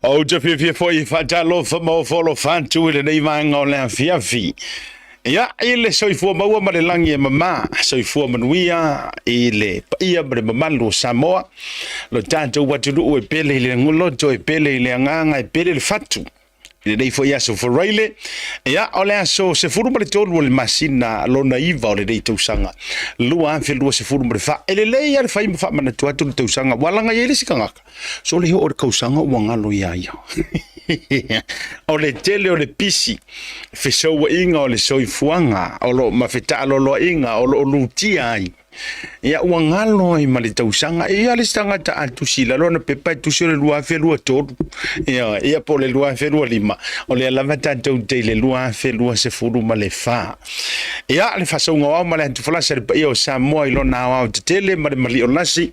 Ou te fiafia foi e faatalofa ma ofo alofa atu i lenei vaega o le afiafi. Ia, i le soifua maua ma le lagi e mama, soifua manuia i le paia ma le mamalu o Samoa, lo tatou atunuu e pele i le loto, e pele i le agaga, e pele le fatu. I lenei foi aso Faraile, ia, o le aso 13 o le masina lona 9 o lenei tausaga 2024. E lelei lava le fai ma faamanatu atu le tausaga, ua laga i ai le isi tagata, sole oo le kausaga ua galo ia ia. O le tele o le pisi, fesouaiga o le soifuaga o lo o mafetaaloloaiga o lo o lutia ai, Ia ua galo ai ma le tausaga. E i ai le isi tagata a tusi i lalo ana pepa e tusi o le 2023, ia, ia po o le 2025, o lea lava tatou te i le 2024. Ia, le faasauga o ao ma le atufalasa i le paia o Samoa i lona aoao tetele ma le mali'o lasi,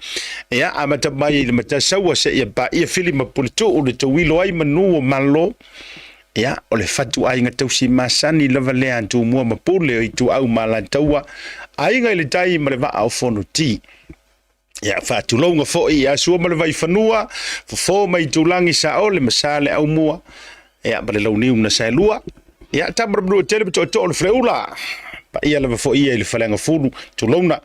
ia, amata mai i le Matasaua seia paia Fili ma Puletuu le tauilo ai manu o Malo. Ia, o le fatuaiga tausi masani lava lea a Tumua ma Pule o Ituau ma Alataua, Aiga i le Tai ma le Vaa o Fonoti. Ia, faatulouga foi ia Sua ma le Vaifanua, Fofo ma Itulagi, Saole ma Saleaaumua, ia, ma le Launiu na Saelua. Ia, tama le Manuatele ma Tootoo o le Faleula. Paia lava foi ia i le Faleagafulu, tulouna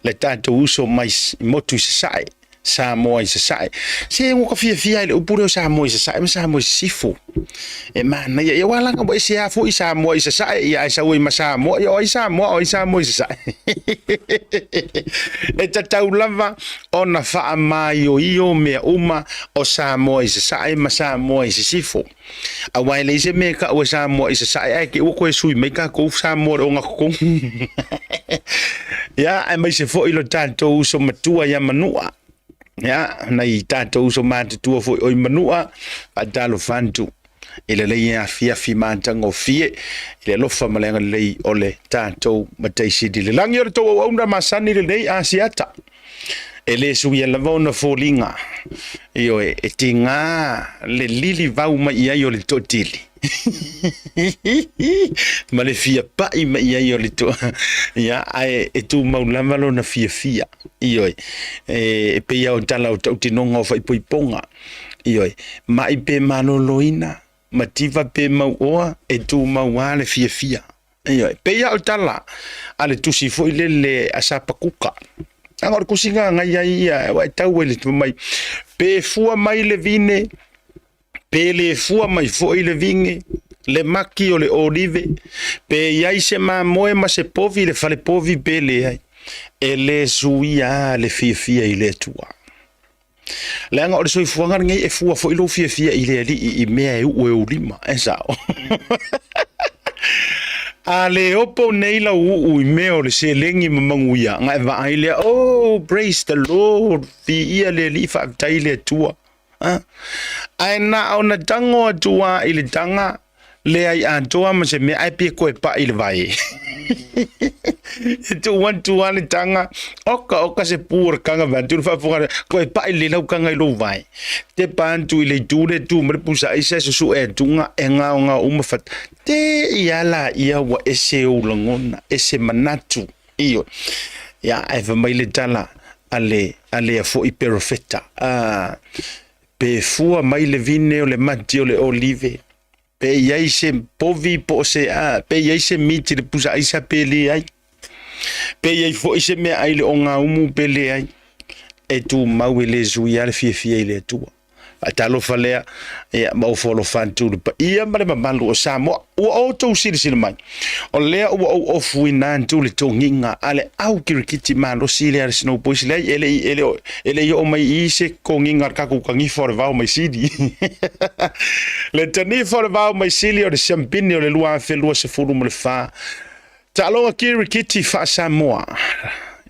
le tatou uso mai motu i Sasae. Samoa i Sasae. Se ua ka fiafia i le upu lea o Samoa i Sasae ma Samoa i Sisifo. E manaia. Ia aua laga ua ese lava foi Samoa i Sasae, ia ae sau ai ma Samoa. Ia o ai Samoa, o ai Samoa i Sasae? E tatau lava ona faamaioio mea uma o Samoa i Sasae ma Samoa i Sisifo. Aua e leai se mea e tau e Samoa i Sasae ae te i ua toe sui mai tatou Samoa i le ogatotonu. Ia, aemaise foi lo tatou uso matua ia Manua. Ia, nai tatou uso matutua foi oi Manua, faatalofa atu i lenei afiafi matagofie i le alofa ma le agalelei o le tatou Matai Sili i le lagi. O le tou auauna masani lenei Asiata. E le suia lava ona foliga, ioe, e tiga le lilivau mai i ai o le toatele ma le fia pai mai i ai o le toa, ia, ae e tumau lava lona fiafia, ioe, e pei lava o tala o tautinoga o faaipoipoga, ioe, mai pe maloloina, mativa pe mauoa, e tumau lava le fiafia. Ioe, pei lava o le tala a le tusi foi lele a Sapakuka. Leaga o le tusi na agai ai ia, ua e tau ai le mai, pe fua mai le vine, pe le fua mai foi le vine, le maki o le olive, pe i ai se mamoe ma se povi i le fale povi pe leai, e le suia lava le fiafia i le Atua. Leaga o le soifuaga lenei e fua foi lou fiafia i le Alii i mea e uu e ou lima, e sao. A le opo nei lau uu i mea o le seleni ma manuia, na e vaai lea, oh, praise the Lord, viia le Alii, faafetai le Atua. Ae na ona tago atu lava i le taga, leai atoa ma se mea ae pei e toe pai i le vai. E tuu atu lava le taga, oka oka se pu o le taga vaeatu le faafofoga, toe pai lelei lau taga i lou vae. Tepa atu i le itu lea e tu mai le pusa aisa e susue atuga e gaogao uma fata. Te i a laia ua ese ou lagona, ese manatu. Ioe. Ia, ae fai mai le tala a le, a lea foi perofeta. Ah, Pe fua mai le vine o le mati o le olive, pe i ai se povi po o se a, pe i ai se miti le pusa aisa pe leai, pe i ai foi se meaai i le ogaumu pe leai, e tumau e le suia le fiafia i le Atua. Faatalofa lea, ia, ma ofo alofa atu i le paia ma le mamalu o Samoa. Ua outou silasila mai, o lea ua ou ofuina atu le togiga a le au kirikiti malosi lea a le Snow Boys. Leai, e le i, e le, e le i oo mai i i se togiga a le tatou tanifa o le vao mai sili. Le tanifa o le vao mai sili o le siampini o le 2024. Taaloga kirikiti faa-Samoa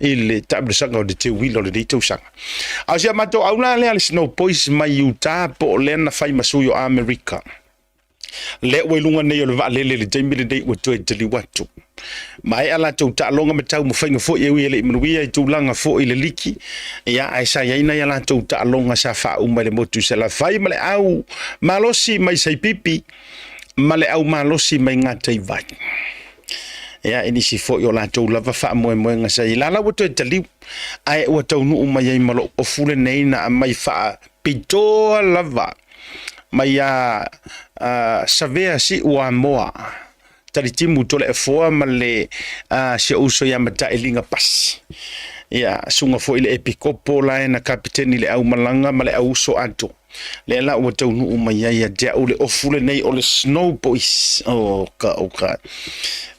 i le taamilosaga o le teuila o lenei tausaga. A o si a matou au la lea a le Snow Boys mai Utah po o lea na fai ma sui o Amerika. Lea ua i luga nei o le vaalele i le taimi lenei ua toe taliu atu. Maea latou taaloga ma taumafaiga foi e ui e le i manuia i tulaga foi i le liki, ia ae sa i ai nai a latou taaloga sa faauma i le motu i Salafai ma le au malosi mai Saipipi ma le au malosi mai Gataivai. Ia, i nisi foi o latou lava faamoemoega sa i ai. La la ua toe taliu, ae ua taunuu mai ai ma lou ofu lenei na aumai faapitoa lava. mai ia Savea Siuamoa, Talitimu Toleafoa ma le si ou uso ia Matailiga Pasi. Ia, susuga foi i le Epikopo la e na kapiteni i le aumalaga ma le auuso ato. Lea la ua taunuu mai ai ia te au le ofu lenei o le Snow Boys. Oh, ka, oh, ka.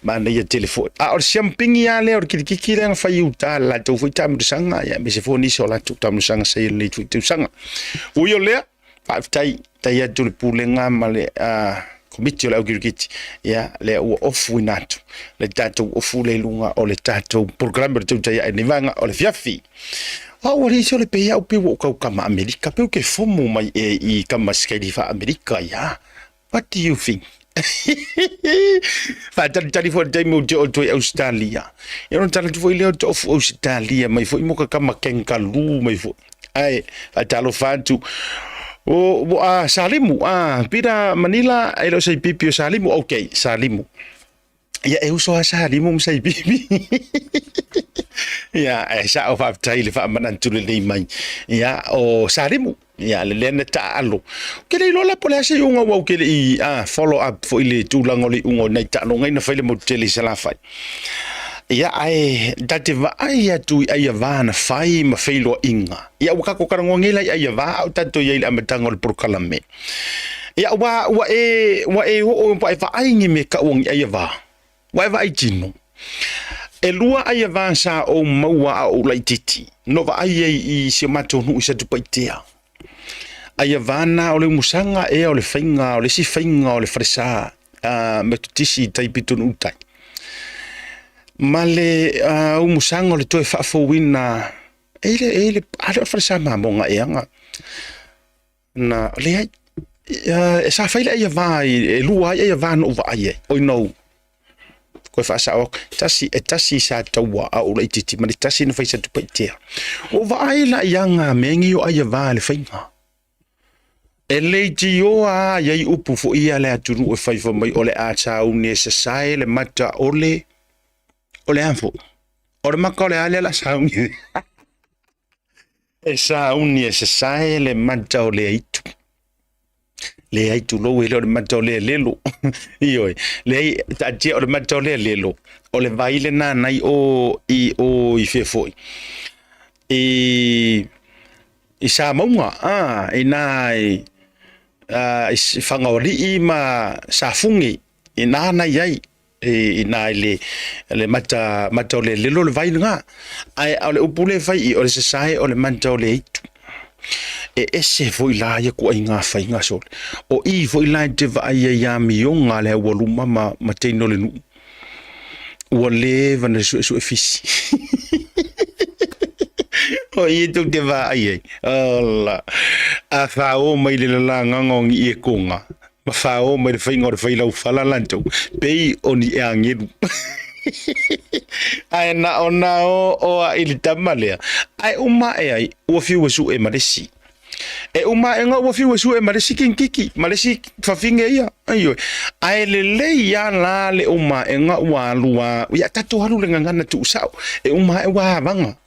Manaia tele foi. A o le siampingi lava lea o le kilikiki lea na fai i uta le latou foi taamilosaga, ia aemaise foi o nisi o latou taamilosaga sa i ai lenei foi tausaga. Ui o lea, faafetai tai atu le pulega ma le komiti o le au kirikiti, ia lea ua ofuina atu le tatou ofu le luga o le tatou polokalame o le tautai ae nei vaega o le fiafi. A ua leai se o le pei au pe ua ou kau kama Amerika, pe ou ke fomo mai e i kama sikaili fa Amerika ia. What do you think? Faatalitali foi le taimi ou te oo atu ai Ausetalia. Ia ona tala atu foi lea o te ofu Ausetalia mai foi mo ka kama kangaroo mai foi. Ae faatalofa atu. O, o a Salimu, a Pira Manila, e le o sei pipi o Salimu. Ok, Salimu. Ia e uso a Salimu ma sei pipi. Ia, e sao faafetai le faamanatu lelei mai. Ia, o Salimu. Ia, le lea na taaalo. Ke le iloa la po o le a se iuga ua ou ke le i follow up foi le tulaga o le iuga o nai taaloga ina fai le motu tele i Salafai. Ia, ae ta te vaai atu i aiava na fai ma feiloaiga. Ia, ua tatou talanoa nei la i aiava a o tatou i ai i le amataga o le polokalame. Ia, ua, ua e, ua e oo ua e vaai ni mea kau o ni aiava. Ua e vaai tino. E lua aiava sa ou maua a ou laitiiti, no vaai ai i si o matou nuu i Satupaitea. Aiava na o le umusaga ea o le faiga o le isi faiga o le falesa a Metotisi i tai pitonuu tai. Ma le umusaga o le toe faafouina e le, e le, a le o le falesa mamoga ea na, na leai. E sa fai le aiava e lua ai aiava na ou vaai ai, oi no, koe faasao atu, tasi, e tasi sa taua a ou laitiiti ma le tasi na fai Satupaitea. Ua ou vaai la i aga mea nei o aiava le faiga. E leitioa lava i ai upu foi ia a le atunuu e fai fai mai o le a sauni e sasae le mata o le, o le a foi? O le mata o le a lea o le a sauni? E sauni e sasae le mata o le aitu. Leai, tulou e le o le mata o le alelo. Ioe, leai, taatia o le mata o le alelo, o le vai lena nai o i o i fea foi. I, i Samauga, a, i nā i, a, i Whangaoalii ma Safugi, i nā na i ai. I ina i le, le mata, mata o le lelo le vai lena. Ae o le upu lea e fai i, o le sasae o le mata o le aitu. E ese foi la ia kuaiga faiga sole. O i foi la e te vaai ai amioga a le aualuma ma, ma teine o le nuu. Ua leva na suesue fisi. O i e tou te vaai ai. Ola. A fao mai le lalagaga o ni iekoga. Ma fao mai le faiga o le failaufala latou, pei o ni agelu. Ae na ona o o a i le tama lea, ae uma ae ai, ua fiu e sue ma le isi. E uma ae ua fiu e sue ma le isi kinkiki, ma le isi fafine ia. Aioe. Ae lelei lava la le uma aega ua alu a, ia tatou alu le gagana tuusao, e uma ae ua avaga.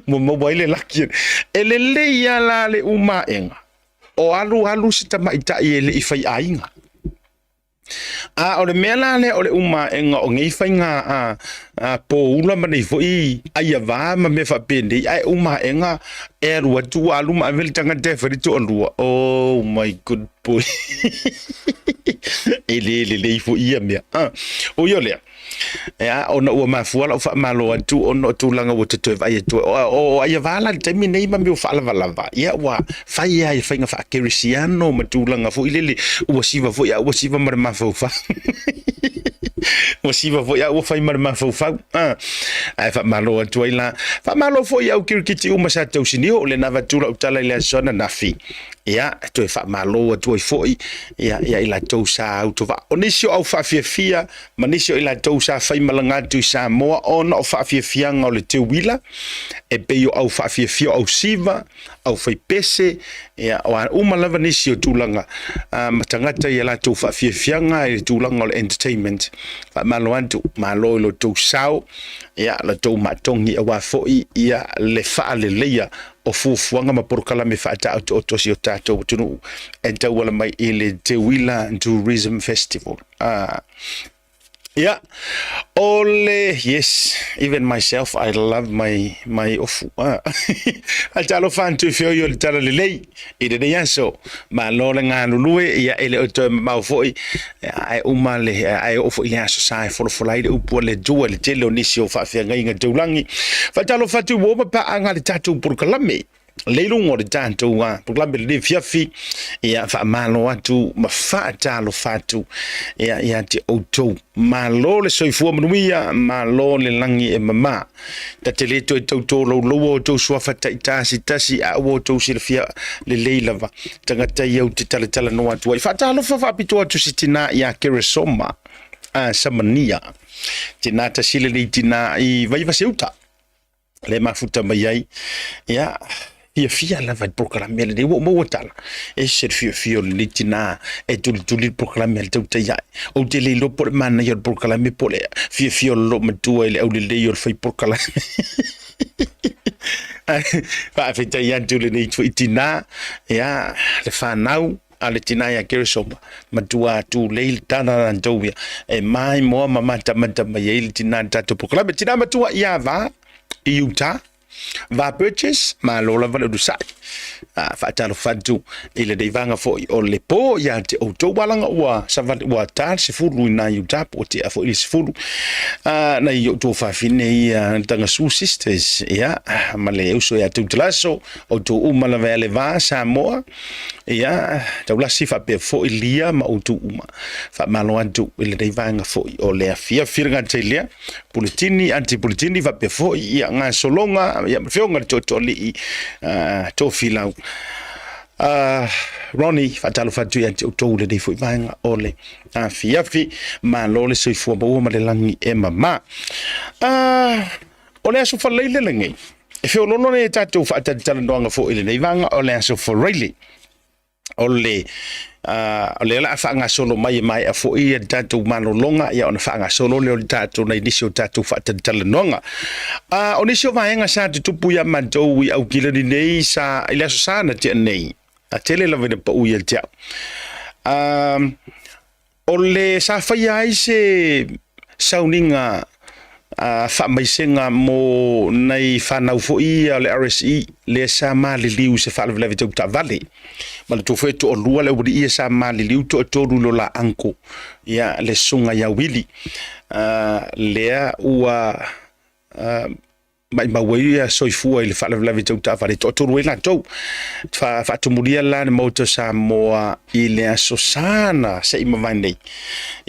Ua maua ai le laki. E lelei lava la le uma aega, O alu alu se tamaitai e le i fai aiga. A o le mea la lea o le umaega o nei faiga a, a poula ma nei foi aiava ma mea faapenei, ae umaega e alu atu ua alu ma ave le tagata e fai le toalua. Oh my good boy. E le lelei foi ia mea. Ah, ui o lea, Ia, ona ua mafua lau faamalo atu ona o tulaga ua toe vaai atu ai. O, o Aiava la i le taimi nei ma mea o faalavalava, ia ua fai lava i faiga faakerisiano ma tulaga foi lele, ua siva foi a ua siva ma le mafaufau. Ua siva foi a ua fai ma le mafaufau. Ah, ae faamalo atu ai la. Faamalo foi i au kirikiti uma sa tausinio, o lena avatu lau tala i le aso ananafi. Ia, e toe faamalo atu ai foi ia, ia i latou sa autovaa. O nisi o au faafiafia ma nisi o i latou sa faimalaga atu i Samoa ona o faafiafiaga o le teuila, e pei o au faafiafia o au siva, au faipese, ia, o a uma lava nisi o tulaga ma tagata i a latou faafiafiaga i le tulaga o le entertainment. Faamalo atu, malo i lo outou sao, ia, la outou maatogi aua foi ia le faaleleia o fuafuaga ma polokalame faataotooto a si o tatou atunuu e tauala mai i le Teuila Tourism Festival. Yeah. Ole, yes, even myself, I love my my ofu. Ah. A talofa atu i feoi o le tala lelei i lenei aso. Malo le galulue, ia e le o toe mamao foi, ae uma le, ae oo foi i le aso sa e folafola ai le upu a le Atua i le tele o nisi o faafeagaiga taulagi. Faatalofa atu ua uma paaga le tatou polokalame le iluga o le tatou polokalame lenei afiafi. Ia faamalo atu ma faatalofa atu ia ia te outou. Malo le soifua manuia, malo le lagi e mama. Ta te le toe tau tolauloua outou suafa taitasi tasi, a ua outou silafia lelei lava tagata ia ou te talatalanoa atu ai. Faatalofa faapitoa atu si tinā ia Keresoma a Samania. Tinā tasi lenei tinā i Vaivaseuta le mafuta mai ai. Ia, fiafia lava i le polokalame lenei, ua ou maua tala, e ese le fiafia o lenei tinā e tulituli le polokalame a le tautai ae. Ou te le iloa po o le manaia o le polokalame po o le fiafia o le loomatua i le aulelei o le fai polokalame. Ae faafetai atu lenei foi tinā, ia, le fanau a le tinā ia Keresoma, matua tulei le tala latou ia, e maimoa ma matamata mai ai le tinā i le tatou polokalame. Tinā matua ia va i Utah, Va Burgess, malo lava le onosai. Faatalofa atu i lenei vaega foi o le po ia te outou alaga ua savali ua ta le 10 i nai Utah po o tea foi le 10. Nai o outou fafine ia Tagasu Sisters, ia, ma le uso ia Tautalaso, outou uma lava ia le va Samoa, ia, taulasi faapea foi Lia ma outou uma. Faamalo atu i lenei vaega foi o le afiafi le gata i lea. Puletini, anti Puletini faapea foi ia gasologa ia ma fioga le toatoalii Tofilau. Ronnie, faatalofa atu ia te outou lenei foi vaega o le afiafi. Malo le soifua maua ma le lagi e mama. O le aso Faraile lenei, e feoloolo nei e tatou faatalitalanoaga foi i lenei vaega o le aso Faraile. O le o lea o le a faagasolo mai e maea foi le tatou malologa, ia ona faagasolo lea o le tatou nai nisi o tatou faatalitalanoaga. O nisi o vaega sa tutupu ia matou i Aukilani nei sa i le Aso Sa na tea nei, a tele lava ina pau ia te au. O le sa faia ai se sauniga faamaisega mo nai fanau foi ia o le RSE lea sa maliliu i se faalavelave tau taavale. Manatua foi e toalua le aualii ia sa maliliu, toatolu i lo la uncle, ia le susuga ia Willie, lea ua maimau ai ia soifua i le faalavelave tau taavale, toatolu ai latou. Faatumulia la le Maota o Samoa i le Aso Sa na se i mavae nei.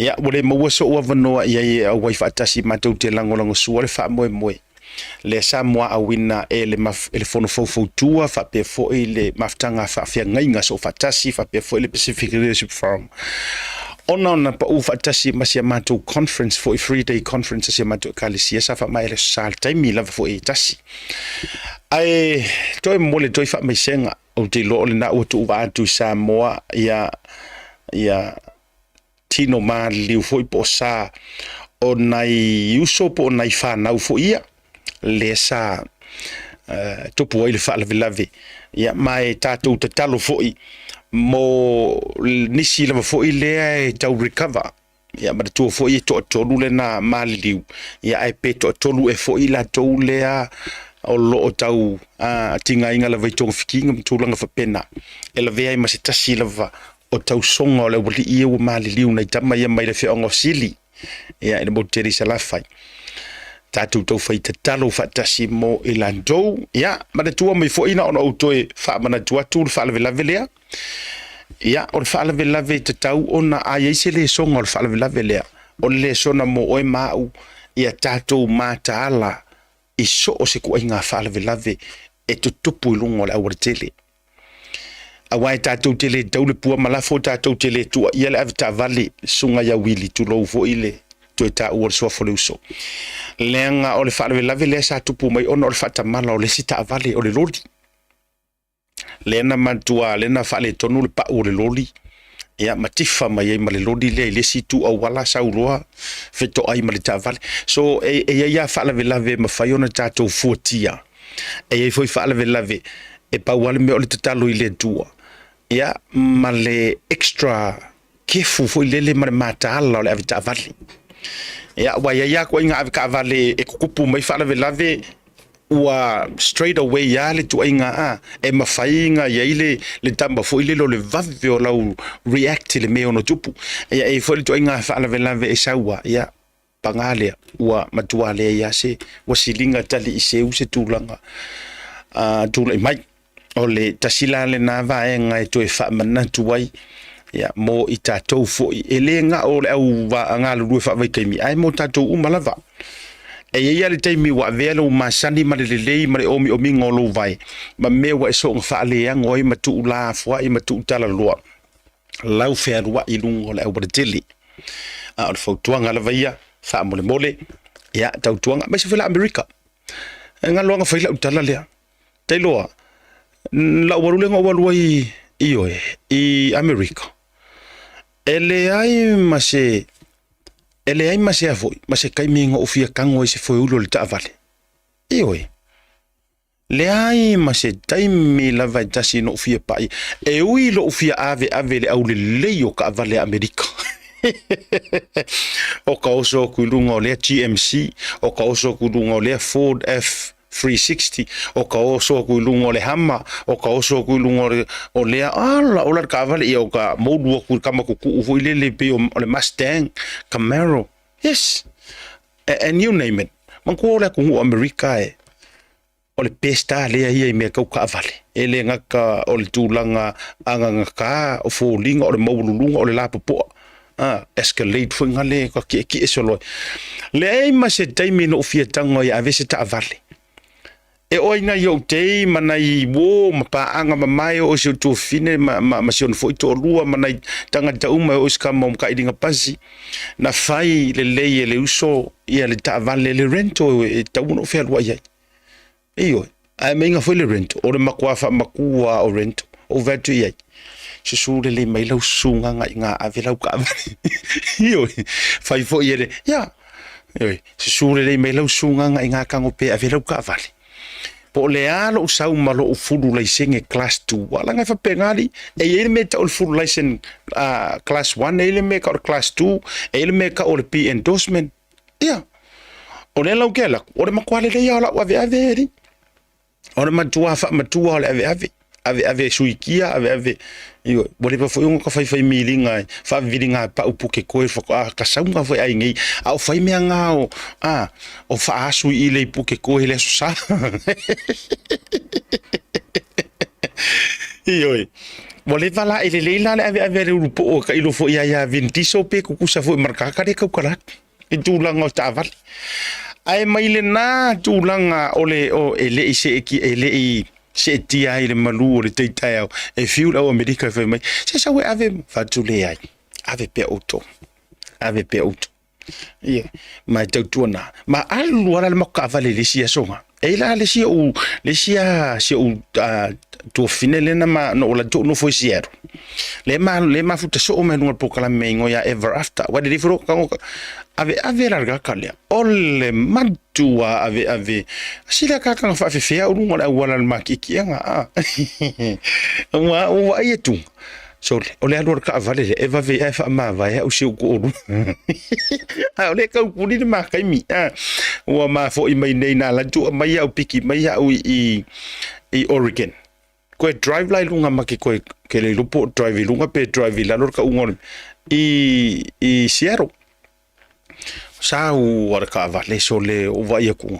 Ia, ua le maua so'u avanoa i ai e auai faatasi matou te lagolagosua le faamoemoe lea sa muaauina e le, e le Fono Faufautua faapea foi le Mafutaga Faafeagaiga Soofaatasi faapea foi le Pacific Leadership Forum ona ona pau faatasi ma si a matou conference foi, 3 day conference a si a matou ekalesia sa faamaea le Aso Sa le taimi lava foi e tasi. Ae toe momoli atu ai faamaisega, ou te iloa o lena ua tuuvaa atu i Samoa ia ia tino maliliu foi po o sa o nai uso po o nai fanau foi ia lea sa tupu ai le faalavelave. Ia, ma e tatou tatalo foi mo nisi lava foi lea e tau recover. Ia, manatua foi e toatolu lena maliliu, ia ae pe toatolu e foi latou lea o lo o tau tigaina lava i togafitiga ma tulaga faapena, e lavea ai ma se tasi lava o tausoga o le aualii ia ua maliliu nai tama ia mai le afioaga o Sili, ia i le motu tele i Salafai. Tatou taufai tatalo faatasi mo i latou. Ia, manatua mai foi na ona ou toe faamanatu atu le faalavelave lea. Ia, o le faalavelave e tatau ona a i ai se lesona o le faalavelave lea, o le lesona mo oe ma au, ia tatou mataala i so o se ituaiga faalavelave e tutupu i luga o le aualatele. Aua e tatou te le tau le pua ma lafo, tatou te le tuuaia le avetaavale, susuga ia Wili, tulou foi le toe taua o le suafa o le uso. Leaga o le faalavelave lea sa tupu mai ona o le faatamala o le isi taavale, o le loli. Lea na matua, lea na faaletonu le pau o le loli, ia ma tifa mai ai ma le loli lea i le isi itu auala, sau loa fetoai ma le taavale. So e i ai lava faalavelave e mafai ona tatou fuatia. E i ai foi faalavelave e pau lava le mea o le tatalo i le Atua, ia, ma le extra kefu foi lele ma le mataala o le avetaavale. Ia, ua i ai lava ituaiga avetaavale e tutupu mai faalavelave ua straight away lava le tuaiga a e mafai ona i ai le, le tama foi lele o le vave o lau react i le mea e ono tupu. Ia, e i ai foi le ituaiga faalavelave e sau lava, ia, paga lea, ua matua leai lava se, ua siliga tali i seu se tulaga tulai mai. O le tasi la lena vaega e toe faamanatu ai ia, mo i tatou foi, e le na o le au galulue faavaitaimi, ae mo tatou uma lava. E i ai lava le taimi ua avea lou masani ma le lelei ma le omiomiga o lou vae, ma mea ua e soona faaleago ai ma tuulafoai ma tuutalaloa lau fealuai i luga o le aualatele. A o le fautuaga lava ia, faamolemole, ia, tautuaga, aemaise foi la Amerika. E galo lava fai lau tala lea. Tailoa, lau alu lea na ou alu ai i oe, i Amerika, e leai ma se, e leai ma se a foi, ma se taimi na ou fia tago ai i se foeuli o le taavale. Ioe. Leai ma se taimi lava e tasi na ou fia pai, e ui i lou fia aveave i le aulelei o taavale a Amerika. O ka oso atu i luga o lea GMC, o ka oso atu i luga o lea Ford F360, o ka oso atu i luga o le Hummer, o ka oso atu i luga o le, o lea, ala, ola le taavale, ia o ka moulu atu i le kama tutuu foi lele pei o le Mustang, Camaro. Yes, and you name it. Manatua o le atunuu o Amerika e, o le pesta lea ia i mea tau taavale. E le gata o le tulaga agagata, o foliga, o le maualuluga, o le lapopoa. Ah, Escalade foi nga le ka kiekie solo ai. Leai ma se taimi na ou fia tago ai e ave se taavale. E oo ai nai ou tei ma nai uo ma paaga mamae o si ou tuafafine ma, ma, ma si ona foi toalua ma nai tagata uma e oo i se kama o Makailiga Pasi, na fai lelei e le uso ia le taavale le rental e tatau ona ou fealuai ai. Ioe, ae meinga foi le rental, o le matua faamatua o rental, ou vae atu i ai, susu lelei mai lau susuga i ngā ave lau taavale. Ioe, fai foi e le, ia, ioe, susu lelei mai lau susuga i ngā tago pe ave lau taavale. Po o le a lou sau ma lou fulu laisene class 2, aua leaga e faapena alii, e i ai le mea e tau o le full license class 1, e i ai le mea e tau o le class 2, e i ai le mea e tau o le P endorsement. Ia, o lea la ou te alu atu, o le matua lelei lava o lau aveave e alii. O le matua faamatua o le aveave, aveave suikia, aveave, ioe, ua leva foi ona ta faifai miliga e faaviviliga pau puke koe faatoa ka sauga foi ai nei, a o fai mea na o, a, o faaasu i le puke koe i le aso Sa. Ioe, ua leva la, e lelei la le aveave a le ulupoo e tailo foi ia ia Vin Diesel pe tutusa foi ma le tagata lea e tautala atu i tulaga o taavale. Ae mai lena tulaga o le o, e le i seetia, e le i seetia ai le malu o le tai taeao, e fiu le au Amerika e fai mai, se sau e ave, fatu leai, ave pea outou, ave pea outou. Ia, ma e tautuana, ma alu ala le matou taavale i le isi aso na. E i la le isi ou, le isi a si ou tuafafine lea na ma, na ou alu atu ou nofo i Seattle. Le ma, le mafuta soo mai luga o le polokalame e igoa ia Ever After. Ua lelei foi lou tago, aveave la le tagata lea. O le matua aveave. Sila kaka na faafefea au luga o le auala i le makiakiaga. Ua, ua vaai atu. Sole, o le alu a le taavale lea, e vave ae faamavae au si ou toalua. A o lea e taupuli le ma taimi. A, ua mafo'i mai nei na ala atu aumai au piki mai au i, i, i Oregon. Koe drive la i luga ma ke koe, ke le iloa po o drive i luga pe drive i lalo le kauga o le, i, i Seattle. Sau a le taavale sole o vaai atu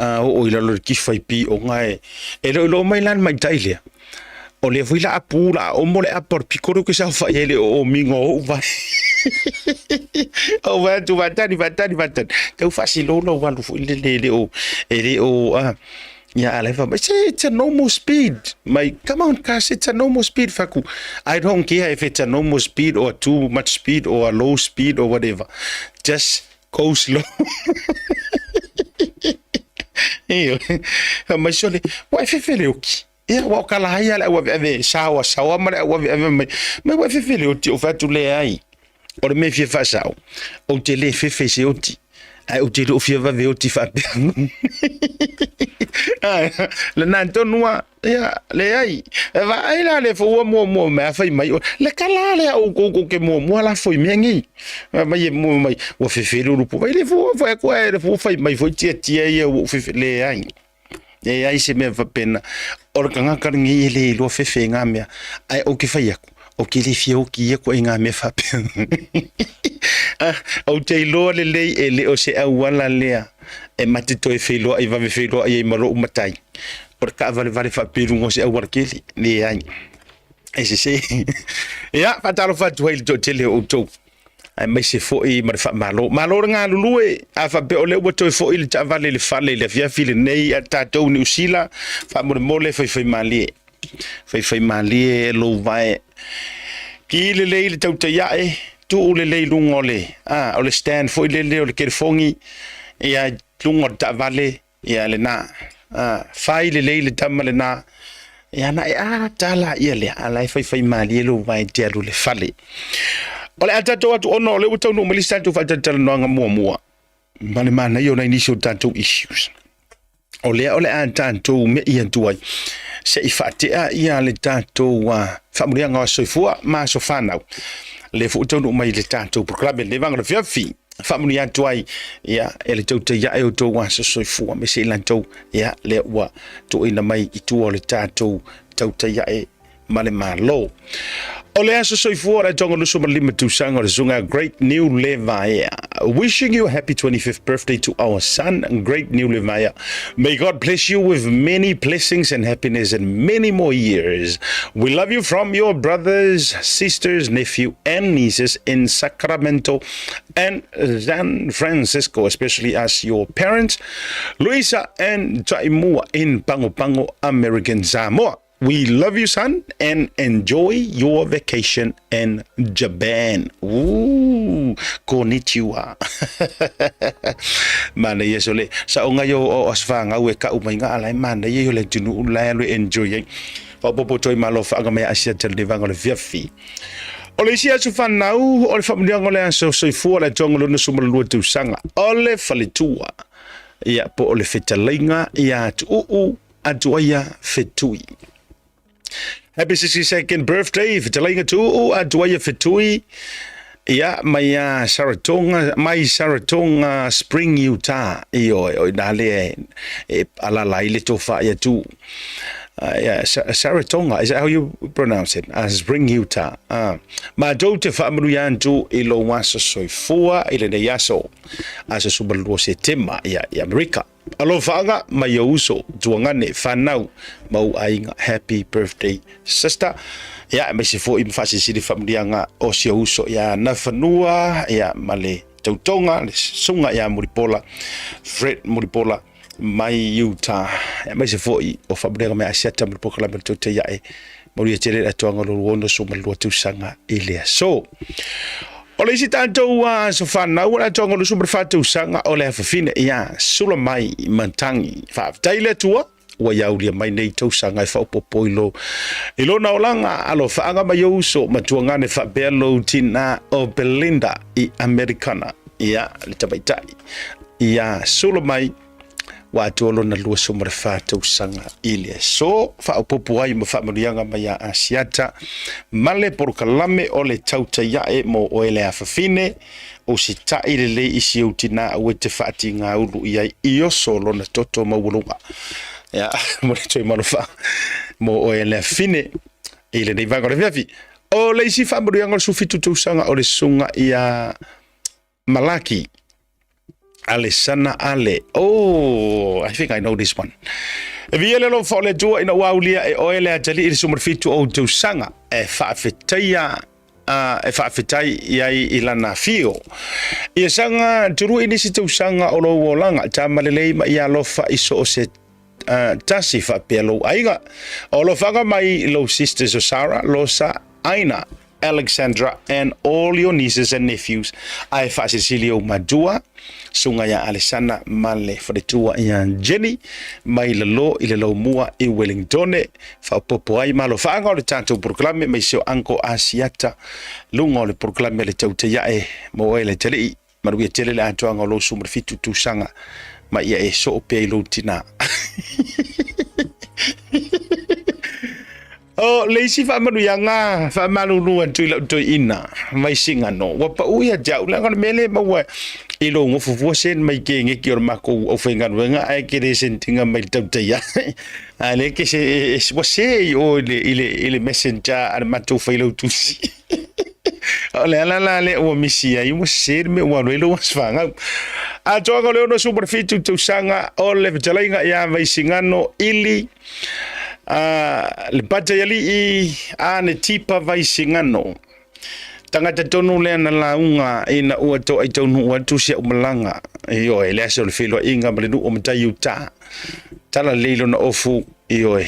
a oo i lalo i le tifa i pioga e e loiloa mai la le maitai lea. O lea foi la a pu la a omo le apa o le piko lea ou te saofai ai i le oomiga o ou vae. Ou vaai atu vatani vatani vatani tau faasilo lou alu foi lele e le o e le o a ia a la e fai mai, it's a normal speed. Mai, come on cuz it's a normal speed. Fai atu, I don't care if it's a normal speed or too much speed or a low speed or whatever. Just go slow. Ioe. Fai mai sole, ua e fefe le oki. Ia, ua o kala ai a le au aveave, saoa saoa ma le au aveave mai. Mai ua e fefe le oti, ou fai atu, leai. O le mea e fia faasao, ou te le fefe i se oti. Ae ou te le o fia vave oti faapea. Ai, lena tonu lava. Ia, leai. E vaai la le foua muamua mai a fai mai oe. Le kala lea o outou tou te muamua lafo i mea nei. Fai mai e mua mai, ua fefelu lupu mai le fua fai atu ae le fua fai mai foi tiatia ia ua ou fefe. Leai. Leai se mea faapena. O le tagata lenei e le iloa fefe i ngā mea. Ae ou te fai atu, ou te le fia oti ia koe i ngā mea faapea. Ah, ou te iloa lelei e le o se auala lea e ma te toe feiloai vave feiloai ai ma lou matai. O le taavalevale faapea i luga o se auala tele. Leai. E sese. Ia, faatalofa atu ai i le toatele o outou aemaise foi ma le faamalo. Malo le galulue, a faapea o lea ua toe foi le taavale i le fale i le afiafi lenei a tatou Niu Sila, faamolemole faifaimalie. Faifaimalie lou vae. Ki lelei le tautai ae, tuu lelei i luga o le, a, o le stand foi lele o le kelefogi, ia, luga o le taavale, ia lena. A, fai lelei le tama lena. Ia na e ata laia lea, a la e faifaimalie lou vae e te alu i le fale. O le a tatou atu ona o lea ua taunuu mai le isi tatou faatalatalanoaga muamua ma le manaia o nai nisi o tatou issues. O lea o le a tatou me'i atu ai se i faatea ia le tatou faamuliaga o aso soifua ma aso fanau. Lea foi ua taunuu mai le tatou polokalame lenei vaega o le afiafi. Faamanuia atu ai ia e le tautai ae outou aso soifua aemaise i latou ia lea ua tuuina mai i tua o le tatou tautai ae ma le Malo. O le aso soifua o le atoaga 25 tausaga o le susuga Great New Levaea. Wishing you a happy 25th birthday to our son, Great New Levaea. May God bless you with many blessings and happiness and many more years. We love you from your brothers, sisters, nephew and nieces in Sacramento and San Francisco, especially as your parents, Luisa and Taimua in Pago Pago, American Samoa. We love you, son, and enjoy your vacation in Japan. Ooh, konnichiwa. Mana ia sole, sa o ngai o o asfanga ue ka umai nga ala mana ia le tunu la le enjoy ai. Fa popo toi malo fa anga mai asia tel de vanga le fiafi. O le isi aso fanau o le faamanuiaga o le aso soifua o le atoaga o le 62 tausaga o le faletua ia po o le fetalaiga ia Tuuu Atuaia Fetui. Happy 62nd birthday fetalaiga Tuuu Atuaia Fetui ia mai a Saratoga mai Saratoga Spring Utah ioe o ina lea e alala ai le tofa ia Tuuu. Yeah, Saratoga, is that how you pronounce it? Spring, Utah. Matou te faamanuia atu i lou aso soifua i lenei aso, aso 12 Setema ia i Amerika. Alofaaga mai ou uso, tuagane, whanau, mau aiga. Happy birthday, sister. Ia, aemaise foi ma faasilisili faamanuiaga o si ou uso ia Nafanua, ia, ma le tautoga, le susuga ia Mulipola, Fred Mulipola, mai Utah, aemaise foi o faamanuiaga mai Asiata ma le polokalame o le tautai ae manuia tele le atoaga o le 62 tausaga i le aso. O le isi tatou aso fanau o le atoaga o le 24 tausaga o le afafine ia Sulamai Matangi. Faafetai le Atua ua iaulia mai nei tausaga e faaopoopo i lo i lona olaga alofaaga mai ou uso matuagane faapea lou tina o Belinda i Amerikana ia le tamaitai ia Sulamai ua atoa lona 24 tausaga i le aso faaopoopo ai ma faamanuiaga mai ia Asiata ma le polokalame o le tautai ae mo oe le afafine o sitaʻi lelei i si ou tinā aua e te faatigāulu i ai i oso lona toto maualuga. Ia, mo le toe malofa mo oe le afafine i lenei vaega o le afiafi. O le isi faamanuiaga o le 17 tausaga o le susuga ia Malaki Alesana Ale. Oh, I think I know this one. E viia le alofa o le Atua ina ua aulia e oe le atalii i le 17 o ou tausaga e faafetaia e faafetai i ai i lana afio. Ia saga tului nisi tausaga o lou olaga, tama lelei ma ia alofa i so o se tasi faapea lou aiga. O alofaga mai lou sisters o Sarah, Losa, Aina, Alexandra and all your nieces and nephews ae faasilisili ou matua susuga ia Alesana ma le faletua ia Jenny mai lalo i le laumua i Wellingtone faaopoopo ai ma alofaaga o le tatou polokalame mai si o uncle Asiata luga o le polokalame le tautai ae mo oe le atalii. Manuia tele le atoaga o lou 17 tausaga ma ia e soo pea i lou tinā. O le isi faamanuiaga faamalulu atu i lau toeaina Vaisigano, ua pau ia te au, leaga o le mea lea e maua i lou gofo fua send mai kegeki o le makou aufaigaluega ae ke le send ina mai le tautaia. A lea ke se ua se i o i le messenger a le matou failautusi. O le ala la lea ua misi ai, ua sese le mea ua alu ai lou aso fanau. Atoaga o le 67 tausaga o le fetalaiga ia Vaisigano Ili le Pataialii a le Tipa Vaisigano. Tagata tonu lea na lauga ina ua toai taunuu atu si au malaga. Ioe, le aso o le feiloaiga ma le nuu o Matai Uta. Tala lelei lona ofu, ioe,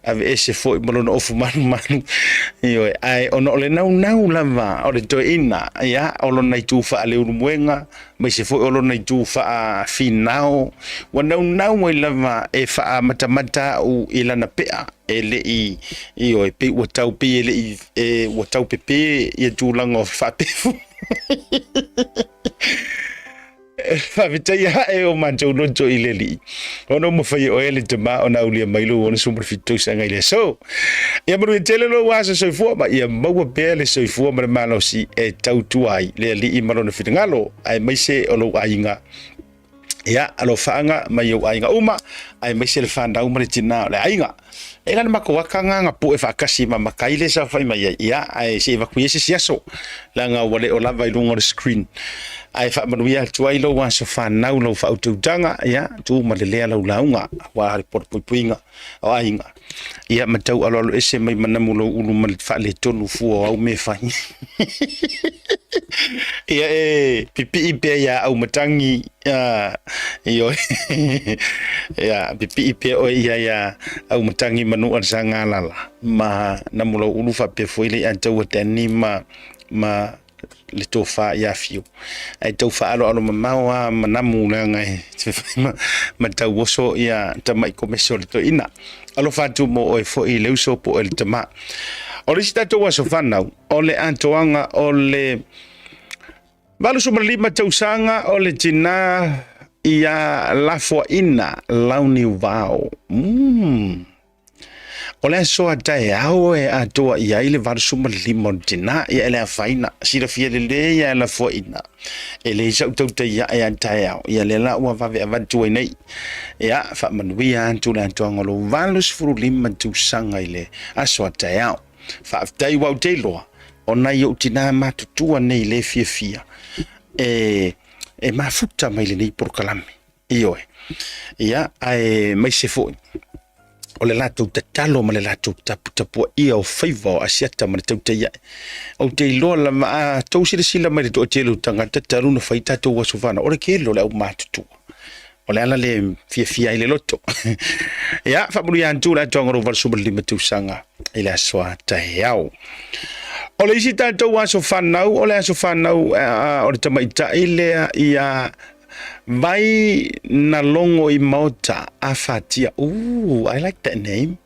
aveese foi ma lona ofu malumalu, ioe, ae ona o le naunau lava o le toeaina, ia, o lona itu faaleulumoega, aemaise foi o lona itu faafinao, ua naunau ai lava e faamatamata au i lana pea, e le i, ioe, pei ua tau, pei e le i, e, ua tau pepe ia tulaga o faapefu. Faafetai ae o matou loto i le Alii, ona ua mafai e oe le tama ona aulia mai lou 67 tausaga i le aso. Ia manuia tele lou aso soifua ma ia maua pea le soifua ma le malosi e tautua ai le Alii ma lona finagalo, aemaise o lou aiga. Ia, alofaaga mai ou aiga uma, aemaise le fanau ma le tinā o le aiga. E la le matou aka nga poe faatasi ma matai le saofai mai ai, ia, ae se i avatu i ai se isi aso, leaga ua le o lava i luga o le screen. Ae faamanuia atu ai lou aso fanau, lau faautautaga, ia, tu ma lelea lau lauga, aua le polepuipuiga o aiga. Ia, ma tau aloalo ese mai manamu lou ulu ma le faaletonu fua o au mea e fai. Ia e pipii pea iā Aumatangi, ioe, ia pipii pea oe ia iā Aumatangi manu a le Sagalala ma Namulauulu faapea foi le ia taua Danny ma ma le tofa ia Fiu. Ae tau faaaloalo mamao lava ma Namu leaga e ma, ma tauoso ia tamai komese o le toeaina. Alofa atu mo oe foi le uso po o le tama. O le isi tatou aso fanau, o le atoaga o le 85 tausaga o le tinā ia Lafoaina Launiuvao. O le aso a taeao e atoa i ai le 85 o le tinā, ia e le afaina, silafia lelei ia Lafoaina, e leai sau tautai ae a taeao, ia lea la ua vave avatu ai nei. Ia, faamanuia atu le atoaga o lou 85 tausaga i le aso a taeao. Faafetai ua ou te iloa, o nai ou tinā matutua nei le fiafia e, e mafuta mai lenei polokalame. Ioe. Ia, aemaise foi o le latou tatalo ma le latou taputapuaia o faiva o Asiata ma le tautai ae. Ou te iloa lava a tou silasila mai i le toatele o tagata talu ona fai tatou aso fanau, o le tele o le aumatutua. O le ala lea e fiafia ai le loto. Ia, faamanuia atu le atoaga o lou 85 tausaga i le aso a taeao. O le isi tatou aso fanau, o le aso fanau o le tamaitai lea ia Vai na logo i maota a Fatia. Ooh, I like that name.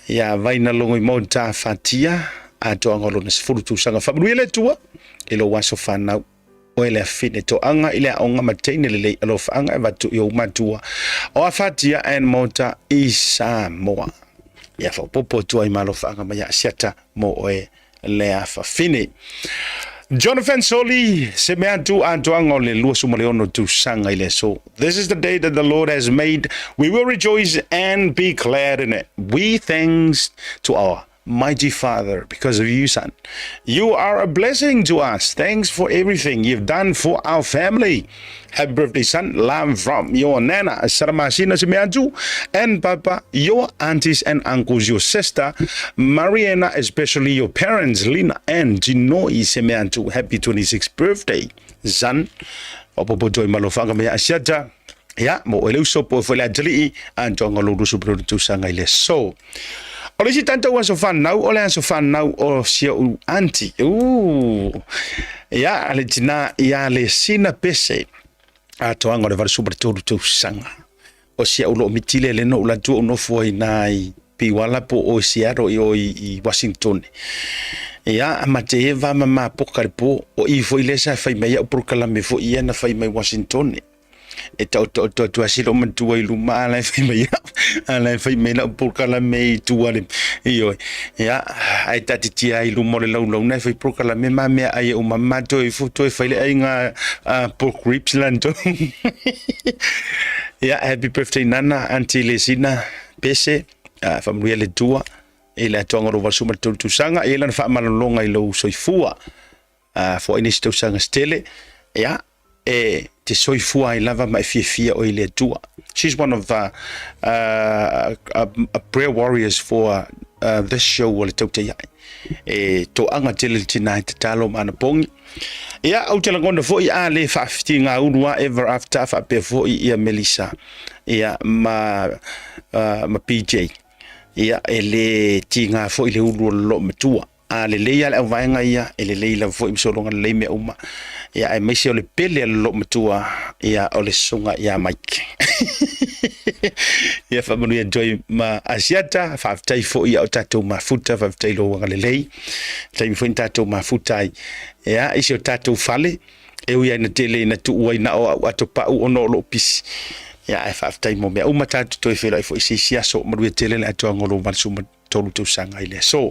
Ia vai na logo i maota a Fatia, atoaga o lona 10 tausaga. Faamanuia le Atua i lou aso fanau. Oe le afine toaga i le aoga ma teine lelei alofaaga e avatu i ou matua o Afatia and Maota i Samoa. Ia faaopoopo atu ai ma alofaaga mai a Asiata mo oe le afafine. Jonathan Soli, se mea atu atoaga o le 26 tausaga i le aso. This is the day that the Lord has made. We will rejoice and be glad in it. We thanks to our mighty Father because of you, son. You are a blessing to us. Thanks for everything you've done for our family. Happy birthday, son. Love from your nana, Saramasina Simeatu, and Papa, your aunties and uncles, your sister, Mariana, especially your parents, Lina and Jinoi Semeatu. Happy 26th birthday, son. Opopoto i malofanga me asiata. Ia, mo oe le uso po foi le atalii, a ntoanga lo rusu pro tausaga i le aso. O le isi tatou aso fanau, o le aso fanau o si ou aunty. Ooh. Ia, le tinā ia le sina pese. Atoaga o le 83 tausaga. O si au loo miti le le no ula tua unofo ai nā i Piwala po o Seattle i o i Washington. Ia, ma te eva ma mapoka le po, o i foi lea sa fai mai au polokalame foi ia na fai mai Washington. E taotaoto atu lava si lou matua i luma a la e fai mai au, a la e fai mai lau polokalame i tua le, ioe. Ia, ae taatitia ai i luma o le laulauna e fai polokalame ma meaai e uma ma toe ifo toe fai le aiga pork ribs lantou. Ia, happy birthday Nana, Aunty Lesina, Pese, faamanuia le Atua i le atoaga o lou 83 tausaga, e i ai lana faamalologa i lou soifua. Foai nisi tausaga se tele, ia, e te soifua ai lava ma e fiafia oe i le Atua. She's one of prayer warriors for this show o le Tautai Ae. E toaga tele le tina e tatalo ma ana pogi. Ia, ou te lagona foi a le faafitiga ulu a ever after faapea foi ia Melissa ia, ma PJ. Ia, e le tiga foi le ulu o le loo matua. A lelei lava le auvaega ia, e lelei lava foi ma sologa lelei mea uma. Ia, aemaise o le pele a le loo matua, ia, o le susuga ia Mike. Ia, faamanuia atu ai ma Asiata, faafetai foi ia o tatou mafuta, faafetai lou agalelei. Taimi foi na tatou mafuta ai, ia, i si o tatou fale, e ui ai na tele ina tuu ai na o au atopau ona o lou pisi. Ia, ae faafetai mo mea uma tatou toe feiloai foi i se isi aso. Manuia tele le atoaga o lou 83 tausaga i le aso.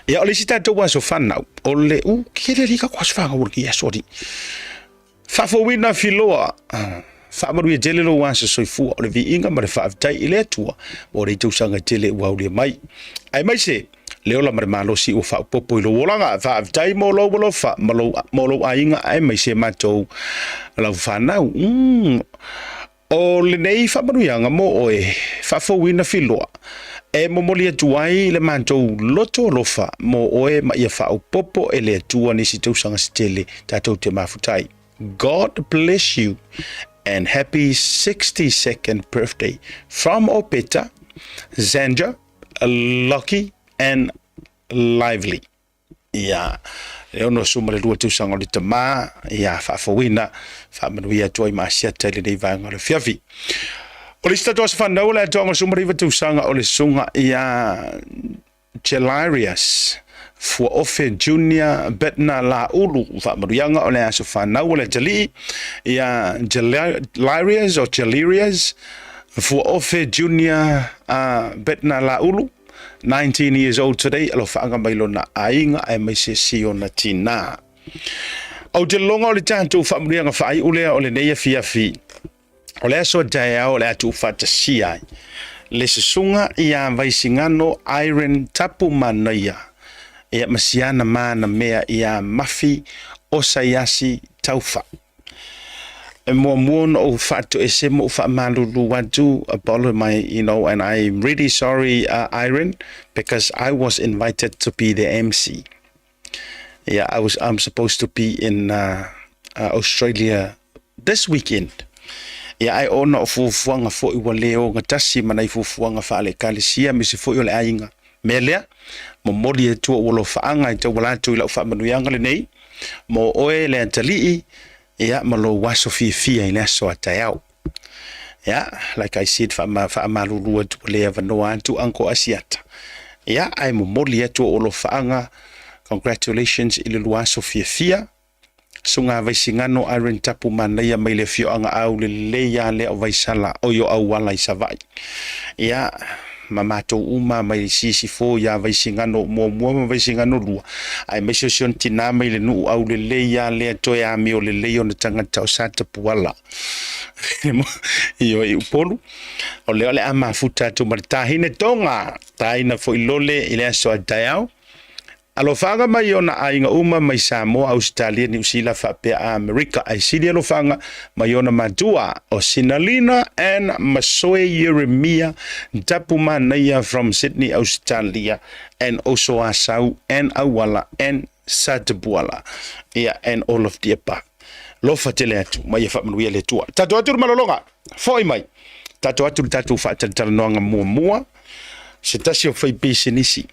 Ia, o le isi tatou aso fanau, o le, u, kele li ka aso fanau o le aso alii. Faafouina Filoa, faamanuia tele lou aso soifua, o le viiga ma le faafetai i le Atua mo lenei tausaga tele ua aulia mai. Aemaise le ola ma le malosi ua faaopoopo i lou olaga. Faafetai mo lou alofa ma lou, mo lou aiga aemaise matou lau fanau. O lenei faamanuiaga mo oe, faafouina Filoa, e momoli atu ai le matou loto alofa mo oe ma ia faaopoopo e le Atua nisi tausaga se tele tatou te mafuta ai. God bless you and happy 62nd birthday from Opeta, Xandra, Lockie and Lively. Ia, e 62 tausaga o le tama, ia faafouina, faamanuia atu ai ma Asiata i lenei vaega o le afiafi. O le isi tatou aso fanau o le atoaga o le 19 tausaga o le susuga ia Jelarius Fuaofe Junior Betna Laulu, faamanuiaga o le aso fanau o le atalii ia Jelarius o Jelarius Fuaofe Junior Betna Laulu, 19 years old today, alofaaga mai lona aiga aemaise siona tina. Ou te lologa o le tatou faamanuiaga faaiu lea o lenei afiafi, o le aso a taeao o le a tuufaatasia ai le susuga ia Vaisigano Irene Tapumanaia ia ma siana mana mea ia Mafi Osaiasi Taufa. E muamua ona ou faatoese ma ou faamalulu atu about my, you know, and I'm really sorry, Irene, because I was invited to be the MC. Yeah, I'm supposed to be in Australia this weekend. Ia, ae ona o fuafuaga foi ua le ogatasi ma nai fuafuaga faale-ekalesia aemaise foi o le aiga. Mea lea, momoli e Atua ou alofaaga e tauala atu i lau faamanuiaga lenei, mo oe le atalii, ia, ma lou aso fiafia i le aso a taeao. Ia, like I said, faamalulu atu ua le avanoa atu Uncle Asiata. Ia, ae momoli atu ou alofaaga, congratulations i le lua aso fiafia, Susuga Vaisigano Irene Tapu Manaia mai le afioaga Aulelei lava lea o Vaisala oi o Auala i Savaii. Ia, ma matou uma mai Sisifo ia Vaisigano muamua ma Vaisigano 2, aemaise o si ona tina mai le nuu Aulelei lava lea toe amio lelei ona tagata o Satapuala. Ioe i Upolu. O lea o le a mafuta atu ma le tahine tonga, taina foi lole i le aso a taeao. Alofaga mai ona aiga uma mai Samoa, Ausetalia, Niu Sila faapea Amerika. Ae sili alofaga mai ona matua o Sinalina and Masoe Yeremia Tapumanaia from Sydney, Ausetalia and also Asau and Auala and Satapuala. Ia, and all of the above. Lofa tele atu, ma ia faamanuia le Atua. Tatou atu le malologa, foi mai. Tatou atu le tatou faatalatalanoaga muamua, se tasi o faipisinisi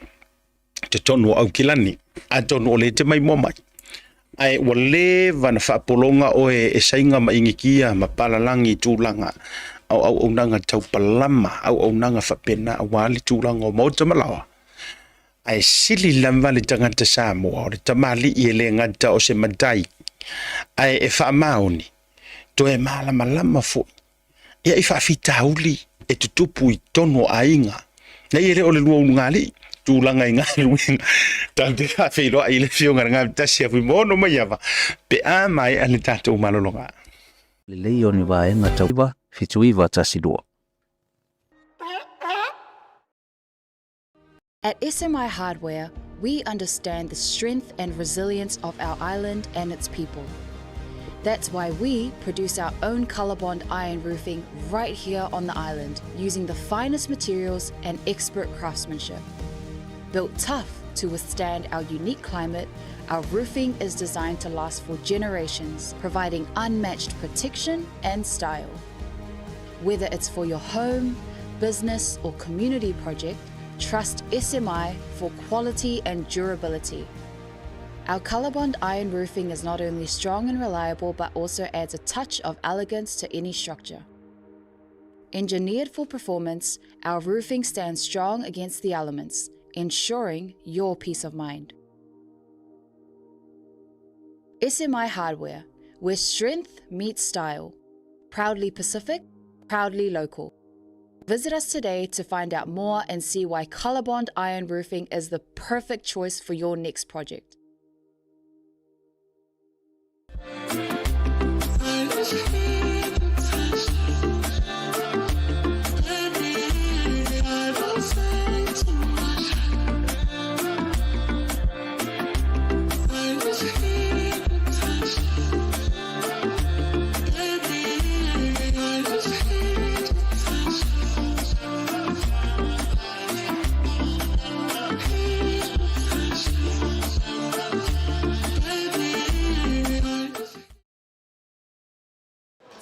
totonu o Aukilani, atonu o lea e te maimoa mai. Ae ua leva na faapologa oe e saiga ma inikia ma palalagi i tulaga o auaunaga tau palama, auaunaga faapena aua le tulaga o maota ma laoa. Ae sili lava le tagata Samoa o le tamalii e le gata o se matai, ae e faamaoni, toe malamalama foi ia i faafitauli e tutupu i totonu o aiga. Nei e le o le lua ulugalii, tulaga i galuega. Tatou te faafeiloai i le Afioga i le Gafatasi a Fuimaono Maiava pe a maea le tatou malologa. Lelei o ni vaega tau 9 7 9 1 2. At SMI Hardware, we understand the strength and resilience of our island and its people. That's why we produce our own Colorbond iron roofing right here on the island using the finest materials and expert craftsmanship. Built tough to withstand our unique climate, our roofing is designed to last for generations, providing unmatched protection and style. Whether it's for your home, business, or community project, trust SMI for quality and durability. Our Colorbond iron roofing is not only strong and reliable, but also adds a touch of elegance to any structure. Engineered for performance, our roofing stands strong against the elements, ensuring your peace of mind. SMI Hardware, where strength meets style. Proudly Pacific, proudly local. Visit us today to find out more and see why Colorbond Iron Roofing is the perfect choice for your next project.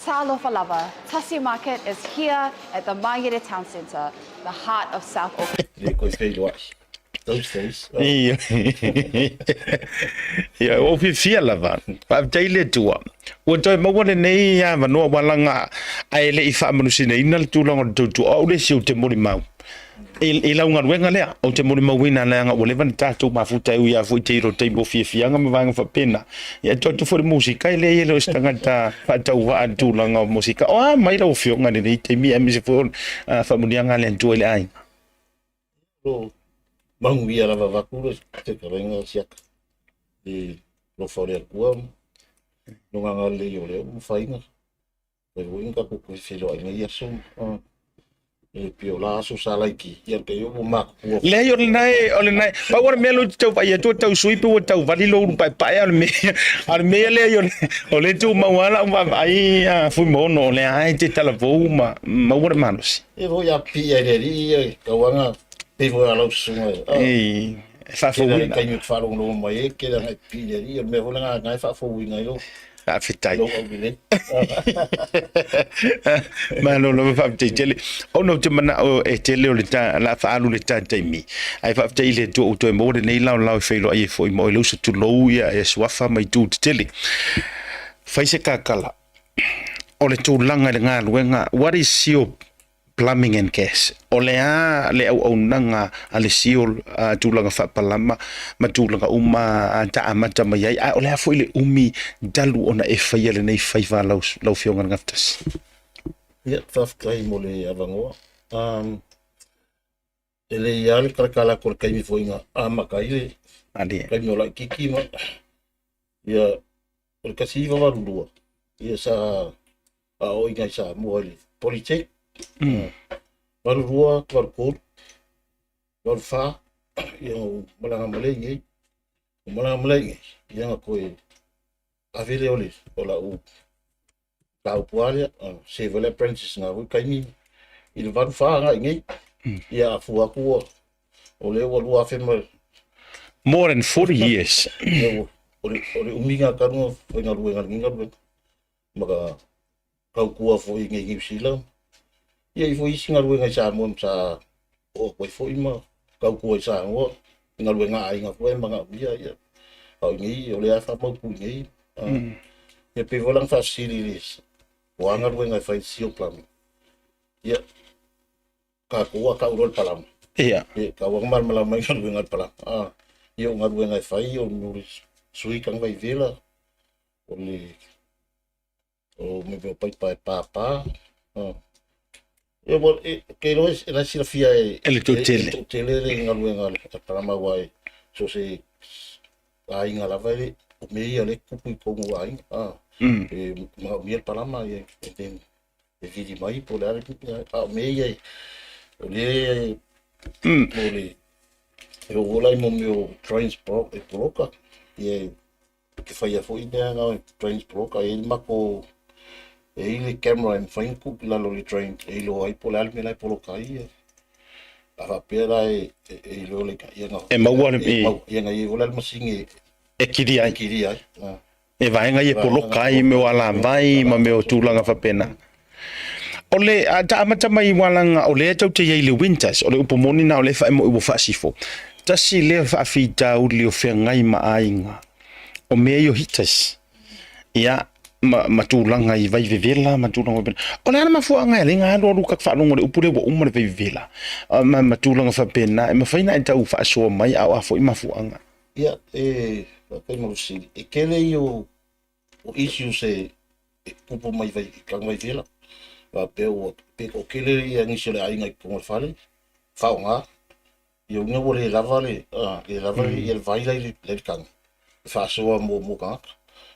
Talofa lava, Tasi Market is here at the Mangere Town Centre, the heart of South Auckland. Le koe wheiloai. Those days. Ia, ua ou fiafia lava. Faafetai i le Atua. Ua toe maua lenei avanoa ua laga ae le i faamanusinaina le tulaga o le tautua. O au le isi ou te molimau i lau galuega lea, ou te molimauina leaga ua leva ona tatou mafuta e ui lava foi i te ilo taimi o fiafiaga ma vaega faapena. Ia e atu foi le musika, e leai e le o se tagata faatauvaa i le tulaga o musika. O a mai lau Afioga i lenei taimi aemaise foi o faamanuiaga a le Atua i le aiga? Lo manuia lava avatu le fetalaiga siaka i lofa o le Atua no ngā ngā lei o lea ua fainga. Fai foi ni tatou toe feiloai nei aso e pei o la aso sa laiti ia pei ua matutua. Leai, o lena e, o lena e. Pau o le mea lea ou te tau vaai atu ua tau sui pe ua tau vali lou ulu paepae, a o le mea, a o le mea lea o le, o lea e tumau lava lau vaavaai a Fuimaono, o lea lava e te talavou ma maua le malosi. E foi a pii ai le alii ia i tauaga pei foi a lau susuga e faafouina. Kela taimi ou te faalogologo mai ai kela ngai pii le alii o le mea foi lena na e faafouina ai lou Faafetai. Lou aulelei. Malo lava, faafetai tele. Ona ou te manao e tele o le ta, la faaalu le ta taimi. Ae faafetai i le Atua ua toe maua lenei laolao e feiloai ai foi ma oe le uso tulou ia e suafa ma itu tetele. Fai se kakala o le tulaga i le galuega, what is your Plumbing and Gas? O le a le auaunaga a le SEOL a tulaga faapalama ma tulaga uma a ta amata mai ai, a o le a foi le umi talu ona e faia lenei faiva lau, lau Afioga i le Gafatasi? Ia, faafetai mo le avanoa. Um, e le ia le kalakala atu o le taimi foi na amata ai le Malie. taimi o laititi ma ia o le 1982 ia sa aoina i Samoa i le Polytech. 82, 83, 84 ia na ou malaga ma le nei. O malaga ma le nei, ia na toe ave lea o le o lau mataupu lava lea, civil apprentice na foi taimi i le 84 agai nei. Ia a fua atu ua o lea ua 2000 ma More than 40 years. Ia ua o le umiga talu ona faigaluega i lenei galuega ma ka tautua foi i Niu Sila. Ia i foi isi galuega i Samoa sa oo atu ai foi ma tautua i Samoa i galuega a aiga foi e manaomia ia. A o inei o lea e faamautu i nei. Ia pei foi la ona faafesili i le o a galuega e fai i le Seal Plumbing. Ia tatou a tau loa le palama. Ia. E tau ona malamalama i galuega a le palama. A, ia o galuega e fai o le sui kanga vai vela, o le o me mea o paipa e pāpā. A. Ia, well, e, ke iloa e la silafia e, E le toatele. E, e toatele le galuega a le palama aua e so se aiga lava e le, o mea ia le kupu i tonu o aiga. A, e manaomia le palama, ia, and then e vili mai po o le a le a o mea ia o lea mo le e oo la i mo mea o trains bro, e poloka ia ke whaia foi mea nga trains poloka e i le mako e i le camera e mawhai ona tuu i lalo o le train e iloa ai po o le a le mea la e poloka ai ia a faapea la e e iloa le ia na E maua le e maua ia na i o la le masini e e kili ai. E kili ai. E vaega ia e poloka ai mea o alavai ma mea o tulaga faapena. O le ta amata mai i walaga o lea tou te iai i le winters, o le upu moni na o lea e faemoe ua faasifo. Tasi lea faafitauli o feagai ma aiga, o mea ia o heaters. Ia, ma, ma tulaga i vai vevela ma tulaga faapena. O le a le mafuaaga e ala ai ona alualu ka faalogo i le upu lea ua uma le vai vevela ma, ma tulaga faapena. E mafai ona e tau faasoa mai a o a foi mafuaaga. Ia, e faafetai mo le fesili. E tele ia o issues e tupu mai vai, i tana vaivela. Faapea ua, pe toatele ia nisi o le aiga i totonu o le fale, faaaoga. Ia uiga ua le lava le, le lava ia le vai la i le tane e faasoa mo tagata.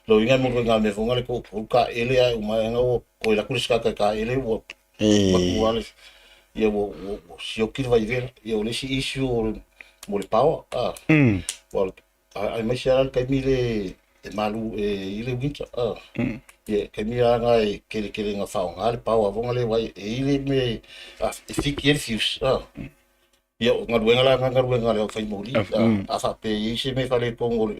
Lona uiga e momoli ina mea foi na le toatolu taele ae uma ae ua toe alu atu le isi tagata e taele ua matua le, ia ua sioki le vaivela. Ia o le isi issue o le, mo le power, aua aemaise lava le taimi le e malu e i le winter, ia taimi lava na e kelikeli ina faaaoga le power foi lea aua e i le mea e fiki ai le fuse. Ia, o galuega la na, galuega a le aufaimoli. A faapea e i ai se mea faaletonu o le,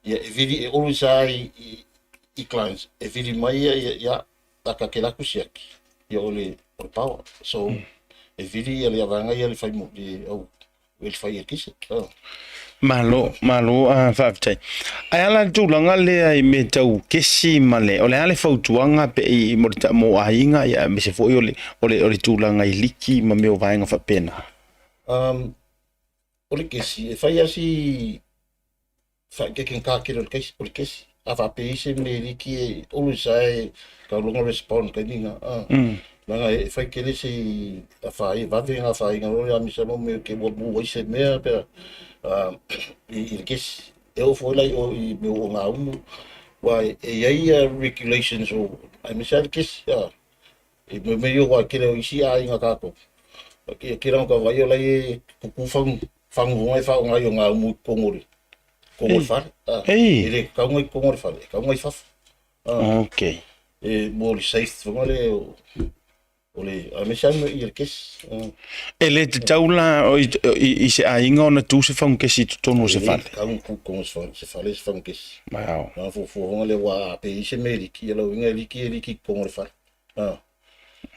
ia e vili, e always lava i clients, e vili mai ia, ia, ta te alu atu siaki, ia o le, o le power. So, e vili ia le vaega ia le faimoli, le au, le fai eletise. Malo, malo, faafetai. Ae a la le tulaga lea i mea tau kesi ma le, o le a le fautuaga pe i mo le mo aiga ia aemaise foi o le o le o le tulaga i liki ma mea o vaega faapena. O le kesi, e fai lava si faaeteetega tele o le kesi, o le kesi. A faapea e i ai se mea e liki e always lava e tau respond i taimi na. Leaga e fai tele se afaina, vave ona afaina loa le amisa mo mea te muamua ai se mea pe a i le kesi. E oo foi la i o i mea o gaumu, aua e i ai ia regulations o aemaise lava le kesi a. I mea mea ia aua tele o isi aiga tatou, e tele ona vaai o la e tupu fagu fagu e faaaoga ai o gaumu i totonu o le totonu o le fale. E le tatau ona i totonu o le fale, e tatau ona i fafo. Okay. E mo le safe foi lea o le aemaise lava ia le kesi. E le tatau la i se aiga ona tu se fagukesi i totonu o se fale. E le tatau ona tu i totonu o se fale se fagukesi. Wow. Na fuafua foi lea aua a pe i ai se mea e liki, ia lona uiga e liki e liki i totonu o le fale. Wow.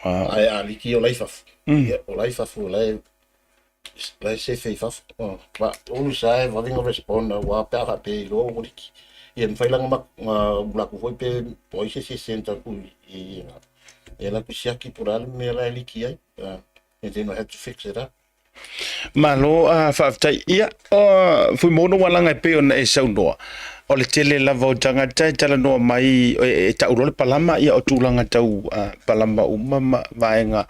Ae a liki o la i fafo. Ia o la i fafo o la e la e sefe i fafo. Ma always lava e vave ona respond aua pe a faapea e iloa ua liki. Ia e mafai la ona ula atu foi pe o ai se isi e send atu i e alu atu siaki po o le a le mea la e liki ai. And then I had to fix it up. Malo a faafetai. Ia, o Fuimaono ua laga e pei ona e saunoa, o le tele lava o tagata e talanoa mai, e tau loa le palama, ia o tulaga tau palama uma ma vaega.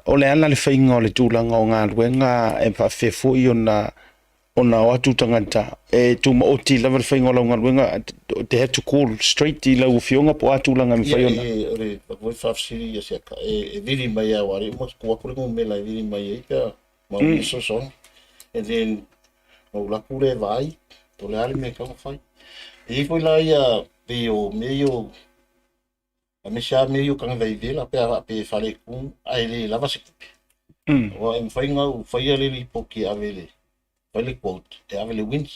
O le a la le faiga o le tulaga o galuega e faafefea foi ona ona o atu tagata e tumaoti lava le faiga o lau galuega, they have to call straight i lau afioga po o a tulaga e mafai ona. Ia, o le foi faafesili ia siaka, e vili mai lava aua o lea ua tuu atu le numera e vili mai ai pe a maua fesoasoani. And then, ona ou alu atu lea e vaai, po o le a le mea e tatau ona fai. E i ai foi la ia pei o mea ia o aemaise lava mea ia o tagata pe a faapea e faaletonu ae le lava se tupe. Aua e mafai ona ou faia le lipoti e ave i le, fai le quote e ave i le WINZ.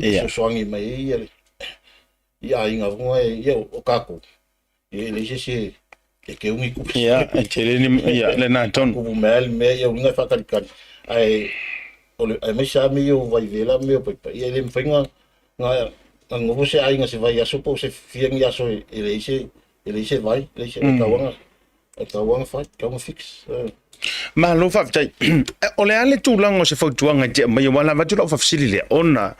E fesoasoani mai ai ia le, i aiga foi ia, ia o tatou, ia e leai se isi e teu ni tupe. Ia, e tele ni, ia, lena tonu. Tupu mai lava le mea, ia uiga e faatalitali. Ae, o le, aemaise lava mea ia o vaivela ma mea o paipa, ia e le mafai ona Na nofo se aiga se vaiaso po o se fia ni aso e leai se, e leai se vai, leai se tauaga. E tau aga fai, tau aga fix. Malo faafetai. O le a le tulaga o se fautuaga e te aumaia, aua na avatu lau faafesili lea, ona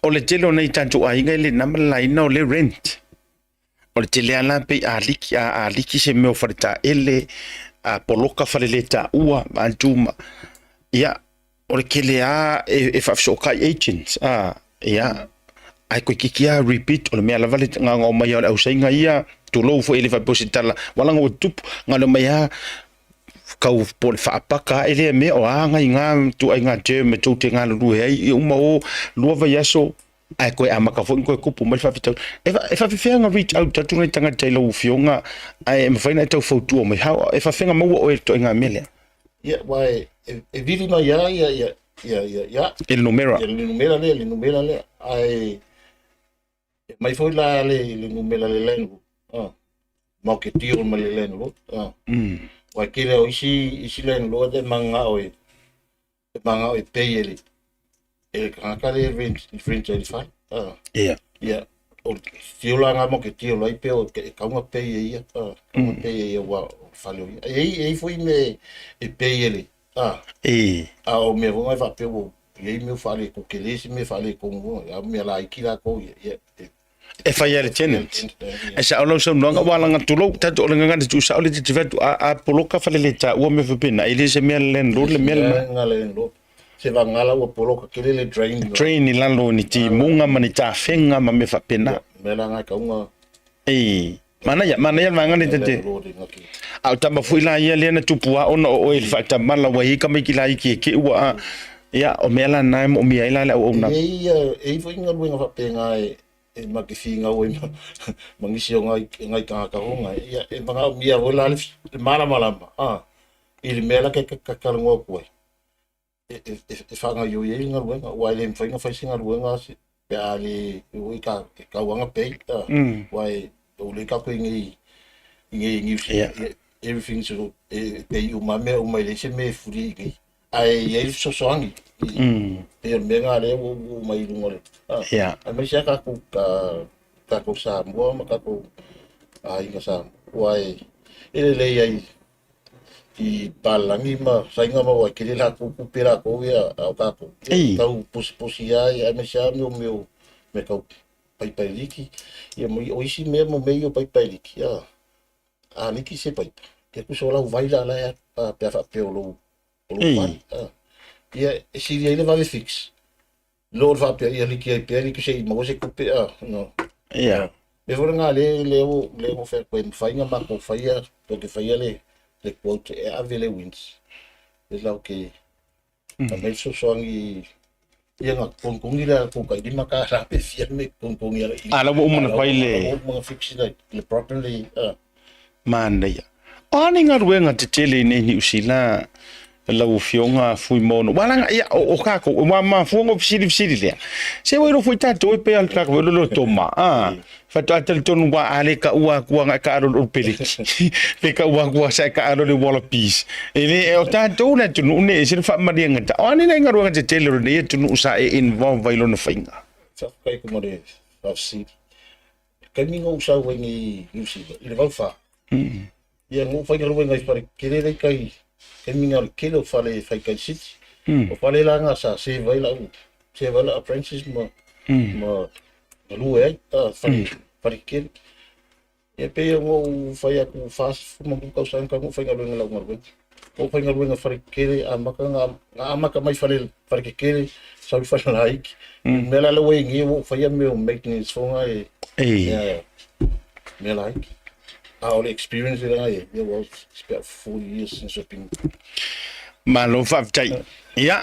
o le tele o nei tatou aiga e le na ma le laina o le rent. O le tele lava la pei a liki, a liki se mea o faletaele, a poloka faleletaua, vaeatu ma, ia, o le tele lava e faafesootai agents, a, ia, ae toeitiiti lava repeat, o le mea lava le na ona omai lava o le ausaiga ia, tulou foi e le faapea o se tala, ua laga ua tutupu, na ona omai lava tau po o le faapaka ae lea mea, o a nai na ituaiga term e tou te galulue ai, ia uma o lua vaiaso, ae toe amata foi ona toe tupu mai le faafitauli. E faapefea ona reach out atu nai tagata i lau afioga ae mafai ona e tau fautua mai? How, e faapefea ona maua oe i le ituaiga mea lea? Ia, aua e vili mai lava ia, ia, ia, ia, ia. I le numera. Ia, le numera lea, le numera lea. Ae e mai foi la le numera le landlord. Ah. Mau ke deal ma le landlord. Ah. Aua e tele o isi landlord e manao e e manao e pay e le e le tagata le rent rent e le fale. Ah. Ia. Ia, o le tiola ngā mo ke tiola i peo e kaunga pay e ia. Ah, kaunga pay e ia wa o le fale o ia. E i e i foi me e pay e le. Ah. E. A o mea foi ngai faapea ua i ai mea faale ko ke le isi mea faale ko mua. A mea la iki la ko ia. Ia e E fai ai le tenant. E sao lau saunoaga ua alaga tulou tatou o le gagana tuusao le te fai atu a poloka faleletaua mea faapena e le se mea le landlord le mea lena. Nga landlord. Se vagala ua poloka kele le drain. Drain i lalo ni timuga ma ni tafega ma mea faapena. Mea la ngai kaunga. E manaia manaia le vaega lea tate. A o tama foi la ia lea na tupu a ona o oe i le faatamala ua i ai tamaiti laiti e te ua a ia o mea la na e moomia ai la le auauna. E i ai foi galuega faapena e e ma ke finau ai ma nisi o ngai ngai tagata honga ia e manaomia foi la le malamalama a i le mea la ke talanoa atu ai e faagaoioi ai le galuega, aua e le mafai ona fai se galuega pe a le o i ka e tauaga pay, aua e o lea tatou i nei i nei Niu Sila, everything is e pay uma lava mea uma e leai se mea e free i nei. Ae i ai le fesoasoani pei o le mea lena lea ua oo mai i luga o le, aemaise lava tatou tatou Samoa ma tatou aiga Samoa, aua e lelei ai i palagi ma saina ma ua tele latou tupe latou ia a o tatou ia tau posiposi ai aemaise lava mea o mea o mea tau paipa e liki ia ma o isi mea mo mea ia o paipa e liki a a liki se paipa ia tusa o lau vai la la e alu a pe a faapea o lou o lou vai a ia e sili ai le vave fix Lo le faapea ia liki ai pea liki se i maua se tupe a no. Ia. Mea foi lena le le o le o fai atu e mafai ona matou faia tou te faia le le quote e ave le wins. Le lau ke aumai le fesoasoani ia na togitogi le tou tai $5 pe fia le mea e togitogi ai. A la ua uma ona fai le. Ua uma ona fix le problem le a. Manaia. O a ni galuega tetele i nei Niu Sila lau Afioga Fuimaono? Ua laga, ia, o kākou, ua mafua ona fesilifesili lea. Se ua iloa foi tatou e pei lava le tagata foi lele o Toma, a, faatoa talitonu ua a le taua atu agai taalo i le peleti, pe taua atu sa e taalo i le Wallabies. E le, o tatou le atunuu nei e ese le faamaliega ta. O a ni nai galuega tetele o lenei atunuu sa e involve ai lona faiga? Faafetai atu ma le faafesili. Taimi na ou sau ai nei Niu Sila i le 84. Ia na ou faigaluega i fale tele lea i tai taimi na o le tele o fale e fai tai city. O fale la na sa serve ai lau serve ai lau apprentice ma ma galue ai ta fale fale tele. Ia pei ona ou fai atu 45 tausaga talu ona ou faigaluega i lau galuega. Ou faigaluega fale tetele amata na amata mai fale fale tetele sau i fale laiti. Mea la lea ua i ai nei ua ou faia mea o maintenance foi na e mea mea laiti. A o le experience lea na i ai, yeah, well, it's about 40 years since I've been. Malo faafetai. Ia,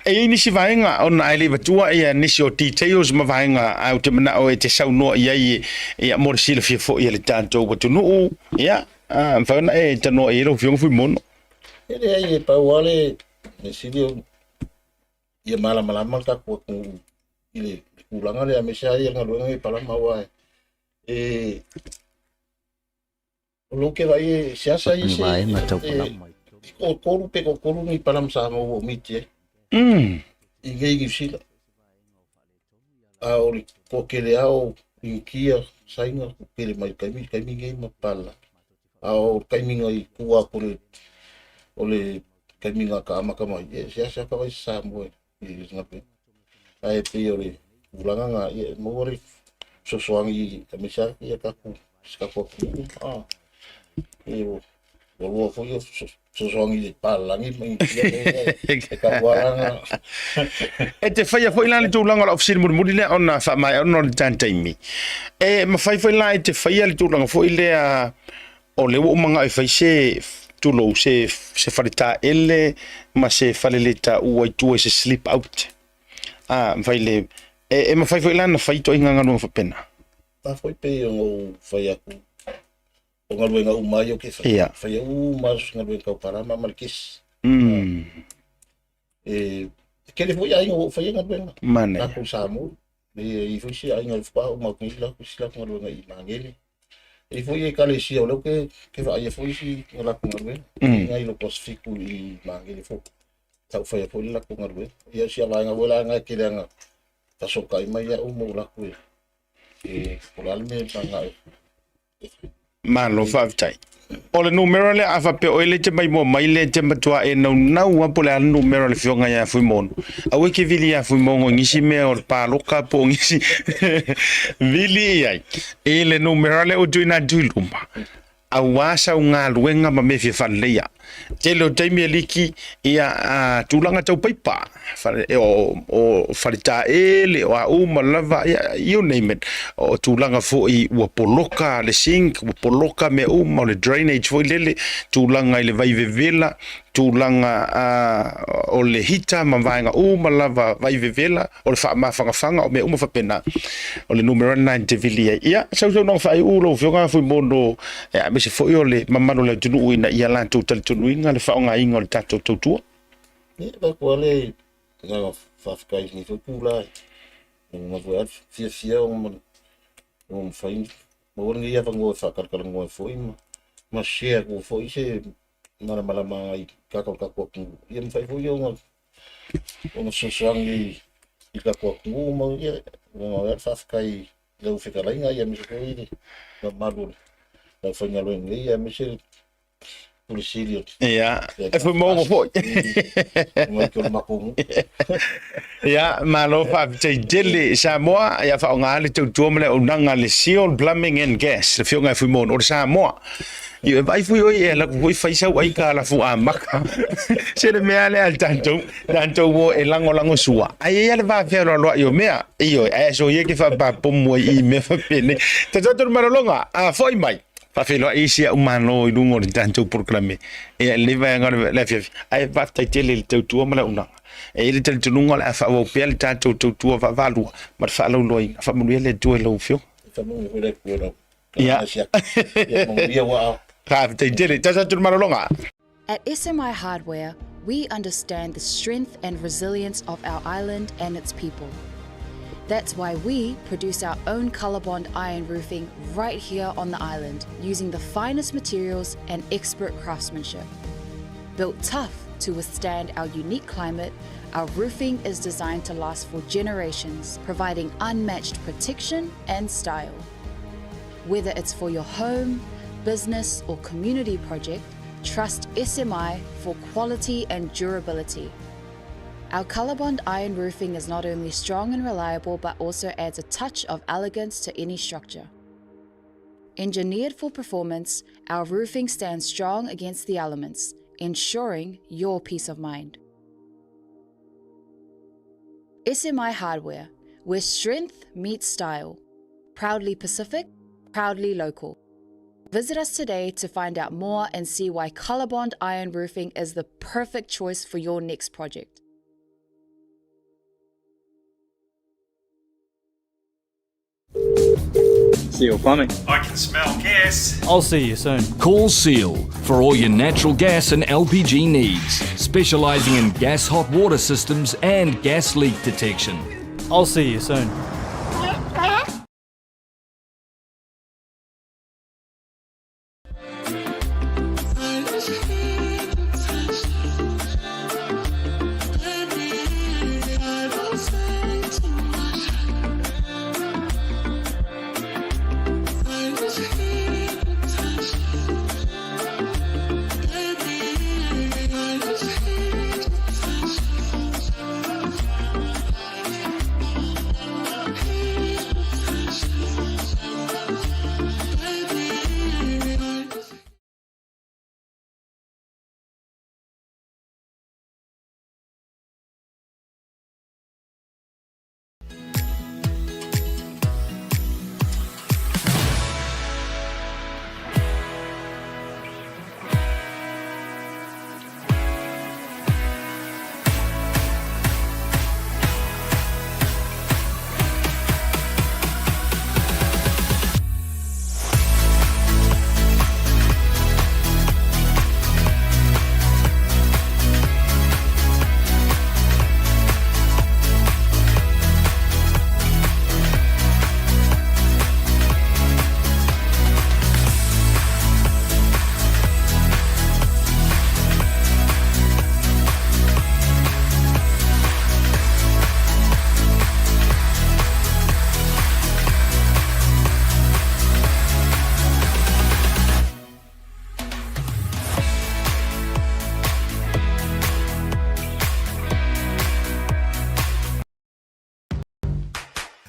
e i ai nisi vaega ona ae le i avatua ia nisi o details ma vaega ae ou te manao e te saunoa i ai ia mo le silafia foi e le tatou atunuu. Ia, a mafai ona e tanoa i ai lau Afioga Fuimono. E leai, e pau lava le mea sili o ia malamalama le tatou atunuu i le tulaga lea, aemaise lava ia galuega nei palama aua e o lou ke vaai e seasa ia Ni se vaega tau e palama i totonu. toatolu pe toatolu ni palama Samoa ua ou miti ai i nei Niu Sila. A o le toatele lava o Initia, Saina, ua tele mai i le taimi nei ma palagi. A o le taimiga i tua atu o le taimiga ka amata mai, ia e seasea ka fai se Samoa i galuega. Ae pei o le tulaga na, ia e maua le fesoasoani aemaise lava ia tatou si tatou atunuu. A, e ua lua foi o fesoasoani i le palalagi ma Initia e tatou ala na. E te faia foi la le tulaga o lau fesili mulimuli lea ona faamaea ona o le taimi. E mafai foi la e te faia le tulaga foi lea o lea ua ou manao e fai se tulou se se faletaele ma se faleletaua i tua i se sleep out. A mafai le e, e mafai foi la ona fai ituaiga galuega faapena. Na foi pei ona ou fai atu o galuega uma ai o ke fai. Ia. Faia uma se galuega tau palama ma le kesi. E tele foi aiga ua ou faia galuega. Manaia. Latou Samoa. E i ai foi isi aiga e faatoa uma atu nei latou isi latou galuega i Magele. E i ai foi ekalesia o lea ou te vaaia foi isi latou galuega. E nai lo Pasifiku i Magele foi. Sa ou faia foi le latou galuega. Ia o sia vaega foi la na e tele ana fesootai mai au ma ou alu atu e po o le a le mea e manao e fai. Malo faafetai. O le numera lea a faapea o oe lea e te maimoa mai lea e te matua e naunau lava po o le a le numera o le afioga ia Fuimono. Aua e te vili ia Fuimono i nisi mea o le paloka po o nisi vili i ai i le numera lea ua tuuina atu i luma aua sau galuega ma mea e fia faaleleia. Tele o taimi e liki ia a, tulaga tau paipa fale, e, o, o faletaele o a uma lava ia, you name it. O tulaga foi ua poloka le sink, ua poloka mea uma, o le drainage foi lele, tulaga i le vai vevela, tulaga o le hita ma vaega uma lava vai vevela, o le faamafangafaga, o mea uma faapena. O le numera lena e te vili ai. Ia, sausaunoaga faaiu lau Afioga Fuimono, aemaise foi o le mamalu o le atunuu ina ia latou talitonuina le faaaogaina o le tatou tautua. Ia, avatu lava le agaga faafetai i lenei foi itula e lagona foi lava le fiafia ona mafai maua lenei avanoa e faatalatalanoa ai foi ma share atu foi se malamalama i tagata o le tatou atunuu. Ia mafai foi ona fesoasoani i le tatou atunuu ma ia lagona ai le faafetai i lau fetalaiga aemaise foi le mamalu o le aufaigaluega nei aemaise le Pule Sili o Ia, e Fuimono foi. Mai ke o le matou nuu. Ia, malo faafetai tele Samoa, ia faaaoga le tautua ma le auaunaga a le Seal Plumbing and Gas, le afioga ia Fuimono o le Samoa. Ia, e vaai foi oe e alu atu foi fai sau aikalafu amata. Se le mea lea a le tatou, tatou o e lagolago sua. Ae i ai lava le va fealoaloai o mea. Ioe, ae aso ia e te faapapomu ai i mea faapenei. Tatou atu i le malologa, a foi mai. Faafeiloai isi a'u malo i luga o le tatou polokalame ia i lenei vaega o le afiafi, ae faafetai tele i le tautua ma le auaunaga. E i ai le talitonuga o le a faaauau pea le tatou tautua vaavaalua ma le faalauiloaina. Faamanuia le Atua i lau Afioga. Faamanuia foi le Atua i lau Ia. Ia manuia ua ao. Faafetai tele. Tasi atu le malologa. At SMI Hardware, we understand the strength and resilience of our island and its people. That's why we produce our own Colorbond iron roofing right here on the island using the finest materials and expert craftsmanship. Built tough to withstand our unique climate, our roofing is designed to last for generations, providing unmatched protection and style. Whether it's for your home, business, or community project, trust SMI for quality and durability. Our Colorbond iron roofing is not only strong and reliable, but also adds a touch of elegance to any structure. Engineered for performance, our roofing stands strong against the elements, ensuring your peace of mind. SMI Hardware, where strength meets style. Proudly Pacific, proudly local. Visit us today to find out more and see why Colorbond Iron Roofing is the perfect choice for your next project. Seal Plumbing. I can smell gas. I'll see you soon. Call Seal for all your natural gas and LPG needs, specialising in gas hot water systems and gas leak detection. I'll see you soon.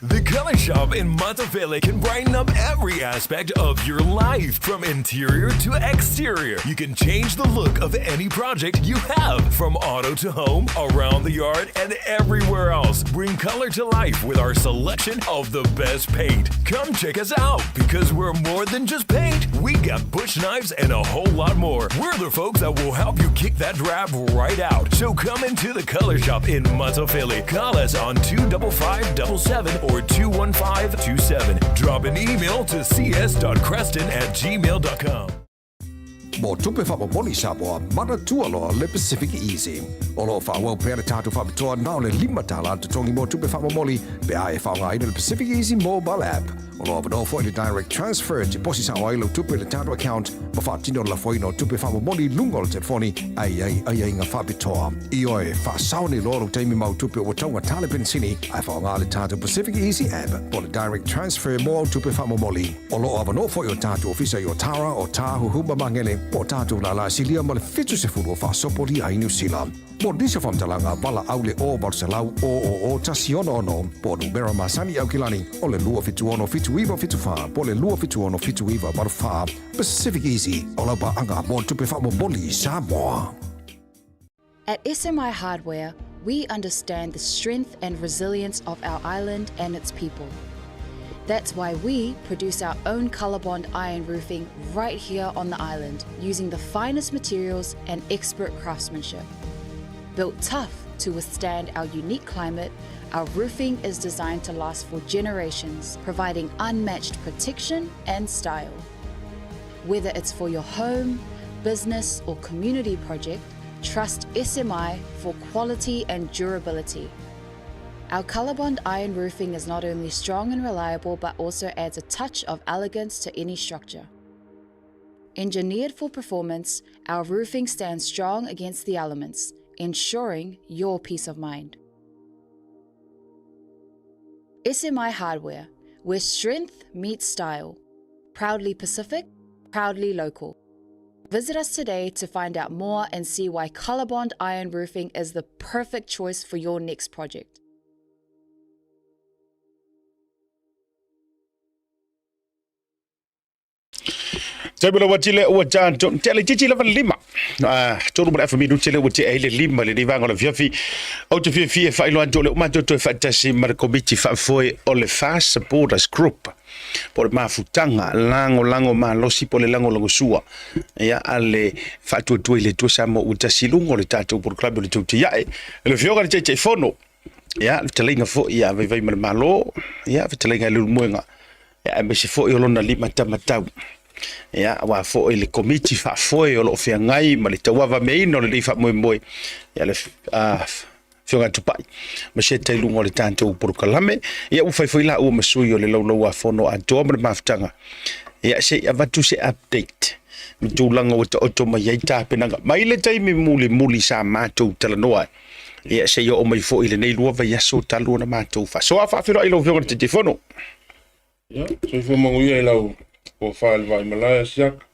The Color Shop in Monteville can brighten up every aspect of your life, from interior to exterior. You can change the look of any project you have, from auto to home, around the yard, and everywhere else. Bring color to life with our selection of the best paint. Come check us out because we're more than just paint. We got bush knives and a whole lot more. We're the folks that will help you kick that drab right out. So come into the Color Shop in Philly. Call us on 25577 or 21527. Drop an email to cs.creston at gmail.com. Mo tupe faamomoli Samoa, manatua loa le Pacific Easy. O lo o faaauau pea le tatou faapitoa na o le $5 le totogi mo tupe faamomoli pe a e faaaogaina le Pacific Easy mobile app. O lo o avanoa foi le direct transfer e tiposi sao ai lau tupe i le tatou account ma faatino le lafoina o tupe faamomoli i luga o le telefoni a i ai aiaiga faapitoa. Ioe, faasao nei loa lou taimi ma au tupe ua taugata le penisini ae faaaoga le tatou Pacific Easy app po o le direct transfer mo au tupe faamomoli. O lo o avanoa foi o tatou ofisa i Otara, Otāhuhu ma Magele, po o tatou lālā silia ma le 70 o faasopolia ai Niu Sila. Mo nisi o faamatalaga, valaau le 0 800 000 166 po o numera masani i Aukilani o le 276 7974 po o le 276 7984. Pacific Easy, o lau paaga mo tupe faamomoli i Samoa. At SMI Hardware, we understand the strength and resilience of our island and its people. That's why we produce our own Colorbond iron roofing right here on the island using the finest materials and expert craftsmanship. Built tough to withstand our unique climate, our roofing is designed to last for generations, providing unmatched protection and style. Whether it's for your home, business, or community project, trust SMI for quality and durability. Our Colorbond iron roofing is not only strong and reliable but also adds a touch of elegance to any structure. Engineered for performance, our roofing stands strong against the elements, ensuring your peace of mind. SMI Hardware, where strength meets style. Proudly Pacific, proudly local. Visit us today to find out more and see why Colorbond Iron Roofing is the perfect choice for your next project. Taimi lava tele ua tatou tele titi lava le lima. Ah, tolu ma le afa minute le ua tea ai le lima le vaega o le afiafi. Ou te fiafia e faailoa atu o lea ua matou toe faatasi ma le komiti faafoe o le Fast Supporters Group po o le mafutaga lagolago malosi po o le lagolagosua ia a le faatuatua i le Atua Samoa ua tasi i luga o le tatou polokalame o le Tautiae. Le Afioga i le Taitaifono, ia le fetalaiga foi ia Vaivaimalemalo, ia fetalaiga i Leulumoega, ia aemaise foi o lona limatamatau. Ia aua foi le komiti faafoe o lo o feagai ma le tauavameaina o lenei faamoemoe, ia le Afioga Tupai ma seta i luga o le tatou polokalame. Ia ua fai foi la ua ma sui o le Laulau-a-Fono atoa ma le mafutaga. Ia se i avatu se update ma tulaga ua taoto mai ai tapenaga mai le taimi mulimuli sa matou talanoa ai. Ia se i oo mai foi i lenei lua vaiaso talu ona matou faasoa. Faafeiloai i lau Afioga i le Taitaifono. Ia, soifua manuia i lau tofa i le Vaimalae Siaka.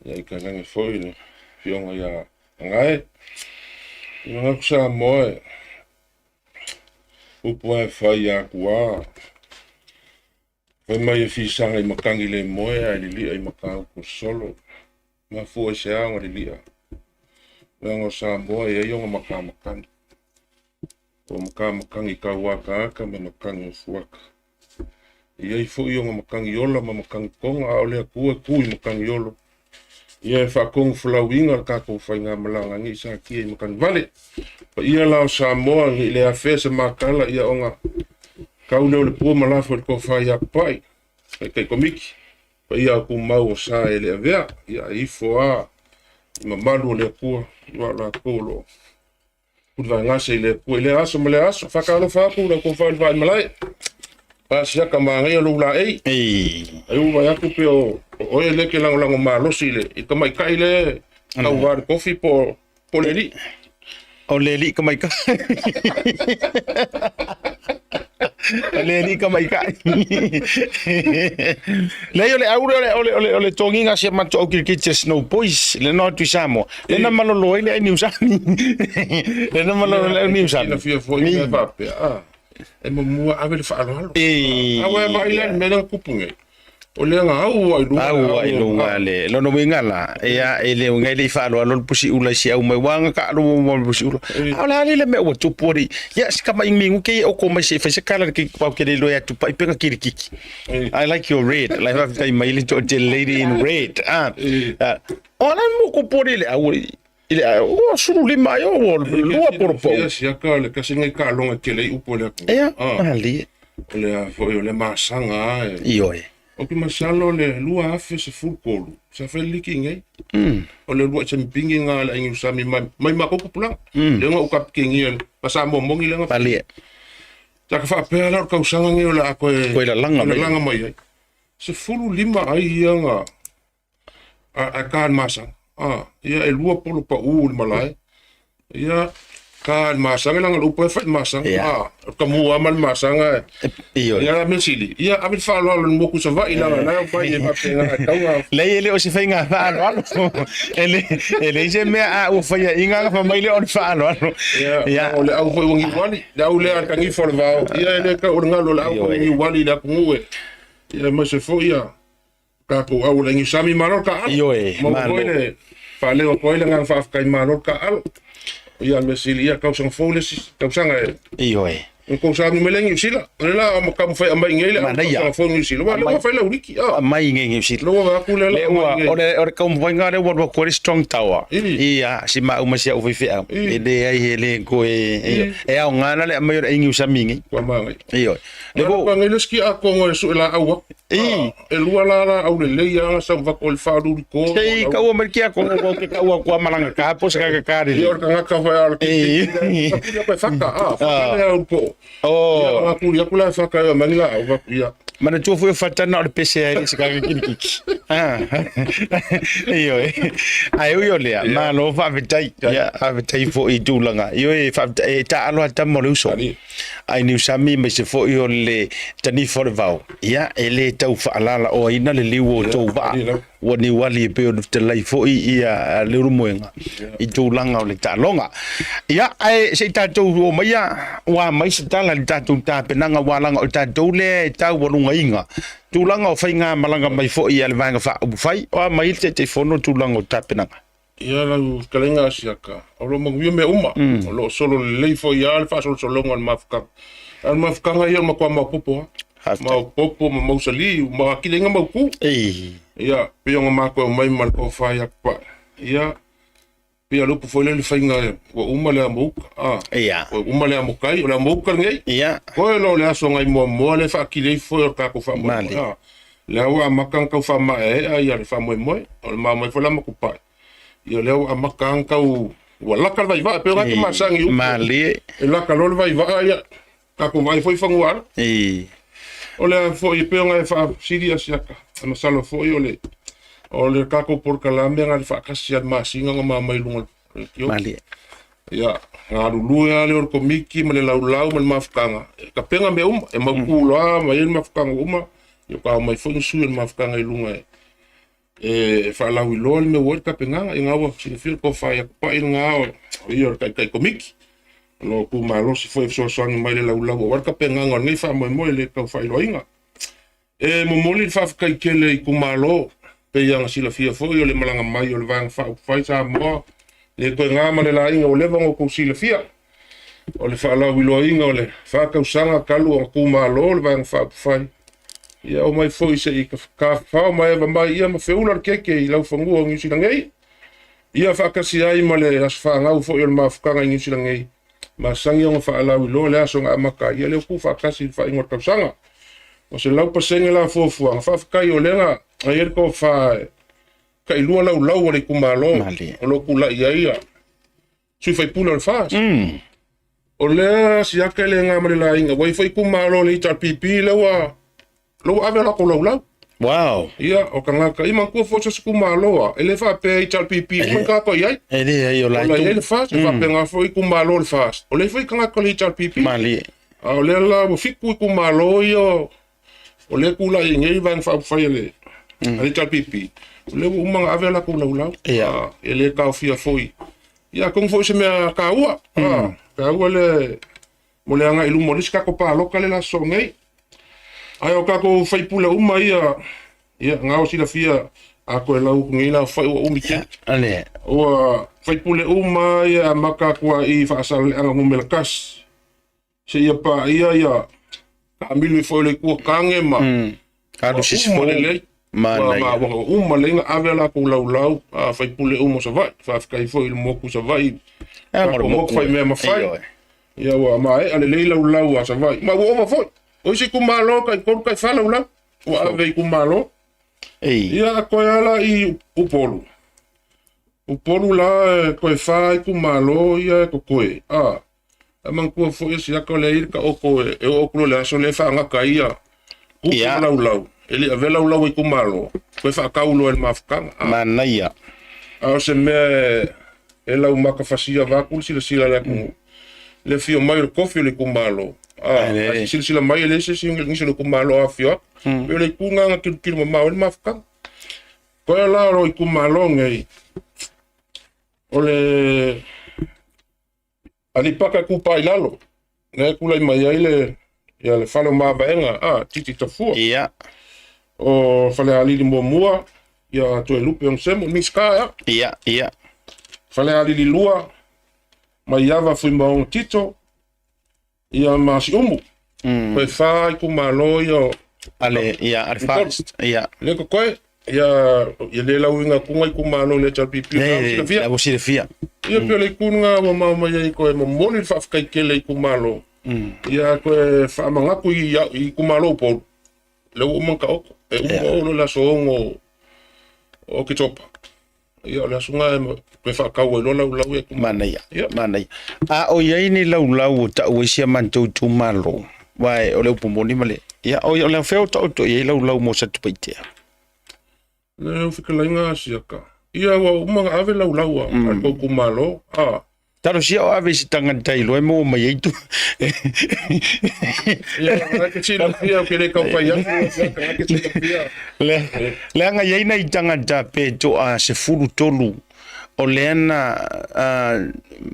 Ia, i tainane foi le Afioga ia Agae. I manatu Samoa e upu lava e fai ia Atua. Fai mai e fisaga i matagi le moe ae lilia i Matautu solo. Mafua i se a ona lilia. Leaga o Samoa e i ai ona matamatagi. O matamatagi tau akaaka ma matagi o fuata. E i ai foi ona matagi ola ma matagi toga, a o le Atua e tu i matagi olo. Ia e faatonu folauina le tatou faigamalaga ne i satia i matagi vale. Paia la o Samoa ne i le afea se matala ia ona tau lea o le pua ma lafo i le tofa ia Papa'i, taitai komiti. Paia o tumau o sa e le avea, ia e ifo a i mamalu o le Atua, aua o latou o lo o Ulivaegase i le Atua i lea aso ma lea aso. Faatalofa atu lau tofa i le Vaimalae. Pasiaka manaia lou laei. Ai ua vaai atu pe o oe lea e te lagolago malosi i le i tamaitai lea e tauva i le tofi po o le alii. O le alii tamaitai. O le alii tamaitai. Leai o le au lea o le o le o le togiga a si a matou au kirikiti a Snow Boys le noa atu i Samoa. Le na malolo ai le ai Niusami. Le na malolo ai le au Niusami. Silafia foi mea faapea. Ah. E muamua ave le faaaloalo. Aua e vaai la i le mea lea na tupu nei. O lea na au ai luga. Au ai luga le lona uiga la, ia e le uiga e le i faaaloalo le pusi ula i si au mai ua ga ka alu mo le pusi ula. A o le a le mea ua tupu ali. Ia si kama ingi ngu ke o ko mai se fai se kala ke pau ke le loe atu pai penga kiri kiki. I like your red. Like faafetai mai le toatele lady in red. Ah. O la mo ko pori le au i le ua sulu lima ai o lua poro pau. Ia siaka le kasi ngai ka longa ke le upo le aku. Ia, malie. O le a foi o le masaga e. Ioe. O ke masalo le 2013 sa fai liki ngai. O le lua champingi nga le aingi usami mai mai ma ko pula. Le nga u kap ke ngi pa sa mo mongi le nga. Malie. Ta ka fa pe la ka usanga ngi o la ko e. Koe la langa mai. Langa mai ai. 15 ai ia nga a ka le masaga. A, ia e lua polo pau le malae. Ia ka le masaga langa le upu e fai le masaga. A, o ka mua ma le masaga. Ioe. Ia la mea sili. Ia ave le faaaloalo i le moku Savaii langa na fai e faapena e tauga. Leai e le o se faiga faaaloalo. E le e leai se mea a ua faia inga ga mai le o le faaaloalo. Ia, o le au foi ua niuali. Le au lea a le kanifa o le vao. Ia e le tau o le galo o le au foi ua niuali i le atunuu e. Ia aemaise foi ia tatou au o le Niusami malo le taaalo. Ioe, Maua foi le faaleo atu ai le agaga faafetai malo le taaalo. Ia mea sili ia tausaga fou le isi tausaga e. Ioe. Na tou sami mai le Niu Sila. O le la ma taumafai aumai i nei le Manaia. tausaga fou Niu Sila. Ua lea ua fai lau liki. Ah. Aumai i nei Niu Sila. Lea ua vaai atu lea Le ua o le o le taumafaiga lea ua alu atu ai le Strong Tower. Ia si maau ma si au faifeau. E leai e le toe e aoga la le aumai o le ai Niu Sami i nei. Ua manaia. Ioe. Le po. Ngai le ski akongo e sue laau atu. E lua la laau lelei a sa vako o le whāruri ko. Sei kaua mai ki akongo ko ke kaua kua malanga ka po se ka ka ri. Ia o kangaka whai a le ki. Ki koe whaka a whaka le au po. Oh. Ia nga kuri aku la whaka ia mangi la au vaku ia. Manatua foi o fatana o le pese ai se ka kiri kiki. Ah. Ioe. Ae ui o lea, malo faafetai. Ia, faafetai foi i tulaga. Ioe, faafetai e taalo ata mo le uso. Ai Niusami aemaise foi o le tanifa o le vao, ia, e le tau faalalaoaina le liu o outou vaa, ua niuali e pei ona fetalai foi ia Leulumoega i tulaga o le taaloga. Ia, ae se i tatou o maia, ua mai se tala i le tatou tapenaga, ua laga o tatou lea e taualugaina tulaga o faigamalaga mai foi a le Vaega Faaupufai, o a mai le Taitaifono tulaga o tapenaga. Ia lau fetalaiga Asiata, o lo o manuia mea uma, o lo o solo lelei foi lava le faasolosologa o le mafutaga. A o le mafutaga ia o le matua maopoopo lava. Maopoopo ma mausali, ma atili mautu. Ia, pei ona matou aumai ma le tofa ia Tupai. Ia, pei o le upu foi lea le faiga ua uma le amo uta. A, ua uma le amo tai, o le amo uta lenei. Koe loa o le aso nai muamua lea e faatili ai foe o le tatou faamoemoe. A, lea ua amata ona tau faamaeaea ia le faamoemoe, o le mamoe foi la ma Tupai. Ia lea ua amata ona tau ua laka le vaivaa, e pei ona te masani i upu. Malie. E laka loa le vaivaa, ia tatou vaai foi i fanua ala. O le a foi e pei ona e faafesili Asiata, e masalo foi o le o le tatou polokalame na le faatasi a le masina na mamai i luga o le tio. Malie. Ia, galulue lava lea o le komiti ma le laulau ma le mafutaga, e tapena mea uma, e mautu loa ma i ai le mafutaga uma, ia ka omai foi ni sui o le mafutaga i luga e e faalauiloa le mea ua i ai le tapenaga, ia ua silafia le tofa ia Tupai lena o ia o le taitai komiti. O lo o tu malosi foi e fesoasoani mai le laulau aua le tapenaga o lenei faamoemoe le tau faailoaina. E momoli le faafetai tele i itumalo, pei ona silafia foi o le malaga mai o le Vaega Faaupufai Samoa, le toe na ma le laina ua leva ona outou silafia. O le faalauiloaina o le 4 tausaga talu ona tumalo le Vaega Faaupufai. Ia omai foi se i tafafao maeva mai ia ma feula le keke i laufanua o Niu Sila nei. Ia faatasi ai ma le aso fanau foi o le mafutaga i Niu Sila nei. Masani ona faalauiloa le aso na amata ai, ia lea ua tuufaatasi i le faaiuga o le tausaga. O 100% la fuafuaga, faafetai o lea na i ai le tofa e tailua laulau o le itumalo o lo o tulai ai ia sui faipule o le FAST. O lea siaka e le ga ma le laina, ua i ai foi itumalo o le HRPP lea ua lea ua ave o latou laulau. Wow. Ia, o tagata, ia manatua foi so o se itumalo lava, e le faapea HRPP uma tagata i ai. E leai, o la i ai le FAST, e faapena foi itumalo o le FAST. O lea foi tagata o le HRPP. Malie. A o lea la ua 7 itumalo ia o lea e tulai ai nei Vaega Faaupufai a le HRPP, o lea ua uma ona ave a latou laulau. E le taofia foi. Ia, atonu foi o se mea taua. Taua le Mo le agai i luma o le isi tatou palota lea o le a sosoo nei. Ae o tatou faipule uma ia, ia, na ua silafia a toe lau atu nei la fai ua umi tele. Ale. Ua faipule uma ia amata atu lava i Faasaleleaga numera 1 seia paia ia taamilo ifo i le itu o Tage ma Alu ua sisifo. uma lelei. Manaia. Ua uma lelei na ave a latou laulau a faipule uma o Savaii. Faafetai foi i le motu i Savaii. E, mo le Tatou motu motu. fai mea mafai. Ioe. Ia ua maea lelei laulau a Savaii. Ma ua ova foi. O isi itumalo tai 3 tai 4 laulau. Ua ave i itumalo. Ei. Ia toe ala i Upolu. Upolu la e toe 4 itumalo ia e totoe. A, e manatua foi e siaka o lea i le taoto e oo atu loa i le aso lea e faagata ai ia kupu Ia. ma laulau. E le i avea laulau i itumalo, toe faatau loa e le mafutaga. A, Manaia. a o se mea e laumaka fasia vaeatu le silasila a le atunuu. Le afio mai o le tofi o le itumalo. A, Ai, a silasila mai e leai se isi nisi o le itumalo o afio atu. Pei o le itu lena na tilotilo mamao ai le mafutaga. Koe la o lo itumalo nei, o le Aleipata Itupa i Lalo, lea e tulai mai ai le, ia, le fale o Mavaega, a, Titi Tafua. Ia. O Falealili muamua, ia Toelupe Onesemo, Minisita ea. Ia, ia. Falealili 2, Maiava Fuimaono Tito, ia ma Siumu. Toe 4 itumalo ia o Ale, ia, ale Upolu. fast. Ia. Le kokoe, ia, ia le lauina atu itumalo i le HRPP, Le, o silafia. le, ua silafia. Ia pei o le itu lena ua mao mai ai koe momoli le faafetai tele i itumalo. Ia koe faamanatu i itumalo Upolu. Le ua uma ona taoto. E uma oo loa i le aso 6 o Oketopa. Ia o le aso lena e toe faatau ai loa laulau ia itumalo. Manaia, Ia. manaia. A o i ai ni laulau o taua i si a matou itumalo, aua o le upu moni ma le, ia, o le afea o taoto i ai laulau mo Satupaitea? Le au fetalaiga a siaka. Ia ua uma ona ave laulau a le tou itumalo, a. Talosia o ave i se tagata iloa e maua mai ai tu. Ia, na ke silafia, ou te le tau fai atu, siaka, na ke silafia. Le, leaga i ai nai tagata pe toa 13 o lea na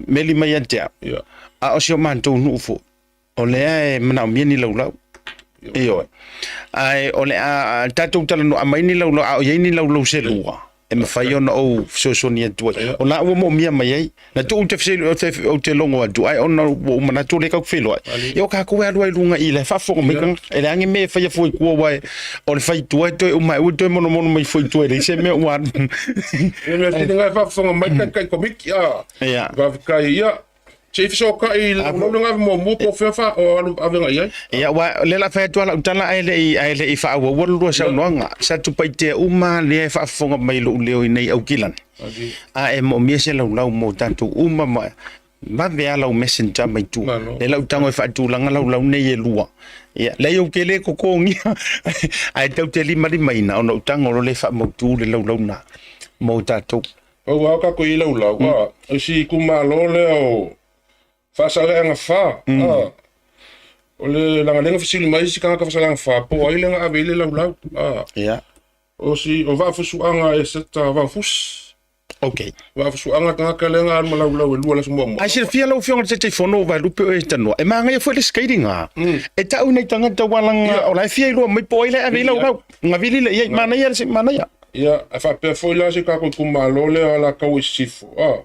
meli mai ia te au. Ia. A o si o matou nuu foi, o lea e manaomia ni laulau. Ioe. Ae o le a tatou talanoa mai ni laulau, a o i ai ni laulau se lua, e mafai ona ou fesoasoani atu ai. O la ua moomia mai ai. Na tuu ou te fesili, ou te logo atu, ae ona ua ou manatu o lea tatou te feiloai. Ia o tatou e alu ai i luga i i la e faafofoga mai tagata. E leai ni mea e faia fua i tua, aua o le fai i tua e toe uma ai ua toe monomono mai fua i tua e leai se mea ua alu. Ia mea sili na e faafofoga mai taitai komiti, a. Ia. Faafetai, ia. Se i fesootai i lau lagaga muamua po o fea fa, o alu avega i ai. Ia, aua o lea o le a fai atu lava lau tala ae le i, ae le i faaauaua le lua saunoaga. Satupaitea uma lea e faafofoga mai i lou leo i nei Aukilani. A e moomia se laulau mo tatou uma ma vave lava lau messenger mai tua. Lea la ou tago e faatulaga laulau nei e lua. Ia, leai ou te le totogia, ae tatou te limalimaina ona ou tago loa lea e faamautu le laulau na mo tatou. Pau lava tatou i laulau, a, o si itumalo lea o Faasaleaga 4, a, o le leaga lea na fesili mai isi tagata Faasaleaga 4, po o ai lea na ave i ai le laulau, a, o si, o Vaafusuaga Eseta Vaofusi. Ok. Vaafusuaga tagata lea na alu ma laulau e lua i le aso muamua. Ae silafia lau Afioga i le Taitaifono o Vaelupe o e tanoa, e magaia foi le skating a. E tau i nai tagata ua laga, o la e fia iloa mai po o ai la e ave i ai laulau. Gavili lea i ai, manaia le manaia. Ia, ae faapea foi la si tatou itumalo lea o Alataua i Sisifo, a,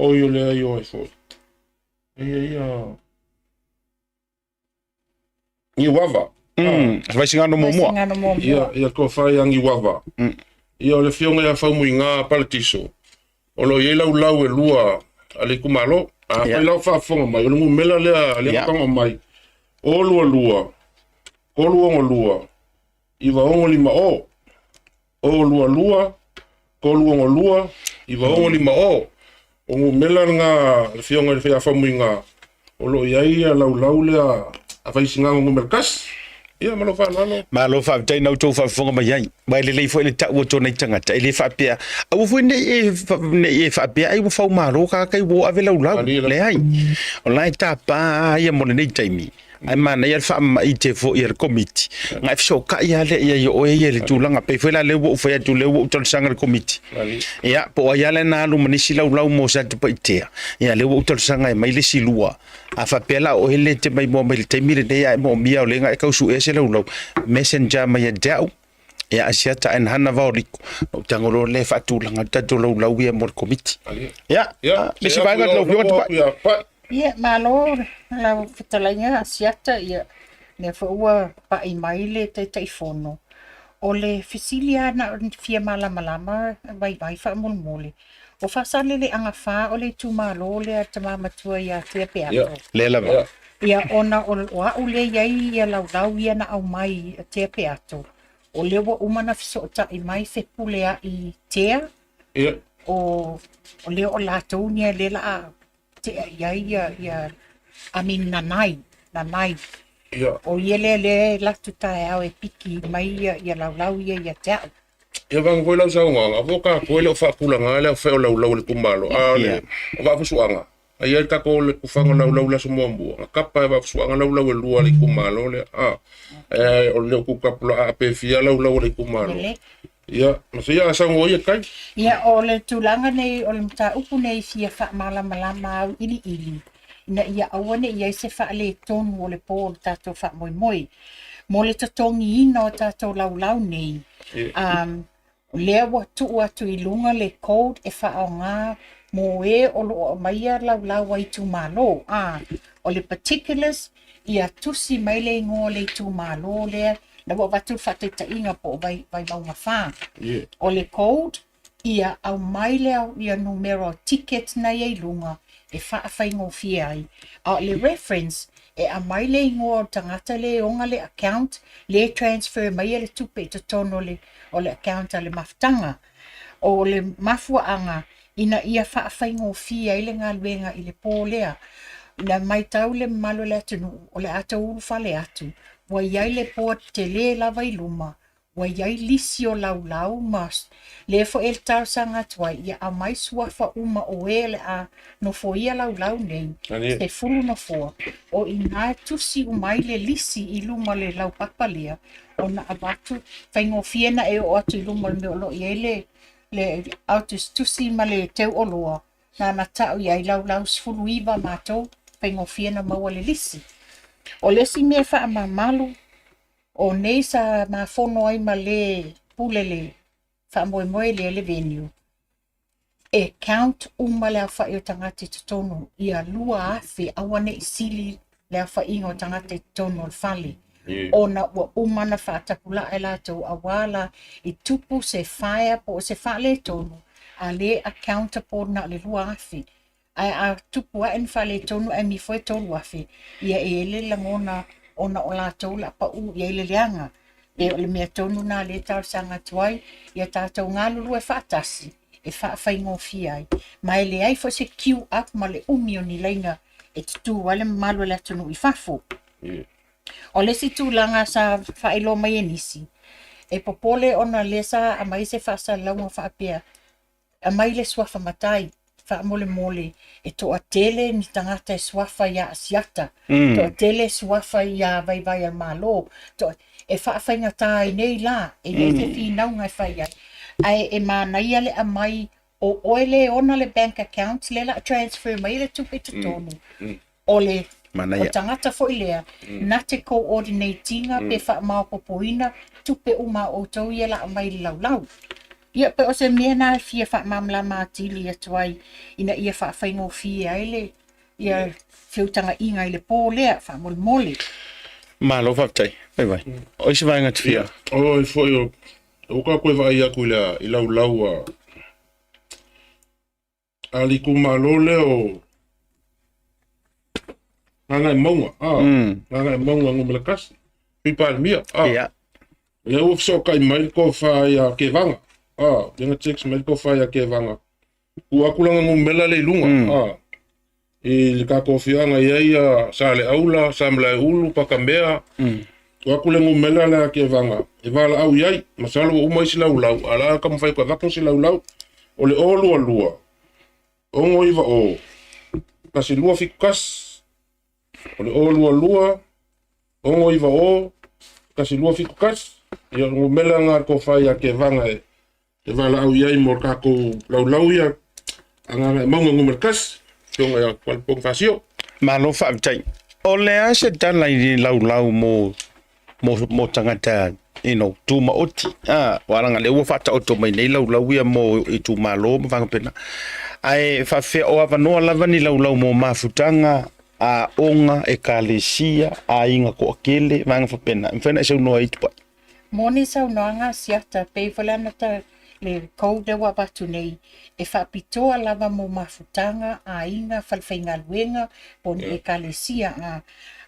oi o lea i o ai foi. Eia ia. Niuava. Vaisigano muamua. Vaisigano muamua. Ia, ia tofa ia Niuava. Ia o le afioga ia Faumuiga Paradiso, o lo o i ai laulau e lua a le itumalo. Afai la o faafofoga mai, o le numera lea, lea na tago mai, o 22, 362, 9650. O 22, 362, 9650. O numera lena a le Afioga i le Faiafamuiga o lo o i ai ia laulau lea a Vaisigano numera 1. Ia, ma lou faaaloalo. Malo faafetai na outou faafofoga mai ai. Aua e lelei foi le tau atu o nai tagata, e le faapea, aua foi ne i e, ne i e faapea ai ua faumalo tagata i ua ave laulau. Leai. O la e tapa lava ia mo lenei taimi. Ae manaia le faamamaite foi a le Komiti, na e fesootai lava lea i ai o oe ia i le tulaga. Pei foi la lea ua ou fai atu, lea ua ou talosaga i le Komiti, ia, po o ai lava lea na alu ma nisi laulau mo Satupaitea, ia lea ua ou talosaga e aumai le isi lua. A faapea la o oe lea e te maimoa mai i le taimi lenei ae moomia o lea na e tau suea se laulau, messenger mai ia te au, ia Asiata ae na hana vaoliko, na ou tago loa lea e faatulaga le tatou laulau ia mo le Komiti. Ia, le isi vaega lau Afioga Tupai. Ia, malo lau fetalaiga Asiata, ia, lea foi ua pai mai le Taitaifono. O le fesili lava na o le fia malamalama vaivai faamolemole, o Faasaleleaga 4 o le itumalo lea a le tama matua ia Tea Peato? Lea lava. Ia, ona o au lea e i ai ia laulau ia na aumai a Tea Peato, o lea ua uma ona fesootai mai Fepuleai Tea, o lea o latou ia lea o le a tea i ai ia, ia I mean Nanai, Nanai. Ia. O ia lea lea e alu atu taeao e piki mai ia, ia laulau ia ia te au. Ia vanga foi lau saunoaga, avo tatou e le o faatulaga le afai o laulau o le itumalo, a o le vaafusuaga, a i ai le tatou le tufaga o laulau i le aso muamua, na kapa e vaafusuaga laulau e lua a le itumalo lea, a, e o le o tutapula'a pe fia laulau o le itumalo. Ia, ma se ia a saunoa ia tai. Ia, o le tulaga nei, o le mataupu nei e fia faamalamalama auiliili, ina ia aua ne i i ai se faaletonu o le po o le tatou faamoemoe. Mo le totogiina o tatou laulau nei, um, o lea ua tuu atu i luga le code e faaaoga mo e o lo o aumaia laulau a itumalo. A, o le particulars, ia tusi mai le igoa o le itumalo lea, la ua avatu le faataitaiga po o Vai, Vaimauga 4. Yeah. O le code, ia aumai le ia numera o ticket na i ai luga e faafaigofie ai. A o le reference, e aumai le igoa o le tagata lea e ona le account, lea e transfer maia le tupe i totonu o le, o le account a le mafutaga. O le mafuaaga ina ia faafaigofie ai le galuega i le po lea. Na matau le mamalu o le atunuu, o le a tou ulufale atu, ua i ai le board tele lava i luma, ua i ai lisi o laulau ma lea foi e talosaga atu ai, ia aumai suafa uma o e o le a nofoia laulau nei, 10 nofoa, o i ina e tusi uma ai le lisi i luma o le laupapa lea, ona avatu, faigofie ona e oo atu i luma o le mea o lo o i ai le le autusitusi ma le teuoloa, na ona tau i ai laulau 19 matou, faigofie ona maua le lisi. O le isi mea e faamamalu, o nei sa mafono ai ma le pule le faamoemoe lea le venue, e count uma le aofai o tagata i totonu, ia 2,000, aua ne i sili le aofaiga o tagata i totonu o le fale, ona ua uma ona faatapulaa e latou aua la i tupu se fire po o se faaletonu, a le accountable na o le 2,000. Ae a tupu ae ni faaletonu ae mifo e 3,000, ia e i ai le lagona ona o latou o le a pau i ai le leaga. Pe o le mea tonu lena lea e talosaga atu ai, ia tatou galulue faatasi e faafaigofie ai. Ma e leai foi se queue up ma le umi o ni laina e tutū ai le mamalu o le atunuu i fafo. O le isi tulaga sa faailoa mai e nisi, e popole ona lea sa aumai se faasalalauga faapea, aumai le suafa matai, faamolemole e toatele ni tagata e suafa iā Asiata, toatele suafa iā Vaivai a le Malo, toa, e faafaigata ai nei la, e i ai se finauga e fai ai, ae e manaia le aumai o oe lea e ona le bank account lea o le a transfer mai le tupe i totonu, o le Manaia. o le tagata foi lea na te coordinate ina pe faamaopoopoina tupe uma a outou ia o le a aumai i le laulau. Ia pe o se mea na e fia faamalamalama atili atu ai ina ia faafaigofie ai le ia feutagaiga i le po lea faamolemole. Malo faafetai. Vaivai. O isi vaega e te fia. Oi foi o ua tatou e vaai atu i le i laulau a a le itumalo lea o Gagaemauga, a Gagaemauga numera 1, Sui Palemia, a. Ia. Lea ua fesootai mai le tofa ia Kevaga, a, lea na text mai le tofa ia Kevaga, tuu atu lana numera lea i luga, a, i le tatou afioaga e i ai ia Saleaula, Samalaeulu, Patamea, tuu atu le numera lea a Kevaga e valaau i ai, masalo ua uma isi laulau, a o le a taumafai atu e avatu isi laulau, o le 022 690 1271, o le 022 6 9 1 2 7 1. Ia, o le numera lena a le tofa ia Tevaga e e valaau i ai mo le tatou laulau ia a Gagaemauga Nu.1, Afioga ia Tuala Ponifasio. Malo faafetai. O le a se tala i le laulau mo mo mo tagata you know, tumaoti. Ah, aua leaga lea ua faataoto mai nei laulau ia mo itumalo ma vaega pena. Ae faafefea o avanoa lava ni laulau mo mafutaga, aoga, ekalesia, aiga toatele, vaega faapena. E mafai ona e saunoa ai Tupai? Moni saunoaga a Siata, pei foi la ona ta le code lea ua avatu nei, e faapitoa lava mo mafutaga, aiga, falefaigaluega, po o ni ekalesia, a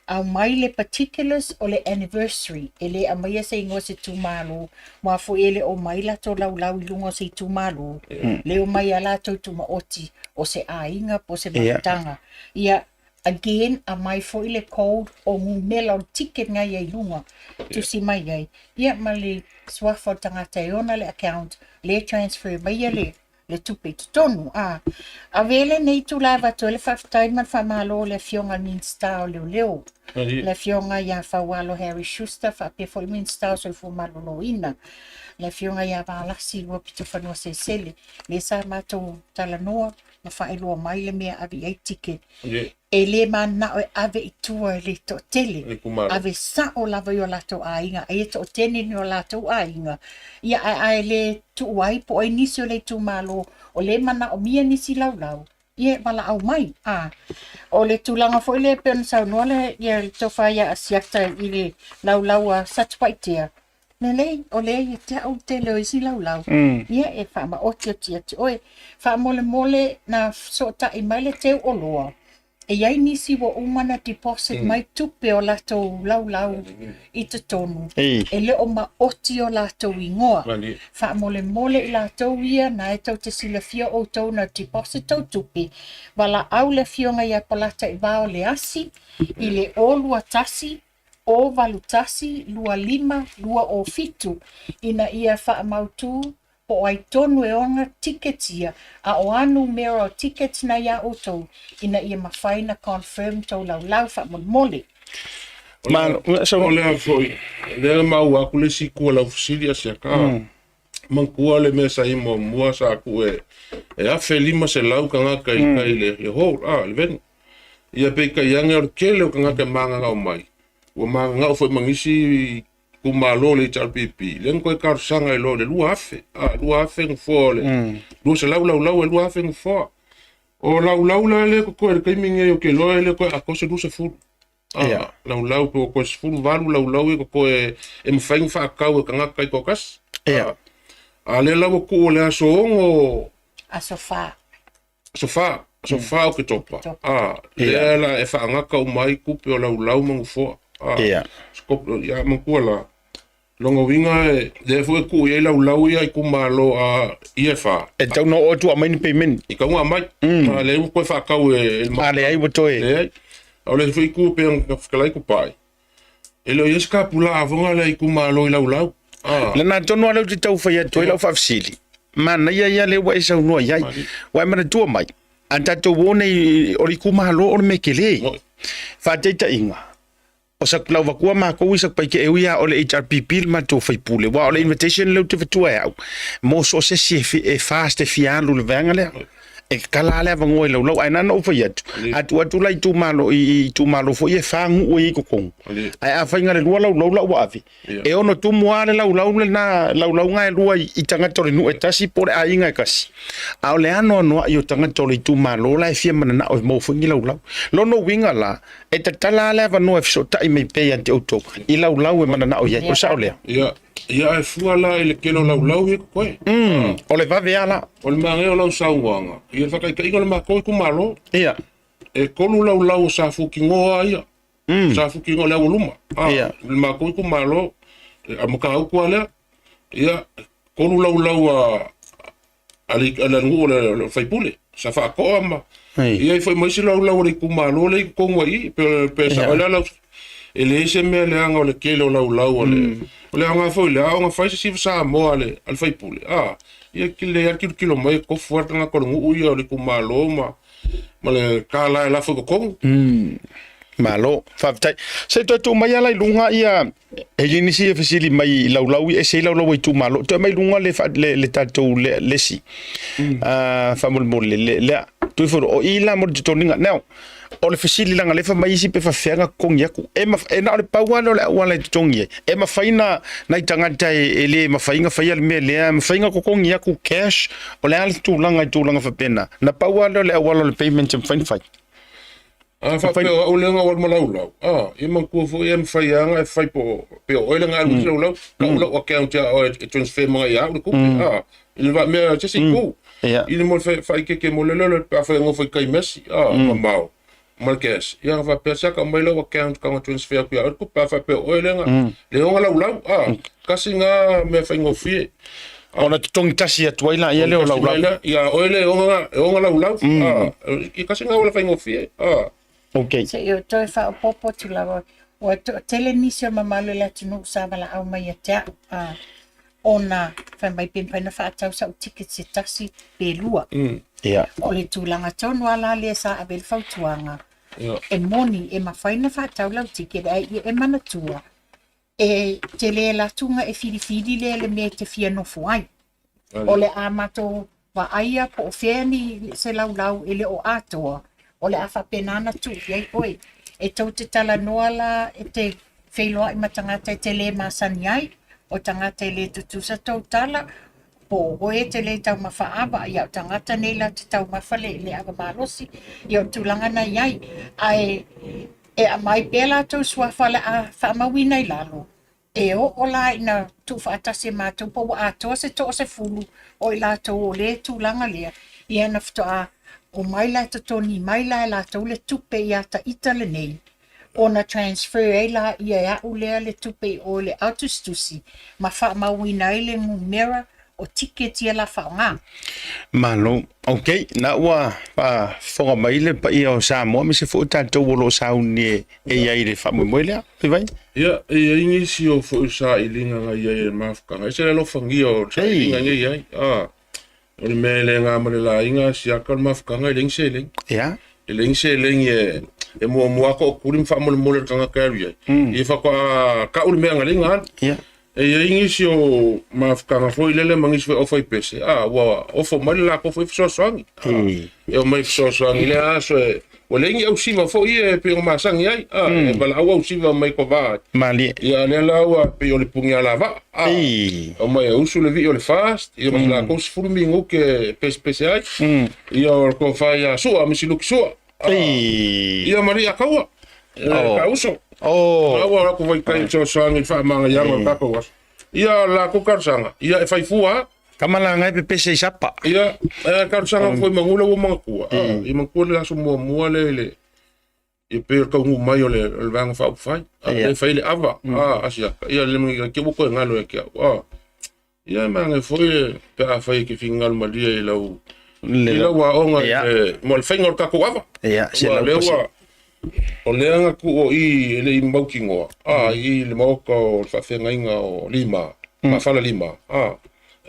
aumai le particulars o le anniversary, e le aumaia se igoa o se itumalo, aua foi e le o omai latou laulau i luga o se itumalo, le omai a latou tumaoti o se aiga po o se mafutaga. Ia, Again, aumai foi le code o numela o le ticket na i ai luga, tusi mai ai, ia ma le suafa o le tagata e ona le account, lea e transfer maia le le tupe i totonu. A avea lenei itula e avatu ai le faafetai ma le faamalo i le Afioga i le Minisita o Leoleo, le Afioga ia Faualo Harry Schuster faapea foi le Minisita o Soifua Maloloina, le Afioga ia Valasi Luapitofanua Selesele, lea sa matou talanoa ma faailoa mai le mea e ave i ai ticket. E le mananao e ave i tua i le toatele, ave sao lava i o latou aiga, aia toatele ni o latou aiga, ia ae, ae le tuu ai po o ai nisi o le itumalo o lea e manaomia nisi laulau, ia e valaau mai. A o le tulaga foi lea e pei ona saunoa le, ia, le tofa ia Asiata i le laulau a Satupaitea, Lelei, o lea ia te au le tele o isi laulau, ia e faamaotioti ia te oe. Faamolemole na fesootai mai le teu oloa, e i ai nisi ua uma ona deposit mai tupe o latou laulau i totonu, e le o maoti o latou igoa. Faamolemole i latou ia na e tou te silafia outou na deposit tou tupe, valaau le Afioga ia Polataivao Leasi i le 0 21 0 81 25 207 ina ia faamautu po o ai tonu e ona tickets ia, a o a numera o tickets na iā outou ina ia mafai na confirm tou laulau faamolemole. O lea foi, lea na maua atu le isi itu o lau fesili Asiata, manatua le mea sa i ai muamua sa tuu e 1500 tagata i tai i le hall, le venue. Ia peitai ane o le tele o tagata e mananao mai, ua mananao foi ma nisi itumalo o le HRPP, lea na toe talosaga ai loa i le 2000, 2000 nofoa o le 200 laulau e 2000 nofoa. O laulau la lea e totoe i le taimi lenei ou te iloa e le toe atoa se 20. Laulau pe ua toe 18 laulau ia totoe e mafai ona faatau e tagata taitoatasi. A o lea la ua tuu o le aso 6 Aso 4. Aso 4, aso 4 o Oketopa. A, lea la e faagata uma ai tupe o laulau ma nofoa. A, ia manatua la, lona uiga e, lea foi e tuu i ai laulau ia itumalo a ia e fa. E tatau ona oo atu aumai ni payment. E tatau ona aumai. A lea ua toe faatau e, e A leai ua toe. Leai. A o le foi itu pei ona fetalai Tupai, E le o i ai se kapula foga lea itumalo i laulau. Ah. Lena tonu lea ou te tau fai atu ai lau faafesili. Manaia ia lea ua e saunoa i ai. Ua e manatua mai, a tatou o nei o le itumalo o le mea tele. Faataitaiga, o Satulauvatua matou i Satupaitea e ui lava o le HRPP le matou faipule, aua o le invitation lea ou te avatua e au, mo so o se isi e fast e fia alu i le vaega lea. E tatala lava le avanoa i laulau, ae na ona ou fai atu, a tuu atu la i itumalo, i itumalo foi e fa nuu e i ai i totonu, ae afai na o le lua laulau la ua ave, e ono tumu lava le laulau lena, laulauga e lua i tagata o le nuu e tasi po o le aiga e tasi. A o le anoanoai o tagata o le itumalo la e fia mananao e maua foi ni laulau. Lona uiga la, e tatala lava le avanoa e fesootai mai pea ia te outou i laulau e mananao i ai. O le sao lea? Ia, Ia ae fua la i le tele o laulau ia totoe. O le vave lava la. O le manaia o lau saunoaga, ia le faataitaiga o le matou itumalo. Ia. E tolu laulau o Safutinoa ia. Safutinoa le aualuma. Ia. Le matou itumalo, a Matautu lava lea. Ia, tolu laulau a a le a le nuu o le faipule sa faatoa ma i ai foi ma isi laulau o le itumalo lea i totonu ai i i pe pe sao ai la lau e leai se mea leaga o le tele o laulau a le o le aoga foi lea a ona fai se siva Samoa a le a le faipule a ia ke lelei lava le tilotilo mai e tofu lava le tagata o le nuu ia o le itumalo ma ma le tala e lafo i totonu. Malo, faafetai. Se i toe tuu mai lava la i luga ia, e i ai nisi e fesili mai i laulau e ese ai laulau a itumalo. Toe aumai i luga le, le, le tatou le, lesi. Mm. Uh, faamolemole, le, lea, Tuifolo, o i la mo le totogiga. Now, o le fesili leaga lea fai mai isi pe faafefea ona totogi atu. E, maf, e na o le pau lava lea o le auala e totogi ai. E mafai na nai tagata e, e le mafai ona faia le mea lea, e mafai ona totogi atu cash, o le a le tulaga i tulaga faapena. Na pau lava lea o le auala o le payment e mafai ona fai. A faapea o au lea na ou alu ma laulau, a, ia manatua foi e mafai lava ona e fai po o, pe o oe lea na alu i laulau, tau lau account ia oe e transfer mai ia au le tupe, a, i le mea se isi itu. I le mo le faaeteete mo le lele pe afai e nofo i tai mesi, a, mamao ma le cash. Ia ona faapea, se a aumai lau account tau na transfer atu ia oe le tupe, pe a faapea o oe lea na, lea ona laulau, a, tasi lena mea faigofie. Ona totogi tasi atu ai laia lea o laulau. Ia oe lea e ona laulau, a, ia tasi lena auala faigofie, a. Okay. Se i ou toe faaopoopo atu lava, ua toatele nisi o le mamalu o le atunuu sa valaau mai ia te au, a, ona fai mai pe mafai ona faatau sau ticket se tasi pe lua. Ia. O le tulaga tonu lava la lea sa ave ai le fautuaga, e moni e mafai ona faatau lau ticket ae ia e manatua E tele alu atu ona e filifili lea le mea e te fia nofo ai. O le a matou vaaia po o fea ni se laulau e le o atoa, o le a faapena ona tuu i ai oe. E tou te talanoa la e te feiloai ma tagata e te le masani ai, o tagata e le tutusa tou tala, po o oe e te le taumafa ava, ia o tagata nei latou te taumafa le, le ava malosi, ia o tulaga na i ai. Ae e aumai pea latou suafa o le a faamauina i lalo, e oo la ina tuufaatasi e matou po ua atoa se toasefulu o i latou o le tulaga lea, ia ona faatoa omai la e totogi mai la e latou le tupe ia ita lenei, ona transfer ai la ia e au lea le tupe i o i le autusitusi ma faamauina ai le numera o ticket ia la faaaoga. Malo. Ok, na ua faafofoga mai le paia o Samoa aemaise foi o tatou o lo o sauni e i ai i le faamoemoe lea. Fai. Ia, e i ai nisi o foi sailiga na i ai e mafutaga. Ese le alofagia o sailiga nei i ai. Ah, o le mea e le na ma le laina siaka o le mafutaga e leai ni seleni. Ia. E leai ni seleni e e muamua tootuli ma faamolemole le tagata e alu i ai. Ia faatoa tau le mea na leai na alu. Ia. E i ai nisi o mafutaga foi lele ma nisi foi o aufaipese, a, ua ofo mai le latou foi fesoasoani. A, e omai fesoasoani i lea aso e, ua leai ni ausiva foi ia e pei ona masani ai, a, e valaau ausiva mai kovā ai. Malie. Ia, a lea la ua pei o le puni alavaa, a, omai e usu le vii o le fast, ia ma se latou 10 minute e pesepese ai, ia o le tofa ia Sua, Misi Luki Sua, a, ia ma alii Akaua, ka uso. Oh. Ua o latou vaitaimi fesoasoani i le faamagaiaga o le tatou aso. Ia, o le latou talosaga, ia e fai fua lava. Tama la ngai pepese i sapa. Ia, e talosaga foi manu lea ua manatua. Ia manatua le aso muamua lea i le ia pei o le taunuu mai o le o le Vaega Faaupufai. A lea e fai le ava, a asiata. Ia le mea te ua toe galo ia te au. A ia e manaia foi pe afai e te finagalo malie i lau i lau aoga i mo le faiga o le tatou ava. Ia, se lau pasi. O lea na tuu o i e le i mautinoa, a i le maota o le faafeagaiga o Lima, Maafala Lima, a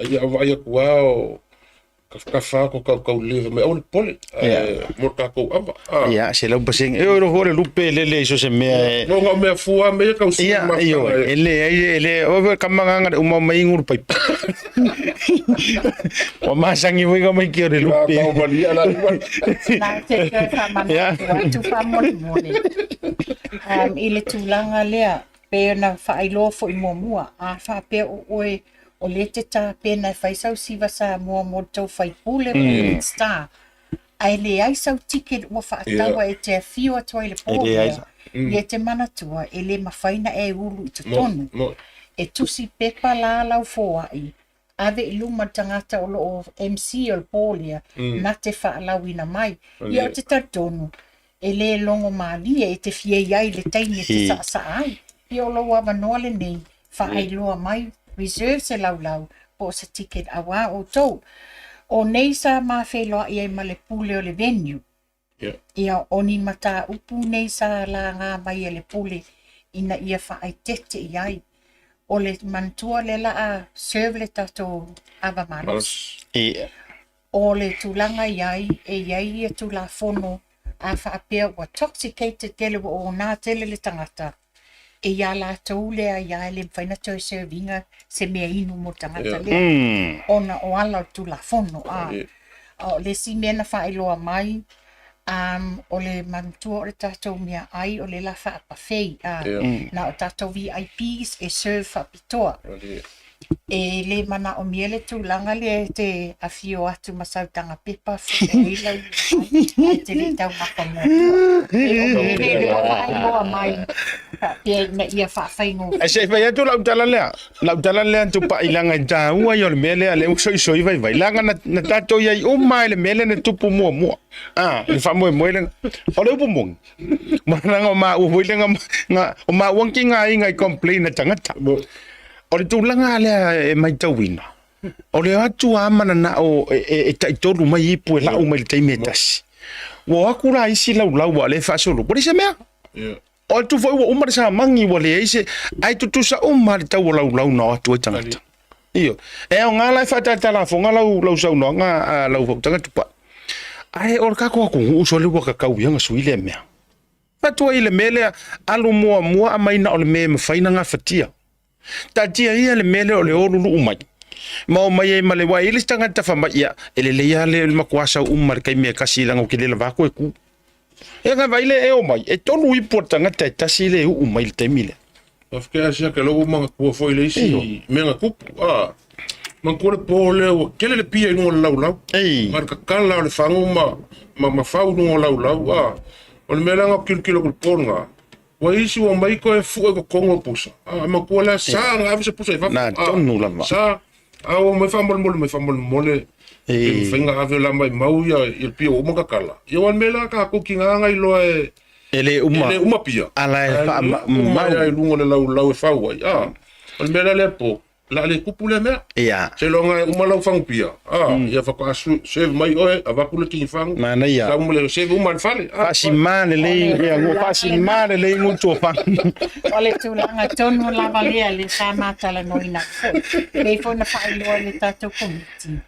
ia vaai atu lava o tafatafa lava ko tautau lelei fai mai aua le popole mo le tatou ava. Ia, 100%. E oi roho le lupe lele i so se mea e. No ngā mea fua me ia tau Ia, io, e le ai e le o ka manganga le uma mai nguru paipa. Ua masangi foi ka mai ki o le lupe. Ia, kau malia la iwa. Na te toe faamanatu atu faamolemole. I le tulaga lea, pei ona faailoa foi muamua, a faapea o oe o lea e te tapena e fai sau siva Samoa mo le tou faipule ma le Minisita, ae leai sau ticket ua faataua e te afio atu ai i le po lea, ia e te manatua e le mafai ona e ulu i totonu. E tusi pepa la lau foai, ave i luma le tagata o lo o MC o le po lea, na te faalauina mai. Ia ou te talitonu, e le logo malie e te fia i ai i le taimi e te saasaa ai. Ia o lou avanoa lenei, faailoa mai, reserve se laulau po o se ticket auā outou. O nei sa ma feiloai ai ma le pule o le venue. Ia, o ni mataupu nei sa laga mai e le pule ina ia faaeteete i ai. O le manatua lea la a serve le tatou ava malosi. O le tulaga i ai, e i ai ia Tulafono. A faapea ua toxicated tele ua onā tele le tagata, e iā latou lea ia e le mafai ona toe serve ina se mea inu mo le tagata lea, ona o ala o le Tulafono. A, o le isi mea na faailoa mai, um, o le manatua o le tatou meaai o le la faapafei, a, na o tatou VIPs e serve faapitoa. E le manaomia le tulaga lea e te afio atu ma sau taga pepa fua ai lau ae te le i taumafa muamua. E o mea lea ua faailoa mai faapea ina ia faafaigofie. Ae se i fai atu lau tala lea, lau tala lea Tupai leaga e taua ia o le mea lea lea ua soisoi vaivai leaga na, na tatou i ai uma lava i le mea lea na tupu muamua. Ah, le faamoemoe lea. O le upu moni, ma leaga o maua foi lea na, o maua na tigaina i complain a tagata. O le tulaga lea e matauina, o le o atu lava mananao e taitolu mai ipu e lau mai le taimi e tasi. Ua o atu la isi laulau a o lea e faasolo, ua leai se mea. O atu foi ua uma le samagi ua leai se, ae tutusa uma lava le tau o laulau na o atu ai tagata. Ioe. E aoga la e faatatalafoga lau, lau saunoaga a lau fautaga Tupai. Ae o le tatou atunuu sole ua tatau ia ona sui lea mea. Fatua i le mea lea, alu muamua aumai na o le mea e mafai ona gafatia. Taatia ia le mea lea o le o luluu mai ma omai ai ma le, aua e i ai le isi tagata fai mai, ia, e lelei lava le matua sau uma i le taimi e tasi leaga ou te le lava atu e tu. Ia na vaai lea e omai, e tolu ipu o le tagata e tasi lea e uu mai i le taimi lea. Faafetai a siaka lou manatua foi le isi mea na tupu. Ah, manatua le po lea ua tele le pia i luga o le laulau. Ei. Ma le kakala o le fagu ma, ma, ma fau i luga o laulau. Ah, o le mea la na kilokilo atu i le po lena, ua isi ua omai toe fue i totonu o pusa. Ah, manatua lea sa na ave se pusa i fafo. Na tonu lava. Sa, a ua omai faamolemole mai faamolemole. Ei. E mafai ona ave la maimau ia, ia le pia ua uma kakala. Ia aua o le mea la tatou tiga na iloa e, E le uma. E le uma pia. Ala e faamau. Ai luga o le laulau e fau ai. Ah, o le mea la lea po, la le kupu lea mea. Ia. Seiloga e uma lau fagu pia. Ah, ia faatoa serve mai oe, avatu le tini fagu. Manaia. Sau ma le serve uma i le fale. Ah, Faasimā lelei, ia, faasimā lelei gutu o fagu. O le tulaga tonu lava lea le sa ma talanoaina atu foi. Pei foi ona faailoa i le tatou Komiti,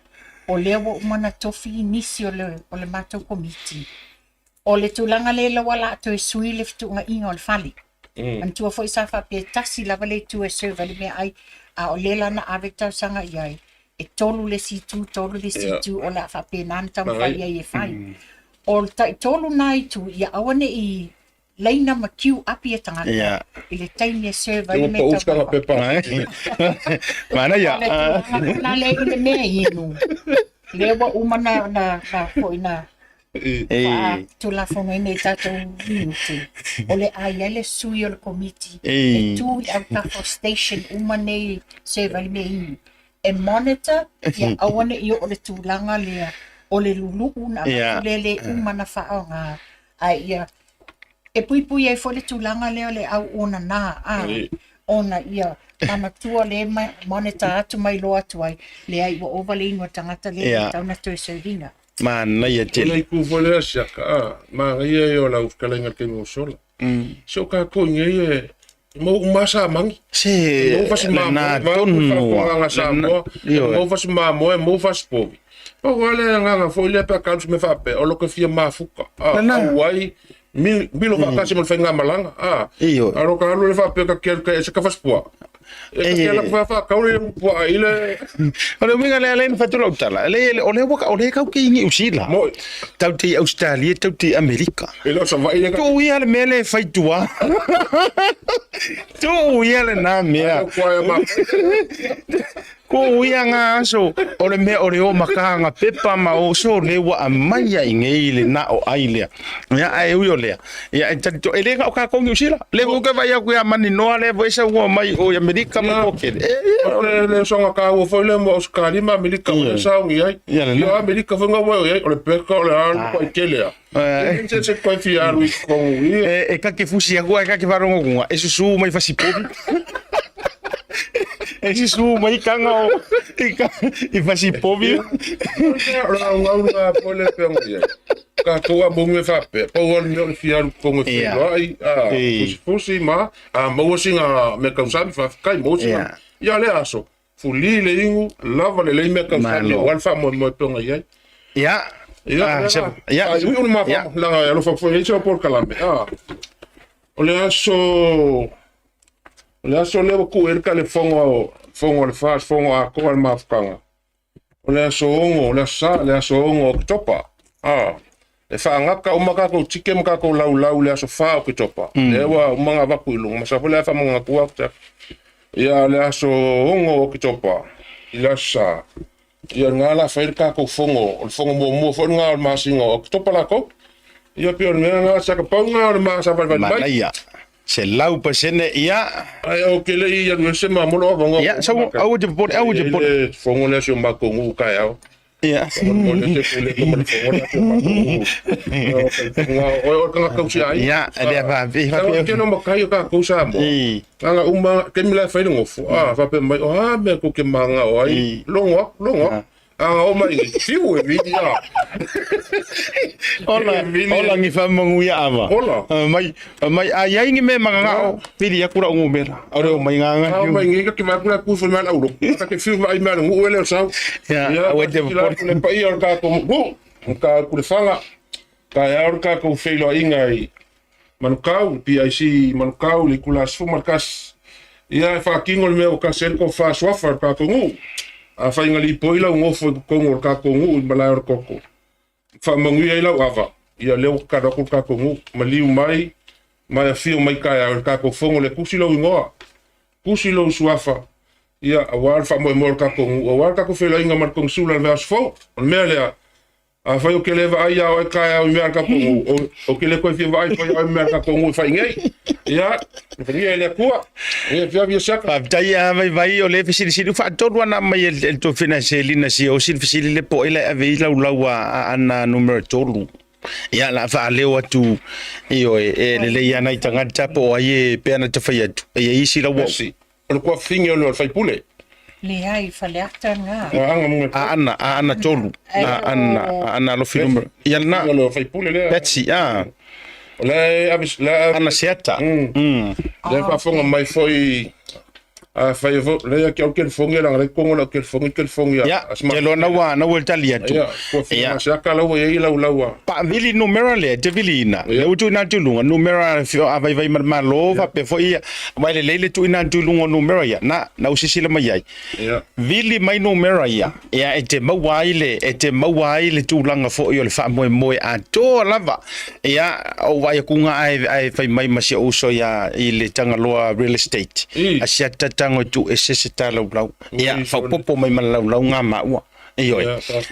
o lea ua uma ona tofi nisi o le, o le matou Komiti O le tulaga lea la ua la toe sui le fetuunaiga o le fale. Mm. Manatua foi sa faapea e tasi lava le itu e serve ai le meaai, a o lea la na ave le talosaga i ai, e tolu le isi itu, tolu le isi itu, o le a faapena ona taumafai ai e fai. Mm. O le taitolu na itu, ia aua ne i laina ma queue up ia tagata yeah. i le taimi e serve ai le mea taumafa. Pepa. Manaia. O le tulaga na lea i le mea inu. Lea ua uma na, na, na, foi na, Faatulafonoina i tatou minute, o le a i ai le sui o le komiti e tu i autafa o station uma nei serve ai le mea inu e monitor ia aua ne i oo le tulaga lea o le luluu na avatu lea le uma na faaaoga ae ia e puipui ai foi le tulaga lea o le au onana a ona ia manatua le monitor atu ma iloa atu ai leai ua ova le inu a le tagata lea e tatau ona toe serve ina. Manaia tele. O le itu foi lea siaka, a, manaia ia o lau fetalaiga i le taimi ua sola. Se o tatou i nei e mau uma lava samagi. Se, E mau fasi lena mamoe, vaeatu tonu le a. faafofogaga Samoa, e Ioe. mau fasi mamoe, mau fasi povi. Pau lava le agaga foi lea pe a ka alu se mea faapea, o lo ke fia mafuta, a, Lena. au ai milo faatasi ma le faigamalaga, a. Ioe. A lo ka alu le faapea ka ke alu ka ese ka fasi puaa. E ke ala wha kaure i puaa i le... O le uiga lea lea na fai atu lau tala, le, o lea ua, o lea kau ke i Niu Sila. Moi. Tau te i Australia, tau te i Amerika. E le o Savaii le ka... Tuu ia le mea lea e fai tua. Tuu ia lena mea. Tuu ia ngā aso, o le mea o le o makaanga pepa ma o so le ua aumai ai nei le na o ai lea. Ia, ae ui o lea, ia, e talito, e le na o kākou Niu Sila. Le ua ke vai aku ia Maninoa lea foi sau ua mai o i Amerika ma Pokele. E, e, o le le soga kāua foi lea mo Australia ma Amerika o le sauni ai. Ia, le Ia Amerika foi ngā wai ai, o le peka o le alu pa i tele a. E se se koe fia alu i kongu i. E, e kake fusi aku e kake wharongo e susu mai fasipovi. E susu mai kanga o i, ka, i fasipovi. O le au ngau ngā foi le pea ngā ai. Ka tou a mongu e whapea, pau alu mea o le fia alu kongu e whenua ai, a fusi fusi ma, a maua singa me kausami whawhikai, maua singa. Ia le aso, fuli le ingu, lava lelei mea kausami, Malo. o al whaamoemoe pea ngā ai. Ia. Ia, ia, ia, le ma langa e alofa foi ai se polokalame. Ah. O le aso o le aso lea ua tuu ai le talefono fono a le FAST, fono atoa le mafutaga. O le aso 6, o le aso Sa, le aso 6 o Oketopa. Ah. E faagata uma tatou tike ma tatou laulau i le aso 4 o Oketopa. Lea ua uma ona avatu i luga, masalo foi o le a faamanatu atu. Ia, le aso 6 o Oketopa i le aso Sa, ia lena la fai le tatou fono, o le fono muamua foi lena o le masina o Oketopa latou. Ia pei o le mea lena, sa ka pau lena o le ma savalivali mai. Manaia. 100% ia. Ae ou te le i alu ese ma molo avanoa. Ia, sau aua te popole, aua te popole. E i ai le fono lea a si o matou nuu taeao. Ia. Faamolemole se pule ma le fono lea a si o matou nuu. O le tagata tausiaiga. Ia, lea faapea. Faapea. Tele o matai o tatou Samoa. Ana uma, taimi la e fai le gofo, a, faapea mai, o a mea tou te manao ai, logo atu, logo atu. A oo mai i fiu e vili a. Ola, ola ni faamanuia ava. Ola. Mai, mai a iai ni mea magagao, vili aku lau numera. Ore o mai nganga. A mai ngi ka ke vai kula ku fo mai lau. Ka ke fiu vai mai ngu ele o sau. Ia, aua te popole. Le paia o le tatou nuu, ka ku le fanga. Ka e ao le tatou feiloaiga i Manukau, PIC Manukau, le itula 11. Ia, e faatino le mea ua tasi ai le tofa suafa o le tatou nuu. Afai na lipoi lau nofo i totonu o le tatou nuu i le malae o le koko, faamanuia ai lau ava, ia lea ua tatalo atu le tatou nuu, maliu mai, ma e afio mai taeao i le tatou fono lea, tusi lou igoa, tusi lou suafa, ia, aua le faamoemoe o le tatou nuu, aua le tatou feiloaiga ma le Konisula i le vaiaso fou. O le mea lea, Afai ou te le vaai ia oe taeao i mea a le tatou nuu, ou te le toe fia vaai foi ia oe i mea a le tatou nuu e fai nei. Ia, alofagia e le Atua. Ia, fia fia siaka. Faafetai a Vaivai o le fesilisili faatolu ana mai e le tofina selina si o sili fesili le po ela e ave i laulau a ana numera 3. Ia la faaleo atu ioe e lelei ana i tagata po o ai e pe ana tafai atu. E i isi lau O le tuafafine o le faipule. Leai, Faleata lena. Aana, Aana tolu. Aana, Aana alofi numera. Ia lena. O le faipule lea. Betsy, ah. O la e ave, la Ana Seata. La e faafofoga mai foi afai foi le ke au kelifonia la le kongo la kelifonia kelifonia. Ia, te loa na ua na ua tali atu. Ia, tuafafine Seata la ua i ai lau lau. Pa vili numera lea te viliina. Le ua tuuina atu i luga numera a Vaivai ma le Malo faapea foi ia Aua e lelei le tuuina atu i luga o numera ia, na, na u sisila mai ai. Vili mai numera ia, ia e te maua ai le, e te maua ai le tulaga foi o le faamoemoe atoa lava. Ia, o vaai atu nga ae, ae fai mai ma si ou uso ia i le Tagaloa Real Estate. A siata tago e tuu ese se talaulau. Ia, faaopoopo mai ma le laulau nga maua. Ioe,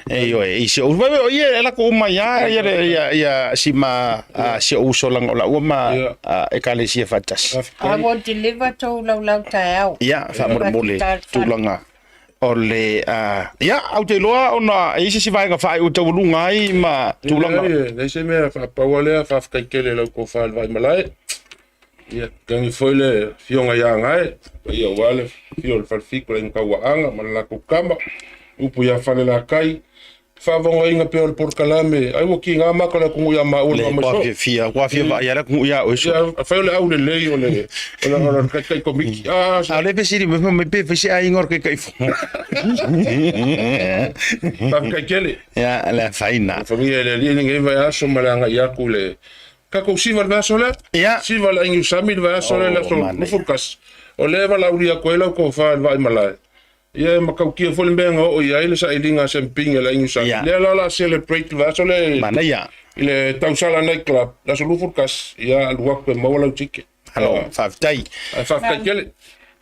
ioe, i si ou, o ia e lako uma ia, ia, ia, ia, si ma, si ou uso langa o laua ma ekalesia faatasi. I will deliver tou laulau taeao. Ia, faamolemole tulaga o le, ia, au te iloa ona e i ai se isi vaega faaiu e taualuga ai ma tulaga. Leai, leai se mea faapaua lea, faafetai tele i lau tofa i le Vaimalae. Ia, tangi foi le afioga ia Gae, paia aua le afio o le Falefitu le Aiga Tauaana ma le latou tama, upu ia Falelatai, faavaogaina pea o le polokalame, ai ua tiga maka le atunuu ia maua le Ua Mamaisoo. fiafia, ua fia vaai le atunuu ia oe soo. Ia, afai o le aulelei o le o le o le taitai komiti. Ah, A o le fesili mai, fai mai pe fai se aiga o le Taitaifono. Faafetai tele. Ia, le afaina. Alofagia e le Alii lenei vaiaso ma le agai atu i le Tatou siva i le vaiaso lea. Ia. Siva le aiga Sami i le vaiaso lea, le aso 21. O lea e valaaulia atu ai lau tofa i le Vaaimalae. Ia e matautia foi le mea na oo i ai le sailiga a Semping e le aiga Sami. Ia. Lea la o le a celebrate le vaiaso lea i Manaia. i le Tausala Night Club, le aso 21. Ia alu atu e maua lau ticket. Malo, faafetai. Ae faafetai tele.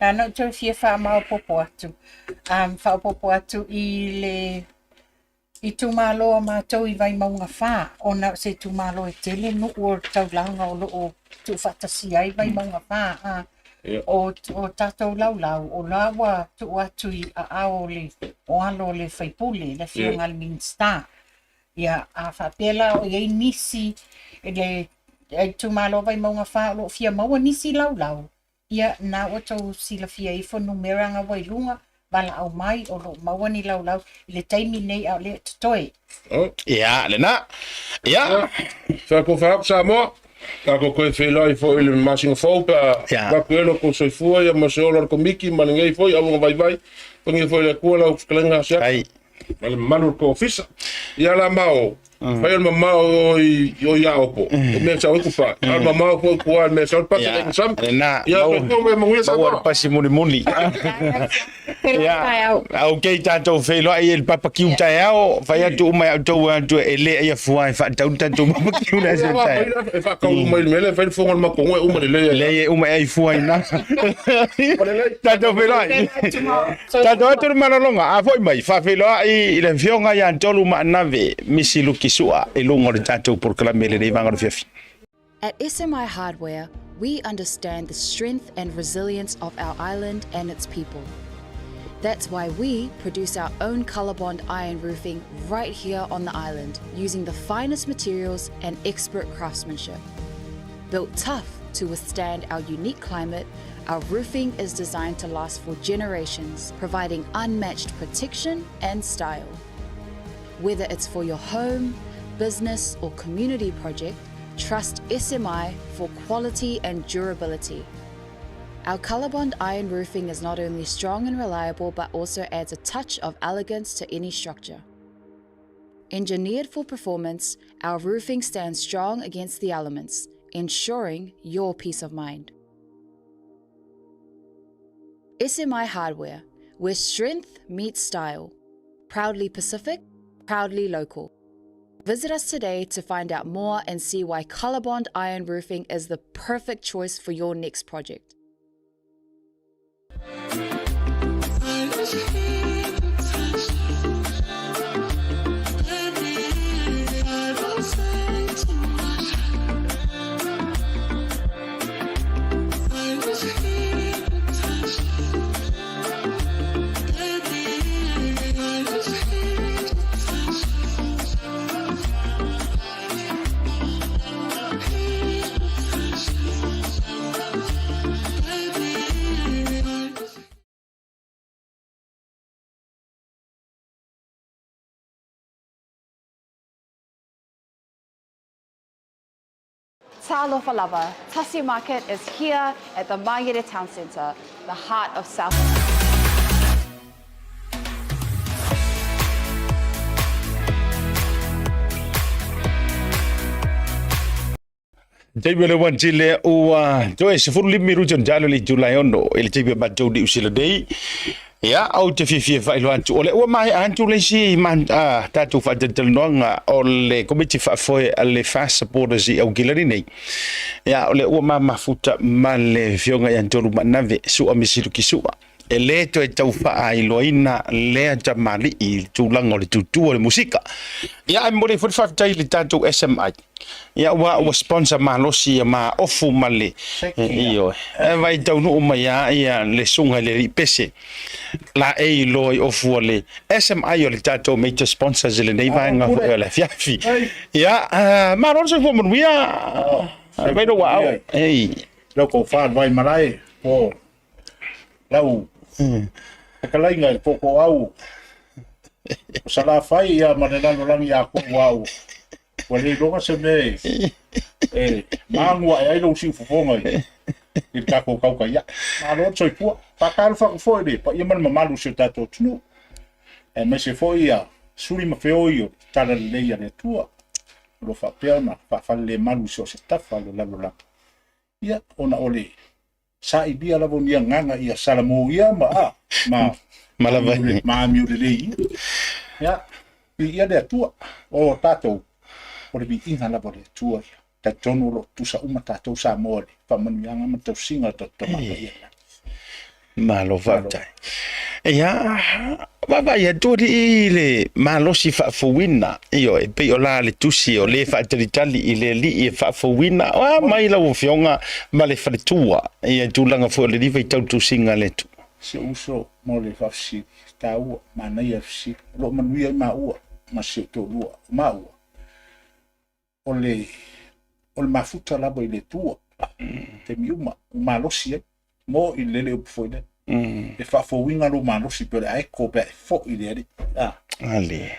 Na ona ou toe fia faamaopoopo atu, um, faaopoopo atu i le itumalo o matou i Vaimauga 4, ona o se itumalo e tele nuu o le taulaga o lo o tuufaatasia ai Vaimauga 4, a o, o tatou laulau, o la ua tuu atu i aao o le o alo o le faipule, le afioga i le Minisita. Ia, a faapea la o i ai nisi i le itumalo o Vaimauga 4 o lo o fia maua nisi laulau, Ia, na ua tou silafia ifo numera nga ua i luga, valaau mai o lo o maua ni laulau i le taimi nei a o lea e totoe. Ia, lena. Ia. Faafofoga atu Samoa, tatou toe feiloai foi i le masina fou pe a avatu ai lo outou soifua ia ma se ola o le Komiti ma lenei foi auauna vaivai. Fagia foi e le Atua lau fetalaiga Asiata ma le mamalu o le tou Ofisa. Ia la ma o. Fai o le mamao o i o i Aopo, e mea sau ai kupa. A o le mamao foi kua le mea sau pasi Ia, le sam. lena. Ia, soifua ma ia manuia Maua le Samoa. pasi mulimuli. Ia, okay tatou feiloai i le papakiu taeao, fai atu uma ia outou atu e le ia fua e faatau le tatou papakiu le aso taeao. E faakaulu mai le mea lea, fai le fofoga o le matou e uma lelei ai. Lelei e uma e ai fua ina. Tatou feiloai. Tatou atu le malologa, a foi mai, faafeiloai i le afioga ia Tolu Maanave, Misi Luki Sua, i luga o le tatou polokalame i lenei vaega o le afiafi. At SMI Hardware, we understand the strength and resilience of our island and its people. That's why we produce our own Colorbond iron roofing right here on the island using the finest materials and expert craftsmanship. Built tough to withstand our unique climate, our roofing is designed to last for generations, providing unmatched protection and style. Whether it's for your home, business, or community project, trust SMI for quality and durability. Our Colorbond iron roofing is not only strong and reliable, but also adds a touch of elegance to any structure. Engineered for performance, our roofing stands strong against the elements, ensuring your peace of mind. SMI Hardware, where strength meets style. Proudly Pacific, proudly local. Visit us today to find out more and see why Colorbond Iron Roofing is the perfect choice for your next project. Talofa lava, Tasi Market is here at the Mangere Town Centre, the heart of South. Taimi o le 1 lea ua toe 15 minuti ona talo le itula e ono i le taimi o matou Niu Sila nei. Ia, ou te fiafia e faailoa atu, o le ua maea atu le isi tatou faatalatalanoaga o le komiti faafoe a le FAST Supporters i Aukilani nei. Ia, o le ua ma mafuta ma le afioga ia Tolu Maanave, Sua Misiluki Sua. E le toe tau faailoaina lea tamalii i le tulaga o le tutu o le musika. Ia, ae momoli ai foi le faafetai i le tatou SMI. Ia ua ua sponsor malosi ia ma ofu ma le ioe. E vai taunuu mai a ia le suga i le alii pese. La e iloa i ofu a le SMI o le tatou major sponsors i lenei vaega foi o le afiafi. Ia, malo le soifua manuia. Vai lou aao. Ei. Lau kou whānau malae po lau fetalaiga i le tootooau o Salafai ia ma le lalolagi atoa aua ua le iloga se mea e magu ae ai lou siufofoga i le tatou tautai ae. Malo le soifua. Faatalofa atu foi i le paia ma le mamalu o si o tatou atunuu, aemaise foi ia suli ma feoi o le talalelei a le Atua o lo o faapea ona faafalelemalu i so o se tafa o le lalolagi. Ia, ona o le sailia lava o ni agaga ia salamoia ma a, ma, ma lava ma amio lelei ia. Ia, viia le Atua, o tatou, o le viiga lava o le Atua ia. Talitonu o lo o tutusa uma tatou Samoa i le faamanuiaga ma le tausiga o le tatou Tama Paia i le Lagi. Malo faafetai. Ia, vaavaai atu alii i le malosi faafouina, ioe, e pei o la le tusi o le faatalitali i le alii e faafouina, o a mai lau afioga ma le faletua, ia tulaga foi o le liva i tau tusiga a le Atua. Si ou uso mo le faafesili taua, manaia le fesili. O lo o manuia ai maua ma si ou toalua. O maua, o le o le mafuta lava i le Atua taimi uma ua malosi ai mo i le lele upu foi lea e faafouina lou malosi pe o le aeko pe a e foi i le Alii a Ale.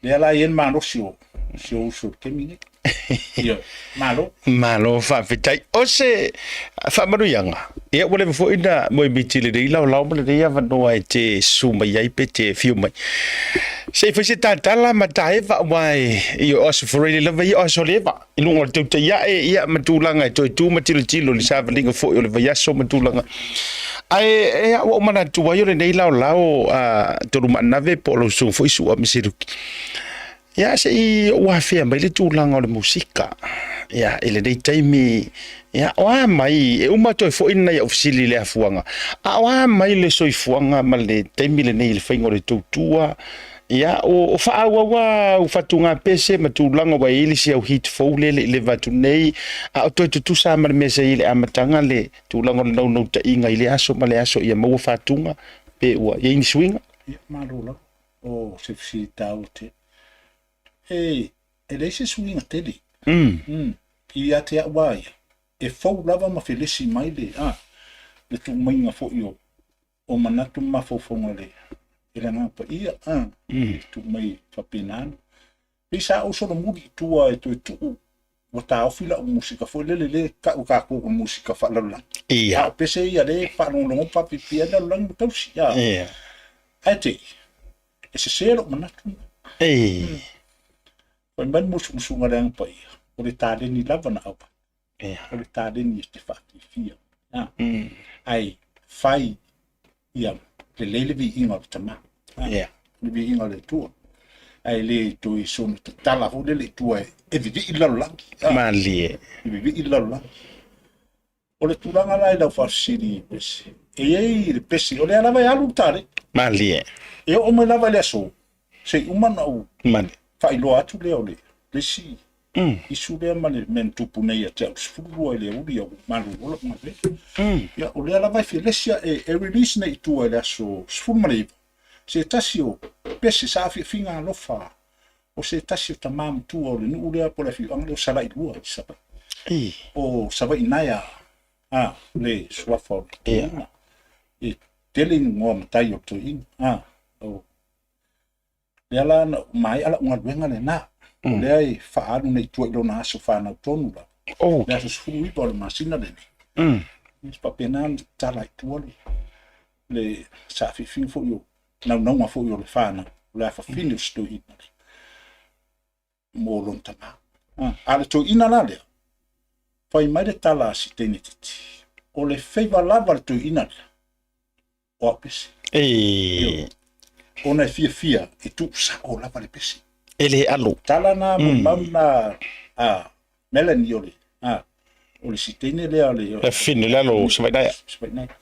lea la e i ai le malosi o si ou uso i le taimi nei. Ioe, malo. Malo faafetai. O se faamanuiaga, ia ua leva foi ona moemiti i lenei laolao ma lenei avanoa e te susu mai ai pe te afio mai. Se i fai se tatala ma taeva aua e o aso Friday lava ia o aso leva i luga o le tautai ae ia ma tulaga e toe tu ma tilotilo i le savaliga foi o le vaiaso ma tulaga. Ae e ua ou manatu ai o lenei laolao a Tolumaanave po o lau susuga foi Su'a Misiluki. Ia se i ou afea mai le tulaga o le musika. Ia i lenei taimi, ia o a mai, e uma toe foi nai au fesili i le afuaga, a o a mai le soifuaga ma le taimi lenei i le faiga o le tautua, ia o faaauau lava au fatugapese ma tulaga ua i ai le isi au hit fou lea e le i leva atu nei, a o toe tutusa lava ma le mea sa i ai i le amataga le tulaga o le naunautaiga i lea aso ma lea aso ia maua fatuga pe ua i ai ni suiga? Ia, malo lava. O se fesili taua tele. E, e leai se suiga tele. Mm. Ia te au a ia, e fou lava ma felesi mai le, a, le tuumaiga foi o, o manatu ma mafaufauga le, e le Agaga Paia, a, mm. tuu mai faapena. Pei sa ou solomuli i tua e toe tuu ua taofi lau musika foi lele le kau kākou o musika faalalolagi. Ia. A o pese ia le faalogologo ma faapipii ai lalolagi ma tausi. A. Ia. Ae te i, e sese lou manatu. Ei. Fai mai le musumusuga a le Agaga Paia, o le taleni lava na avatu. Ia. O le taleni e te faafiafia. A. Ae fai ia lelei le viiga o le Tama. Ia. Le viiga o le Atua. Ae le toe soona tatala foi lele i tua e vivii le lalolagi. Malie. E vivii le lalolagi. O le tulaga la i lau faafesili Pese, e i ai le pese, o lea lava e alu le tale. Malie. E oo mai lava i le aso, se i uma ona ou Malie. faailoa atu lea o le isi isu lea ma le mea na tupu nei ia te au 12 i le aoauli ua malolo lau galuega. Ia, o lea lava e felesi e, e release nei i tua i le aso 19, se tasi o pese saafiafiga alofa o se tasi o tama matua o le nuu lea po o le afioaga lea o Salailua i Savaii. O Savaii Naea, a, le suafa o le toeaina. E tele igoa matai o le toeaina. A, o lea la na maea lau galuega lena. O lea e faaalu nei i tua i lona aso fanau tonu lava. Oh. Le aso 19 o le masina lenei. E faapena ona tatala i tua le, le saafiafiga foi o naunauga foi o le fanau, o le afafine o se toeaina le, mo lona tama. A, a le toeaina la lea, fai mai le tala a si teine titi, o le feiva lava le toeaina lea, o au pese. E... Ona e fiafia e tuu sao lava le pese. E le alo. Tala na molimau na a Melanie o le, a, o le si teine lea o le... Le fine le alo Savaii Naea. Savaii Naea.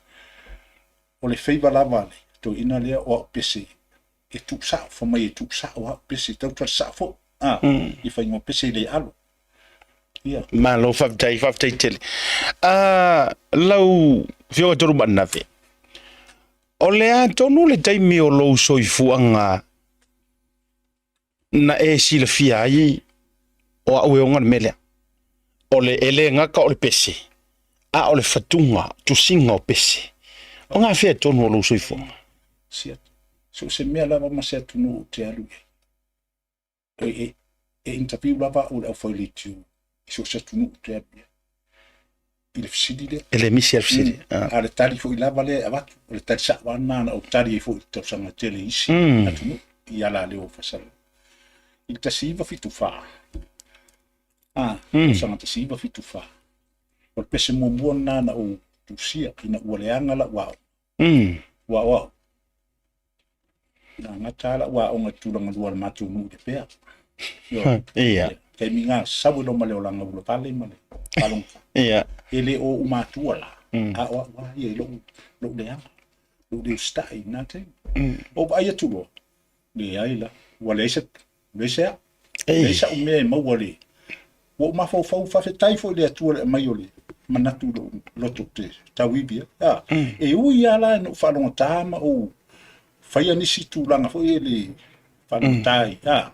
O le feiva lava le toeaina lea o au pese e tuu sao, fai mai e tuu sao au pese, tau tala sao foi. A, i whaingoa pese i le alo. Ia. Malo, faafetai, faafetai tele. Lau Afioga Tolumaanave, o le a tonu le taimi o lou soifuaga na e silafia ai o au e oga le mea lea? O le, e le gata o le pese, a o le fatuga, tusiga o pese. O gafea tonu o lou soifuaga? Si atu. So o se mea lava ma se atunuu ou te alu i ai. E, e, e interview lava au e le aufaileitio i so o se atunuu ou te alu i ai. I le fesili lea. E le misi a le fesili. A le tali foi lava lea e avatu, o le tali sao lava lena na ou tali ai foi i le tausaga tele i isi atunuu i ala leo o Fasaloga. I le 1974, a, tausaga 1974, o le pese muamua lena na ou tusia ina ua leaga lau aoga. Ua aoao. Na gata lava lau aoga i tulaga lua o le matou nuu i Lepea. Ioe. Ia. Taimi na sau e loma le olaga ulavale ma le palogata. Ia. E le o ou matua la, a o au lava ia i lou, lou leaga, lou le usitai i na taimi. Ou vaai atu loa, leai la, ua leai se, leai se au. Leai sa'u mea e maua le, ua ou mafaufau, faafetai foi i le Atua i le aumai o le manatu i lou loto ou te tauivi ai. A, e ui lava la ina ou faalogotā ma ou faia nisi tulaga foi e le faalogotā ai, a,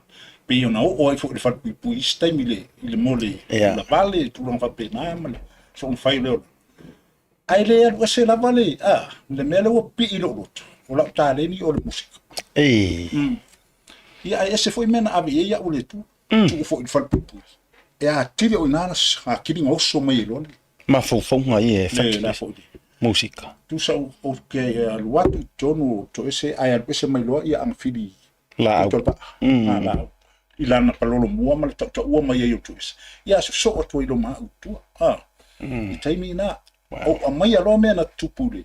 pei ona oo ai foi i le falepuipui i isi taimi i le, i le mea o le ulavale, tulaga faapena ma le soona fai o le ola. Ae le alu ese lava le, a, le mea lea ua pipii i lou loto, o lau taleni o le musika. Ei. Ia, ae ese foi mea na ave i ai au e le Atua, tuu foi i le falepuipui. E atili o i ina atili ona oso mai ai loa le. Mafaufauga ia e fatu. Le, foi le. Musika. Tusa ou te alu atu i totonu o Toese, ae alu ese mai loa ia agafili. Laau. Pito o le paa. A, laau. I lana palolo mua ma le tautaua mai ai o Toese. Ia sosoo atu ai loa ma au i tua. A, i taimi na, ou aumaia loa mea na tutupu i le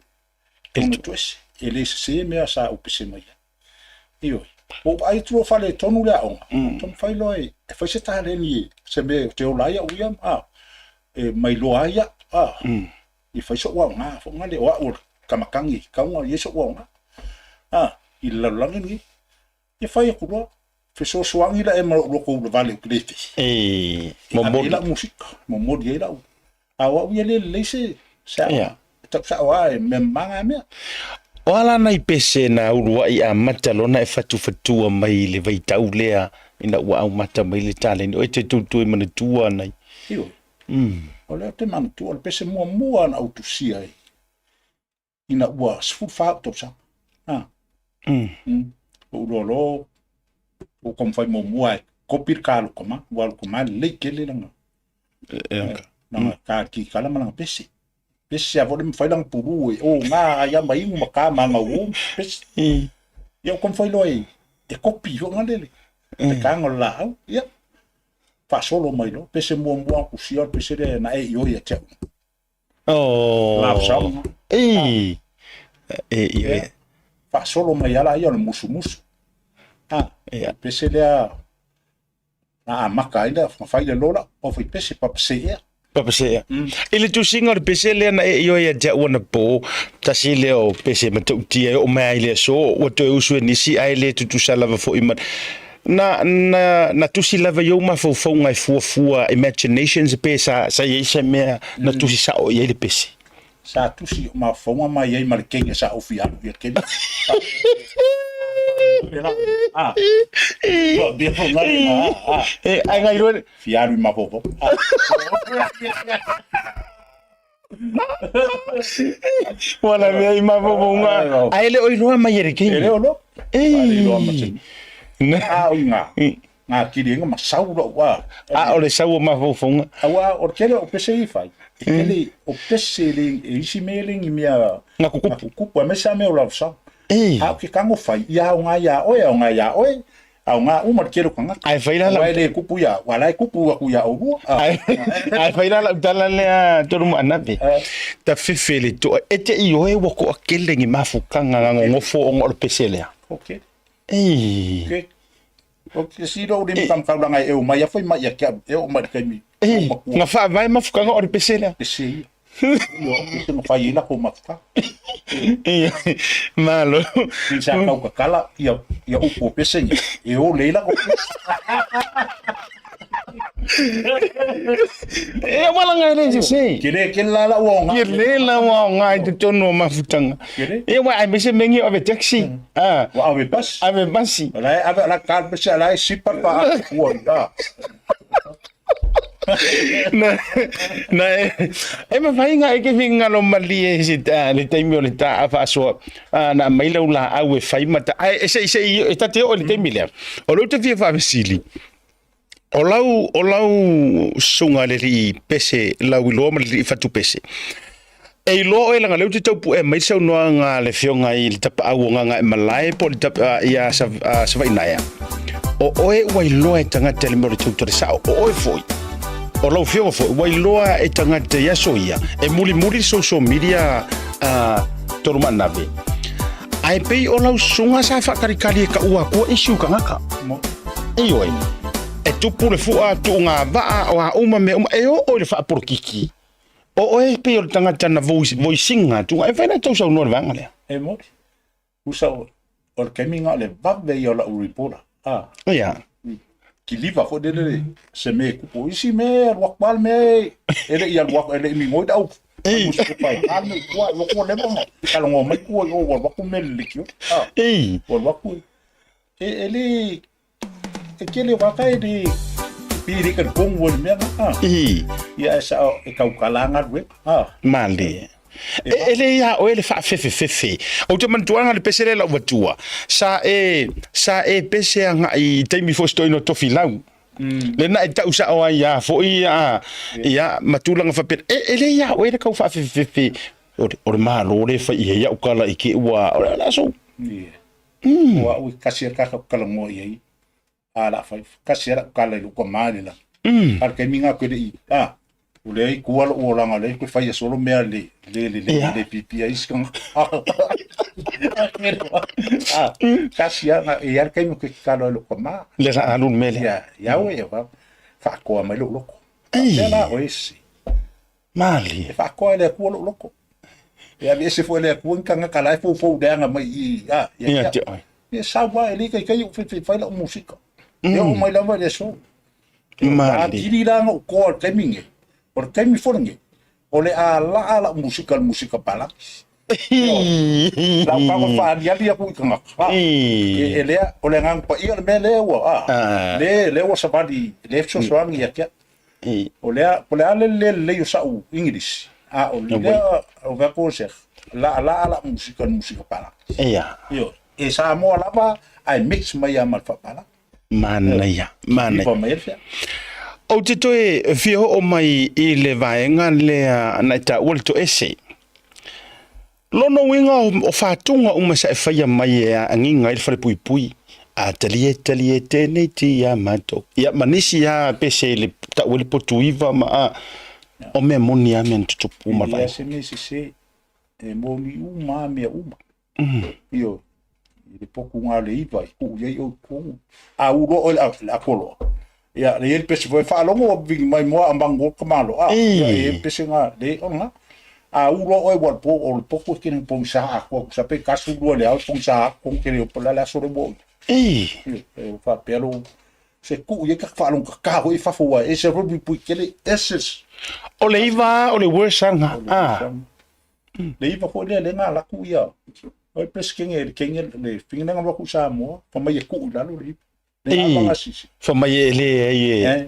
tonu o Toese. E le sese mea sa ou pese mai ai. Ioe. Ua ou vaai atu loa faaletonu le aoga, ou taumafai loa e fai se taleni e se mea ou te ola ai au ia, a, e mailoa ai au, a, e fai so'u aoga foi lea, o au o le kamakagi e kauga i ai so'u aoga, a, i le lalolagi lenei. Ia fai atu loa, fesoasoani la e ma lou loto ulavale ou te le fehi. E E ave ai lau musika, momoli ai lau, a o au ia le lelei se, se aoga. E tau sa'o lava e mea mama na mea. O a la nai pese na uluai amata lona e fatufatua mai i le vaitau lea ina ua aumata mai le taleni o e te toe manatua nai. Ioe. O lea ou te manatua, o le pese muamua na ou tusia ai ina ua 14 ou tausaga. Ah. Ou iloa loa, ou taumafai muamua e kopi le ka lou tama, ua lou tama lelei tele lana, lana ka kikala ma lana pese. Pese lava foi le mafai lana pulu e oga ai lava ma inu ma ka ma gauo pese. Ia ou taumafai loa e kopi foi lea le kaga o le laau, ia faasolo mai loa. Pese muamua na tusia o le pese lea na e ioe ia te au. Oh. Love song. Ei. E ioe. Faasolo mai lava ia o le musumusu. Ah, Ia. pese lea na amata ai na fai le lola, o fai pese papaseea. Papaseea. I le tusiga o le pese lea na e ioe ia te au anapo, tasi lea o pese matautia e oo mai lava i le aso, ua toe usu e nisi ae le tutusa lava foi ma Na, na, na tusi lava i ou mafaufauga e fuafua imaginations pe sa, sa i ai se mea na tusi sa'o i ai le pese? Sa tusi i ou mafaufauga ma i ai ma le kenya sa ou fia alu i le kenya. E, ai ngai loa le. Fia alu i mafaufauga. Ua lavea i mafaufauga. Ae le o iloa mai e le kenya. E le o iloa. Ei. Le iloa ma se. A o ngā. Ngā kiri enga ma sau lou a. A o le sau o mafaufauga. Aua o le tele o pese i fai. E tele o pese le e isi mea le ni mea. Nga kukupu. Nga kukupu. Aemaise lava mea o love song. Ei. A o ke kago fai, ia aoga ia oe, aoga ia oe. Aoga uma le tele o tagata. Ae fai la lau. Aua e le kupu ia, ua la e kupu atu ia oulua. Ae fai la lau tala lea Tolumaanape. Ta fefe le toa e te i oe ua toatele ni mafukaga na nonofo ona o le pese lea. Okay. Ei. Okay. O te silo o le makamakau e o mai a fai mai ia ke au e o mai le taimi. Ei, na faavae mafukaga o le pese lea. Pese ia. Io, pese na fai ai lako mafukaga. Ia, malo. Pei sa tau kakala ia, ia upu o pese ia, e o lei lako pese. E wala ngai le se se. Kele, kele la la ua o ngā. Kele la ua o ngā i totonu o mafutaga. Kele. E wa ai mese mengi o ave taxi. Ah. Ua ave basi. Ave basi. La e ave la ka pese la e sipa pa ua i. Na, na e, e mafai nga e ke fingalo malie se ta le taimi o le ta a faasoa na aumai lau laau e fai ma ta ae e se se e ta te oo i le taimi lea. O lou te fia faafesili, o lau o lau susuga le alii pese lauiloa ma le alii fatupese, E iloa oe leaga lea ou te tau pu'e mai le saunoaga a le Afioga i le Tapaau o Gagaemalae po o le ia Savainaea, o oe ua iloa e tagata i le mea o le tautala sa'o, o oe foi, o lau afioga foi, ua iloa e tagata i aso ia, e mulimuli le social media a Tolumaanave. Ae pei o lau susuga sa faakalikali e ka'ua akua issue tagata. Ioe, e tupu le fu'a, tuuga vaa, o a uma mea uma, e oo i le faapolokiki. O oe pei o le tagata na voisinga atu, e fai la tou saunoa i le vaega lea. E moni. Usa o le taimi na o le vave ia o lau reporter. Ah. Ia. Kiliva foi lele se mea e kupu. Isi mea e alu atu lava le mea e le i alu atu, e le i migoi le au. Ei. Musi pai ka le kua, lo kua leva ma. Talanoa mai kua i o ua alu atu mea le lekiona. Ah. Ei. Ua alu atu e, e le E tele waka e le piri ka kongu o le mea nga. I. Ia e sa e kaukala galuega. Ha. Male. E, e le ia oe le faafefefefe. Ou te manatuaga le pese lea lau matua. Sa e, sa e pese agai i taimi foi se toeaina o Tofilau. Lena e tau sao ai ia foi a, ia ma tulaga faapena. E, e le ia oe le kau faafefefefe o le, o le Malo le fai i ai au kala i ke ua, o le aso. Yeah. O a'u e kasi a ka talanoa i ai, a la fai, kasi a la'u tala i lo'u tamā i le lagi. A o le taimi lena ou te le i, a, o lea i tua lo'u olaga o lea toe faia solo mea le le lelei e le piipii ai isi tagata. A, kasi a, e i ai le taimi ou te tatalo ai i lo'u tamā. Le la alu le mea lea. Ia, ia au e, fa'atoa mai lo'u loto. Faapea la oe se. Malie. E faakoa e le Atua lou loto. E aveese foi e le Atua ni tagata la e foufou leaga mai i i, a, ia Ia te oe. Ia sau lava e le taitai ou fai fai lau musika. E oo mai lava i le aso. Malie. Atili la ona ou toa i le taimi lenei. O le taimi foi lenei, o le a laa lau musika i le musika palagi. Lau tago faaliali atu i tagata. E lea, o le Agaga Paia le mea lea ua, a, le, lea ua savali, lea e fesoasoani ia te au. O lea, po o le a le le lelei o sa'u English, a o lea o vea ko se la'ala'a la'u musika i le musika palagi. Ia. Ioe. E Samoa lava ae mix mai lava ma le faapalagi. Manaia, manaia. Iva mai ai le fea. Ou te toe fia oo mai i le vaega lea na e taua le toese. Lona uiga o faatuga uma sa e faia mai e agiga ai le falepuipui, a talie talie tenei ti ia matou. Ia ma nisi a pese i le tau ai le potu iva ma a, o mea moni a mea na tutupu ma E leai vaega. se mea sese, e moni uma a mea uma. Ioe, i le potu na o le iva i tuu i ai oe i totonu. A u loa oe i le Akoloa, ia, le i ai le pese foi, faalogo ua vivini mai moa a magu o tamaloa, a, ia, e i ai le pese na, le, o lena. A u loa oe ua po, o le potu e tele pogisa atoa, tusa pe 12 i le ao e pogisa atu tonu tele o po o le a le aso lea ua oo i ai. Ioe, e faapea lou, se tuu i ai ta faalogo kaka foi i fafo aua e ese foi le puipui tele, ese. O le iva o le worst aga, a. Le iva foi lea lea na alu atu ia, o le Peresetene le Kenya le figina na alu atu i Samoa, fai mai e tuu i lalo le iva. Le Ei, fai mai e le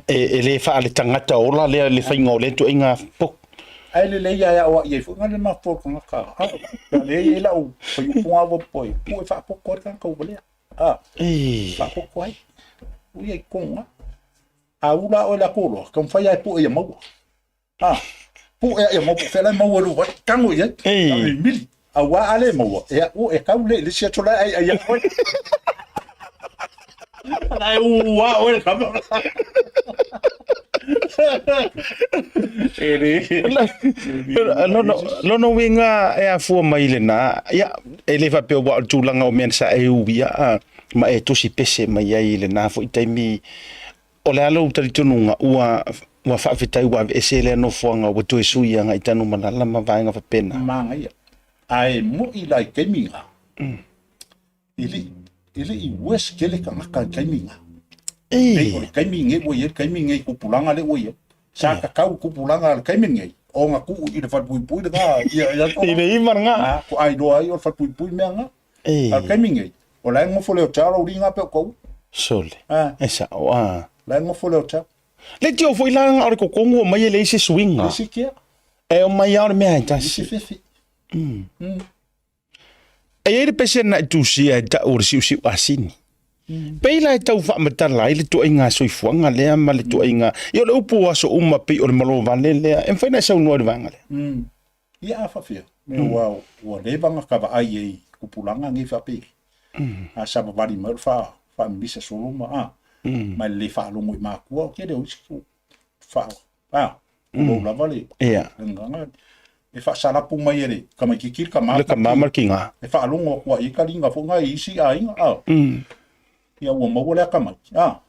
e, e le faaletagata ola lea le faiga o lea ituaiga potu. Ae lelei lava e aoai ai foi na le mafaufau o le tagata. A, pe a leai ai lau faiupu ga ua poe, tuu e faapoto ai le tagata ua valea. A, faapoto ai. Tuu ia i totonu ga. A u la oe i le Akoloa, taumafai lava e pue ia maua. A, pue ia maua, po o fea la e maua ai lou vai, tago i ai, a mimili. Aua a le maua, ia, ua e kau le i le isi atu la e aiai ia oe. La e ua oe le kama. E le. Lona uiga e afua mai i lena, ia, e le faapea ua o le tulaga o mea sa e uia, ma e tusi pese mai ai i lena foi taimi. O le a lou talitonuga ua ua faafetai ua aveese lea nofoaga ua toe sui agai i Tanumalala ma vaega faapena? Manaia. Ae moi la i taimi na, e le e le i worse tele tagata i taimi na. Pei o le taimi nei ua i ai le taimi nei i tupulaga lea ua i ai. Sa tatau i tupulaga a le taimi nei ona tuu i le falepuipui lena ia ia I le iva lena. A faatoa iloa ai o le falepuipui mea na. A o le taimi nei, o la e nofo le hotel lou liga pe o kou. Sole. E sao, a. La e nofo le hotel. Le tio foi la o le kokongu o mai e leai se suiga. Le se kia. E o mai a o le mea e tasi. Le se fefe. E i ai le pese na i tusia e tau o le siusiu asini. Pei la e tau faamatala ai le tuaiga soifuaga lea ma le tuaiga, ia o le upu o aso uma pei o le malo vale lea, e mafai ona e saunoa i le vaega lea. Ia a faafefea, me ua ua leva ona ka vaai ai i tupulaga nei faapei. A savavali mai o le fa faamimisa solo ma a ma le le faalogo i makua o tele o isi ku fa a tulou lava le Ia. le gagana e faasalapu mai e le tamaititi le tama Le tama ma le tiga. E faalogo atu ai i taliga foi na i isi aiga a ia ua maua le atamai a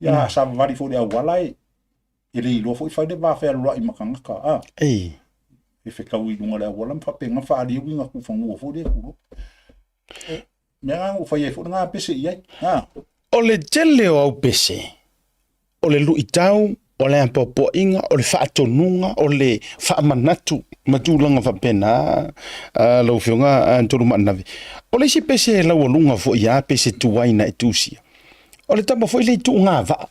Ia a savavali foi i le auala e e le iloa foi fai le va fealoloai ma tagata a. Ei. E fetau i luga o le auala ma faapena faaliu i ngā kufanua foi lea tulo. Mea ngā o fai ai foi ngā pese i ai. A. O le tele o au pese, o le luitau, o le apoapoaiga, o le faatonuga, o le faamanatu ma tulaga faapena, lau Afioga Tolu Maanave. O le isi pese e laualuga foi a pese tuai na e tusia, O le tama foi lea i tuugavaa.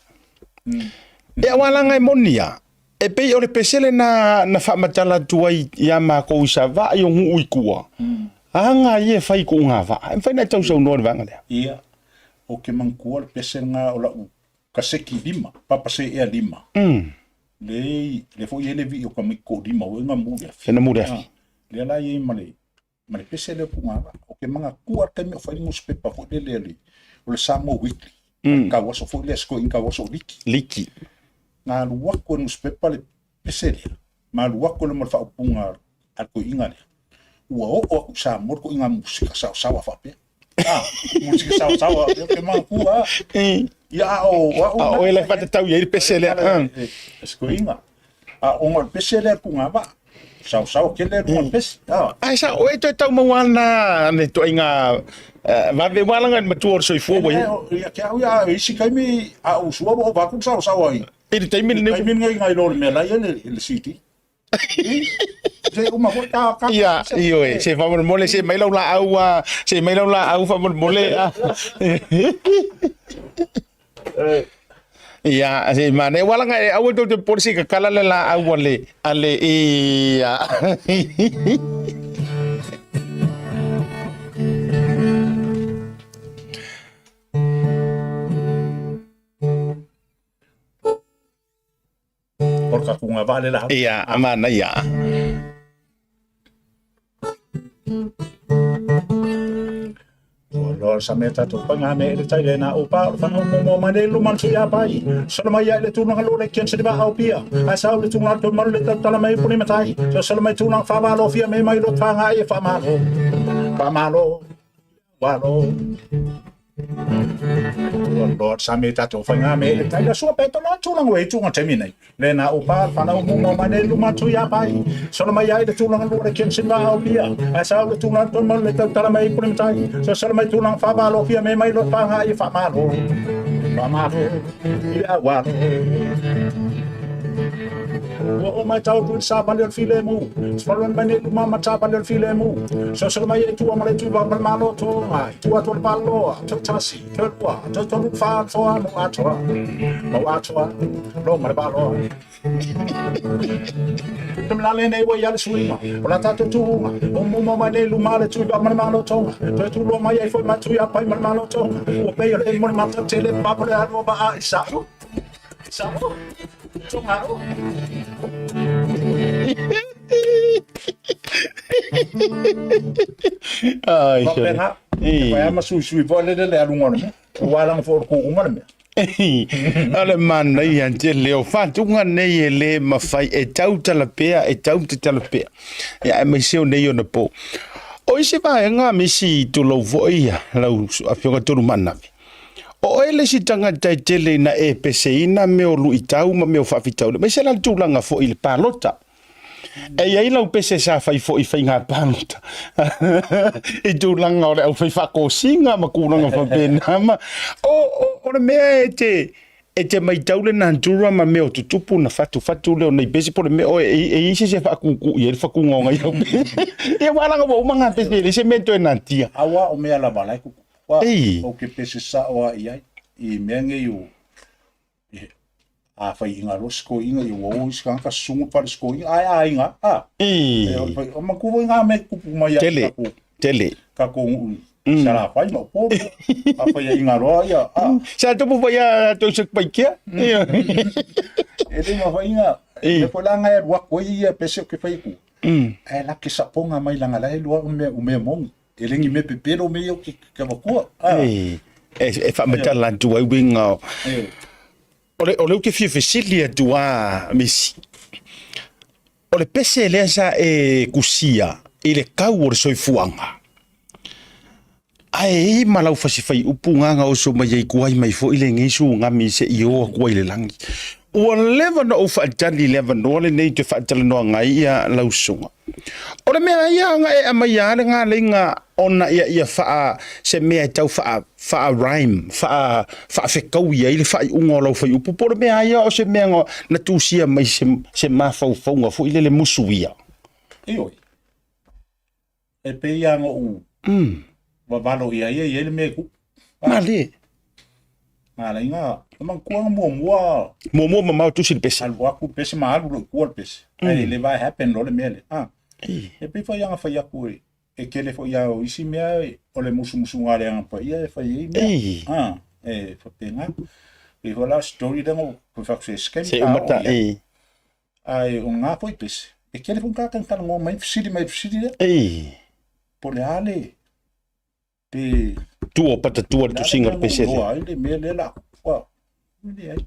E aua laga e moni a, e pei o le pese lena na faamatala atu ai iā makou i Savaii o nuu i tua, aga ia e fai i tuugavaa. E mafai ona e tausaunoa i le vaega lea? Ia, ou te manatua le pese lena o lau kaseki lima, papa seea lima. Lea, lea foi e i ai le vii o tamaiti toalima ua na mu le afi. Na mu le afi. Lea la e i ai ma le. Ma le pese lea o Pugava. Ou te manatua le taimi o fai le nusipepa foi lele a le, o le Samoa Weekly. Mm. Tauaso foi lea, sikoiina tauaso o Liki. Liki. Na alu atu e le nusipepa le pese lea, ma alu atu le ma le faaupuga a le toeaina lea. Ua oo atu i Samoa le toeaina musika saosaoa faapea. Ah, musika saosaoa faapea, ou te manatua lava. Ia, a o au A o oe la e faatatau i ai le pese lea. Sikoiina. A ona o le pese lea a le pugavaa. Saosaoa tele le luga o le pese. Ae sa oe toe tau maua ana le ituaiga vave ua laga i le matua o le soifua ua i ai. Ia te au ia, isi taimi a ou sua ua ova atu le saosaoa i. I le taimi lenei. I le taimi lenei nai lo le mea la i ai le CD. Se uma foi ta ka. Ia, ioe, se faamolemole se mai lau laau se mai lau laau faamolemole. Ia, se manaia. Ua laga e aua tou te popole se i kakala le laau a le, a le, ia. O le tatou gavaa le laau. Ia, manaia. Ua loa le same tatou paga me le tai le na o pa o whanau mo mo mai le luma tui a pai. Solo mai ai le tulaga lo le kien se va au pia. Ai sau le tulaga to malu le tala mai puni matai. So solo mai tulaga fa va lo fia me mai lo tanga e fa malo. Fa malo. Walo. Ua loa le same tatou faiga me le tai la sua pe tolo tulaga ua i tunga taimi nei. Le na o pa whanau mo mo mai nei luma tui a pai. Solo mai ai le tulaga lua le ken sin va au pia. Ai sau le tulaga toi mau le tau tala mai puni matai. So solo mai tulaga wha valo fia me mai lo whanga i wha malo. Wha malo. I le awalo. Ua o mai tau atu i le savali o le filemu. Sefalolani mai nei luma ma savali o le filemu. Selesele mai e tua ma le tuiva ma le malo toga i tua atu o le paloa, toatasi, toalua, toatolu, fa, toa, mo atoa, mau atoa, lo ma le paloa. Tumlale nei ua ia le suiga o la tatou tuuga o muamua mai nei luma le tuiva ma le malo toga toe tuloa mai ai foi ma tui a pai ma le malo toga ua pei o le emo le mata tele papa le aloa ma a i sa'u sa'u toga o Ai, Faapena, e fai lava ma suisui foi lele le aluga o le mea. Ua laga foi o le kuuga le mea. O le manaia tele o faatuga nei e le mafai e tautala pea, e tautatala pea. Ia aemaise o nei ona po. O isi vaega ma isi tulou foi ia lau Afioga Tolumaanave. O oe le isi tagata e tele ina e peseina mea o luitau ma mea o faafitauli, aemaise la le tulaga foi i le palota. E i ai lau pese sa fai foi i faiga palota i tulaga o le aufai faakosina ma tulaga faapena ma o, o, o le mea e te e te maitau le natura ma mea o tutupu na fatufatu lea o nei pese po o le mea o e, e i ai se isi e faakukuu i ai le fakuga o ngai au pese. Ia ua laga ua uma ngā pese e leai se mea e toe natia. Aua o mea lava la e kuku. Ua, Ei. ou ke pese sao a i ai i mea nei o A fai inga lo sko inga i ua o isi kangata sungu pale sko inga ai a inga a. I. E o fai o maku voi ngā me kupu mai a Tele, kako tele. kako nguu sa la fai ma upolu. A fai a inga roa ia a. Sa tupu fai a tau se paikia. E le ma fai inga I. e po la ngai rua koi ia pese o ke fai ku. Ai la ke saponga mai langa la e lua o mea o mea mongi. E lengi me pepelo me ia o ke ke makua. A. E, e whaamatala atu ai winga o. E. O le, o le ou te fia fesili atu a Misi. O le pese lea sa e kusia i le kau o le soifuaga. Ae i ma lau fasi upu nganga oso mai ai kuai mai foi lenei sugami se'i o atu ai i le lagi. Ua leva ona ou faatali i le avanoa lenei toe faatalanoaga ai ia lau susuga. O le mea ia na e aumaia lava le galeiga ona ia ia faa se mea e tau faa faa rhyme, faa faafetaui ai le faaiuga o lau fuaiupu po o le mea ia o se mea na, na tusia mai se, se mafaufauga foi lele musuia. Ioe. E pei lava na ou vavalo i ai ia e i ai le mea e tupu. Malie. Malaiga, o manatua na muamua. Muamua mamao tusi le pese. Alu atu le pese ma alu loa i tua le pese. Ae le va e happen loa le mea lea. Ah. E pei foi lava na fai atu e, e tele foi lava o isi mea o le musumusuga a le Agaga Paia e fai ai mea. Ah, e faapena. Pei foi la story lea na ou fai atu se scam Se uma ta, i. Ae o na foi pese, e tele foi tagata na talanoa mai, fesili mai i le fesili lea. Po le a le pe Tua o patatua le tusiga o le pese lea. Ai le mea lea la ua leai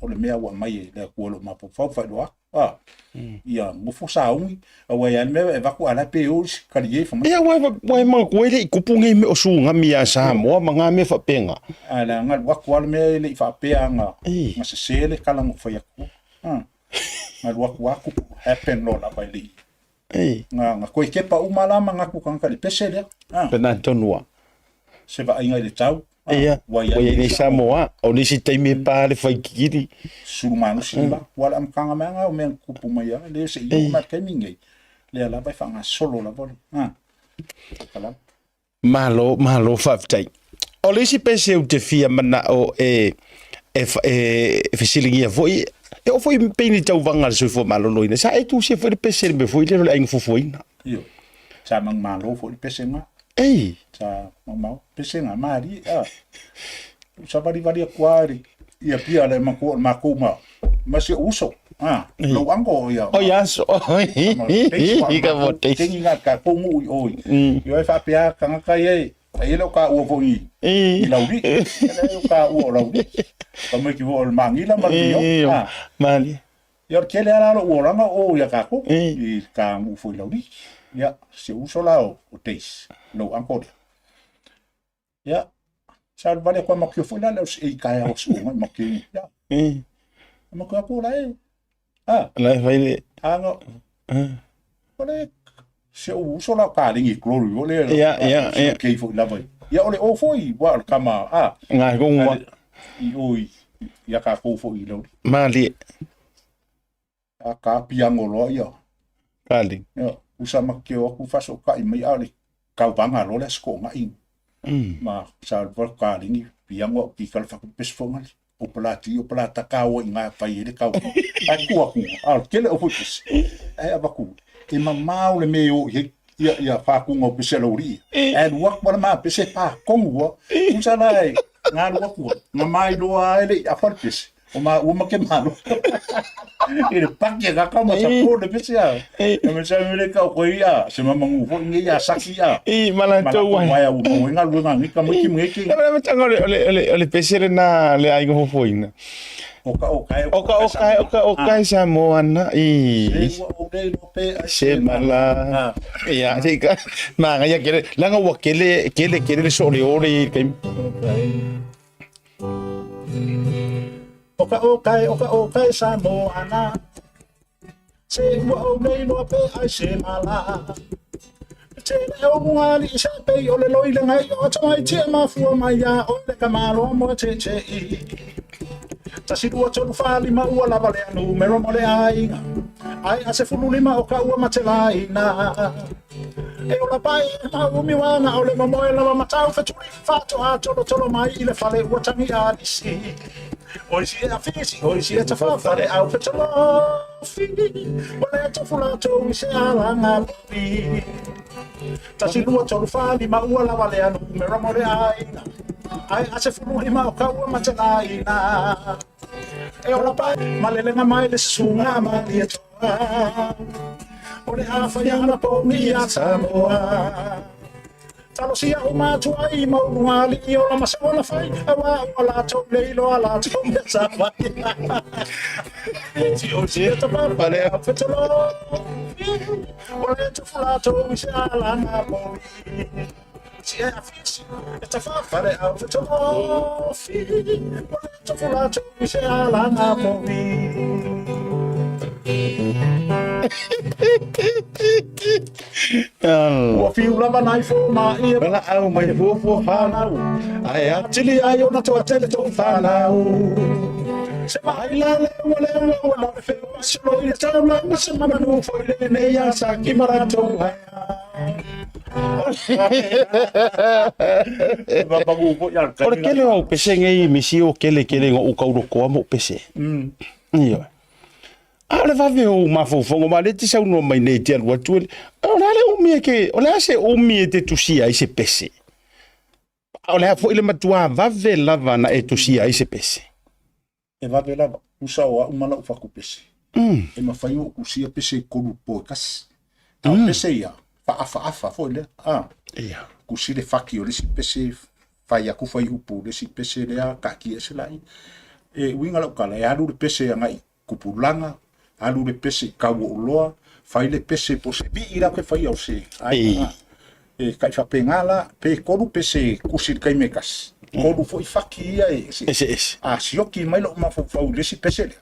o le mea ua aumai e le Atua i lou mafaufau faailoa atu. Ah, ia nofo sauni aua e i ai le mea e avatu a la e pe o isi kaliē fa mai. Ia ua e manatua e le i tupu nei mea o sugami ia Samoa ma na mea faapena. Ae leaga alu atu lava le mea e le i faapea na sese le tala na ou fai atu. Ah, na alu atu lava tupu happen loa lava e le i Na, na toe kepa uma la manatu tagata i le pese lea. Ah. Pena tonu a. Se vaaiga i le tau. Ah, Ia, ua i ai Samoa, o nisi taimi e pa le whai kikiri. Sulu malosi mm. la, ua le amataga mai aga o mea na tupu mai ai, le se i oo mai le taimi lenei. Lea lava e faagasolo lava le, ah, kalama. Malo, malo faafetai. O le isi pese ou te fia manao e, e, e, e fesiligia foi, e oo foi pei ni tauvaga a le soifua maloloina, sa e tusia foi le pese le mea foi lea o le aiga fuafuaina. Ioe. Sa manumalo foi le pese na. Ei. Sa maumau. Pese na, malie. Ah. Sa valivali atu lava i le i Apia le matua o le matou ma ma si ou uso. Ah, lou uncle ia. O ia aso. I ka mo te. Tengi nga ka kou nuu i o i. Ioe faapea tagata ia e e le o ka ua foi i Lauli. E le o ka ua o Lauli. Ka mai ki o le mangila ma le mio. Ah. Malie. Ia o le tele lava la lou olaga o o ia tatou i ka nuu foi i Lauli. Ia, si ou uso la o Dace, lou uncle lea. Ia, sa alu vale atu a makio foi la le o i taeao o suʻu mai makio i. Ia. Makio atu la e. Ah. La e fai le. Ah, no. O le si ou uso la o kalegi glory o le. Ia, ia, ia. Kei foi lava. Ia o le o foi, ua o le kama, ah. Ngā gonga. I o i, ia kākou foi i Lauli. Malie. A ka piango loa ia. Kali. Ia, usa ma ke o aku fasokaʻi mai a o le kauvaga loa le asikoʻogaʻi. Ma sa alu loa kalingi piango au ki kala faku pesi fogali. O palati o palata ka o i ngā whai e le kau. Ai ku aku, a o tele o foi pesi. Ai avaku, e mamao le me o i ia ia whākunga o pesi a lauri. Ai alu aku ala mā pesi e pākongu ua. Usa la e ngā alu aku, ngā mai loa ai le i afa le pesi. O ma ua make malo. I le paki e kaka ma sa po le pesi a. E me sa me le ka o koe ia, se mamangu foi nge ia saki ia. I malatou ai. Malatou ai au mo inga luenga ngi ka moiki mngeki. E me tanga o le o le o le pesi le na le aiga fofoina. O ka o kai o ka o kai o ka o kai Samoana i. Se ua o le lo pe ai se mala. Ia se ka ma nga ia kele langa ua kele kele kele le so le ore i kai. O ka o kai, o ka o kai Samoana. Se ua ou nei loa pe ai se mala. Te le o munga li se pei o le loi le ngai o tamai tia mafua mai ia o le kamalo mo te te i. Tasi lua tolu wha lima ua lava le anu mero mo le aiga. Ai a se fulu lima o ka ua matelaina. E ola pai e maumi wana o le momoe lava matau fetuli whatoa tolo tolo mai i le fale ua tangi a lisi. Oi si e awhisi, oi si e te whawhare au whetalofi. O le tofu latou i se alanga lopi. Tasi lua tolu wha lima ua lava le anu mera mo le aiga. Ai a se fulu lima o ka ua matelaina. E ola pai malelenga mai le susuga Malietoa. O le afa ia na pogi ia Samoa. Talosia o matua i maunu alii ola ma se ona fai, aua ua latou le iloa latou mea sa fai. Ti o sia ta papa le au fetolofi, o le tofu latou i se alanga povi. Ti e afisi, e ta whawha le au fetolofi, o le tofu latou i se alanga povi. Ua whiu lava nai fo ma ia Valaau mai fuafua whanau Ae atili ai ona toa tele tou whanau Se vaai la le ua le ua ua la le wheua solo i le taulaga se mananu foi lenei ia sa ki ma ratou O le kele o au pese nei misi o kele kele ngo u kaulokoa mo pese. Ioe. A o le vave o ou mafaufauga, ma o lea e te saunoa mai nei e te alu atu, o le a le umi e ke, o le a se umi e te tusia ai se pese? A o le a foi le matuā vave lava na e tusia ai se pese? E vave lava, usa o au ma lau fatu pese. E mafai ou tusia pese i kolu po e kasi. A o pese ia, faaafaafa foi lea a Ia. Kusi le faki o le isi pese, fai atu fai upu le isi pese lea, taatia ese laia. E uiga lau tala, e alu le pese agai i tupulaga, alu le pese i tau o oloa, fai le pese po o se vii la ke faia o se aiga. E tai faapena la, pe tolu pese kusi i le taimi e tasi, tolu foi faki ia e ese. Eseese. A sioki mai lou mafaufau i le isi pese lea,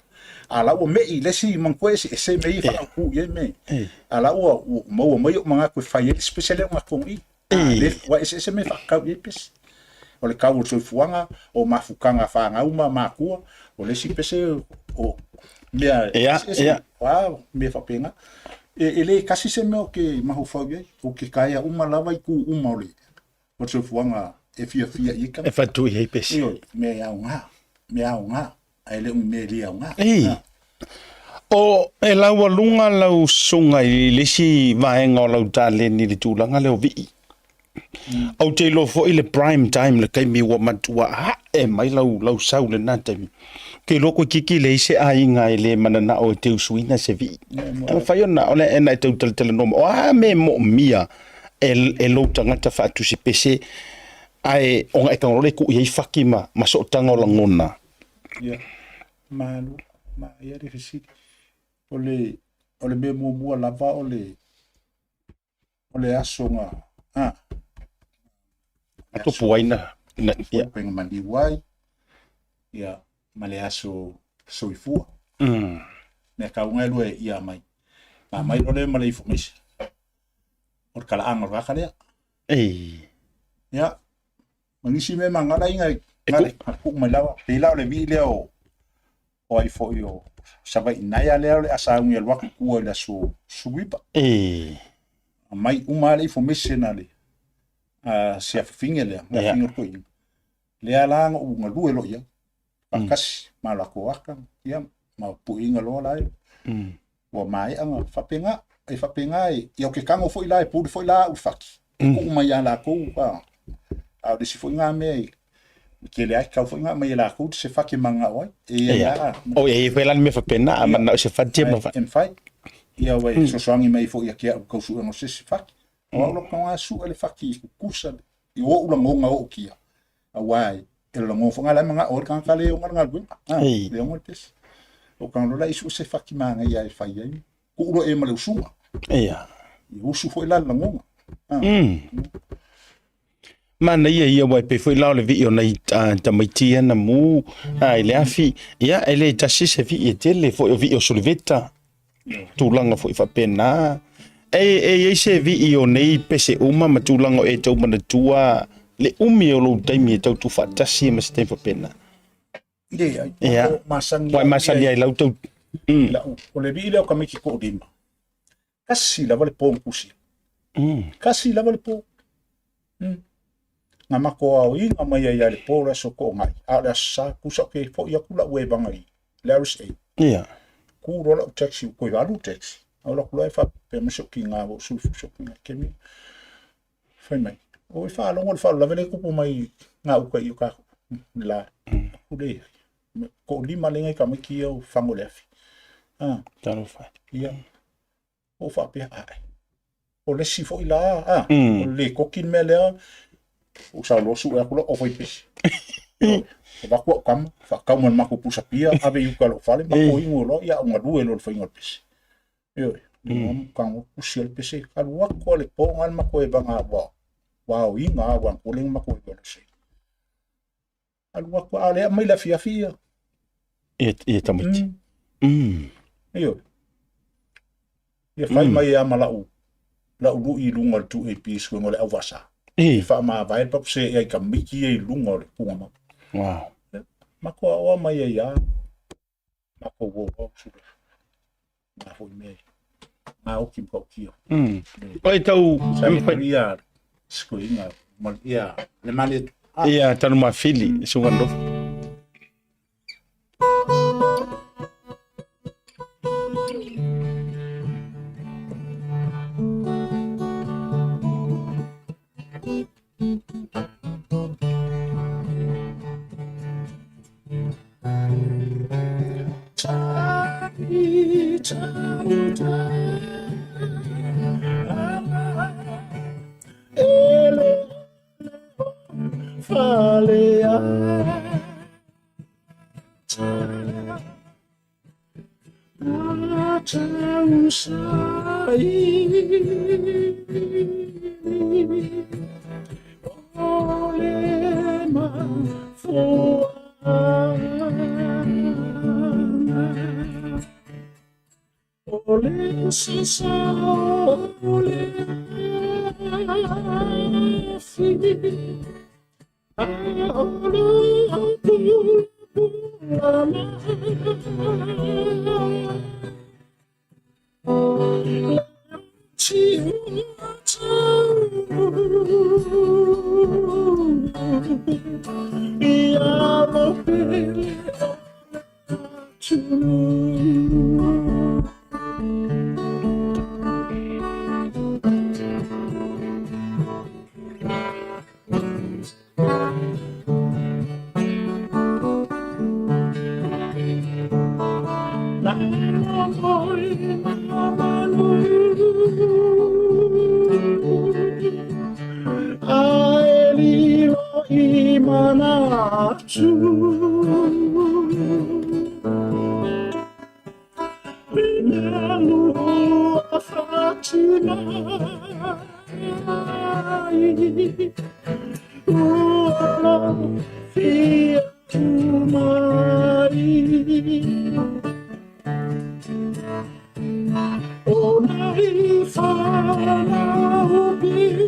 a la ua me'i i le isi manatua eseese mea ia e faaautu i ai mea ia. A la ua maua mai ou manatu e fai ai le isi pese lea o gatonu i i. A ua eseese mea e faatatau i ai pese. O le tau o le soifuaga, o mafutaga a fanau ma matua, o le isi pese o mea eseese, a mea faapena. E le tasi se mea ou te mafaufau i ai, ou te taea uma lava itu uma o le soifuaga e fiafia i ai tagata. E faatu i ai pese. Ioe, mea e aoga, mea aoga, ae le o ni mea e le aoga. O e laualuga lau susuga i le isi vaega o lau taleni i le tulaga lea o vii. Ou te iloa foi le prime time le taimi ua matua ae mai lau, lau sau lena taimi. Ou te iloa toeitiiti leai se aiga e le mananao e teusuina se vii. E mafai ona, o le na e tau talatalanoa mai, o a mea e moomia e, e lou tagata faatusi pese, ae ona e tago loa lea e tuu i ai faki ma, ma sootaga o lagona. Ia, malo, manaia le fesili. O le, o le mea muamua lava o le, o le aso na, a, le aso Tupu ai na, na, ia. foi na maliu ai, ia, ma le aso soifua. Mea tau e lua e ia mai. Ma mai loa lea ma le information. O le talaaga o le tagata lea. Ei. Ia, ma nisi mea magala ia na tuu mai lava. Pei la o le vii lea o o ai foi o Savaii naia lea o le a sauni e alu atu i tua i le aso 19. Ei. Aumai uma lava le information a le a si afafine lea, le afafine o le toeaina. Lea la na ou galue loa i ai. Faatasi ma latou ata, ia, ma puiina loa la e. Ua maea na faapena, e faapena e, ia ou te tago foi la e pule foi la au i le fati. E tuu mai ia latou, a, a o le isi foi na mea e tele ai, tatau foi na aumai e latou se fati e mananao ai. E ia ia. O ia foi la le mea faapena, a mananao i se fati e mafai. E mafai. Ia ua e fesoasoani mai foi ia te au i tau suega o se isi fati. O au lou tagata sue le fati i tutusa i ou lagona o ou kia. Aua e lagona foi la e manao ai le tagata le ona le galuega. Le ona le pese. O ka la isu se fati manaia e fai ai. Tuu loa e ma le usuga. Ia. Ia usu foi la le lagona. Manaia ia aua e pei foi la o le vii o nai tamaiti ia na mu i le afi. Ia e le tasi se vii e tele foi o vii o Suliveta. Tulaga foi faapena. E, e i ai se vii o nei pese uma ma tulaga o e tau manatua le umi o lou taimi e tau tuufaatasi ma se taimi faapena. Leai, Ia. o masani Ua e masani ai lau tau... Lau, o le vii lea o tamaiti toalima, tasi lava le po na tusia. Tasi lava le po. Na matou aoina mai ai ia le po o le aso Toonai, a o le aso Sa, tusa ou te foi atu lau evaga i le RSA. Ia. Ku loa lau taxi, ua toe alu le taxi. Alu atu loa e faapea mai si ou tina, ua ou sui foi si ou tina i le taimi lea. Fai mai, oi faalogo i le faalavelave lea e tupu mai gauta i o tatou le la. Aku leai. Toalima lea nai tamaiti ia o fagu i le afi. Ah. Talofa. Ia. Ou faapea, ae. O le isi foi la, a, o le lētoki le mea lea, ou sau loa sue atu loa, ofa i pese. Avatu au tama, faatau ma le matou pusa pia, ave i uta i lou fale, matou inu loa, ia au galue loa i le faiga o le pese. Ioe, tago tusi le pese, alu atu lava le po na le matou evaga ua ua aoina lava, ua alu atu le matou eva i le Alu atu, a o lea aumai le afiafi ia. Ia tamaiti. Ioe. Ia fai mai lava ma lau lau lui i luga o le 2AP suega o le auvasa. E faamavae le papu se ai tamaiti ia i luga o le tugamau. Wow. Matou aoa mai ai lava. Matou o o sule. Ngā foi mea. Ngā oki matautia. Oi tau Sa ia sikuiga ma ia le male. Ia Tanumafili, suga nofo. Faleata Matausaili O le mafuaaga O le sasa o le afi A o lo pulapula mai Ae lilo i manatu Le malu ua fati mai Ua lofia uma ai O nai fanau pele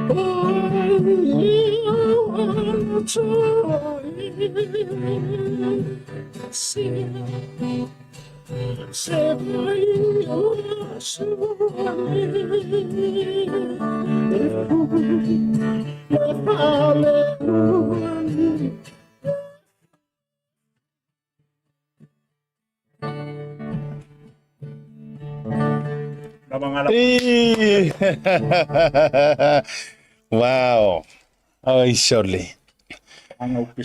O ai au ana toese Se vai o aso E fui le fale Ii! Wow! Oi sole.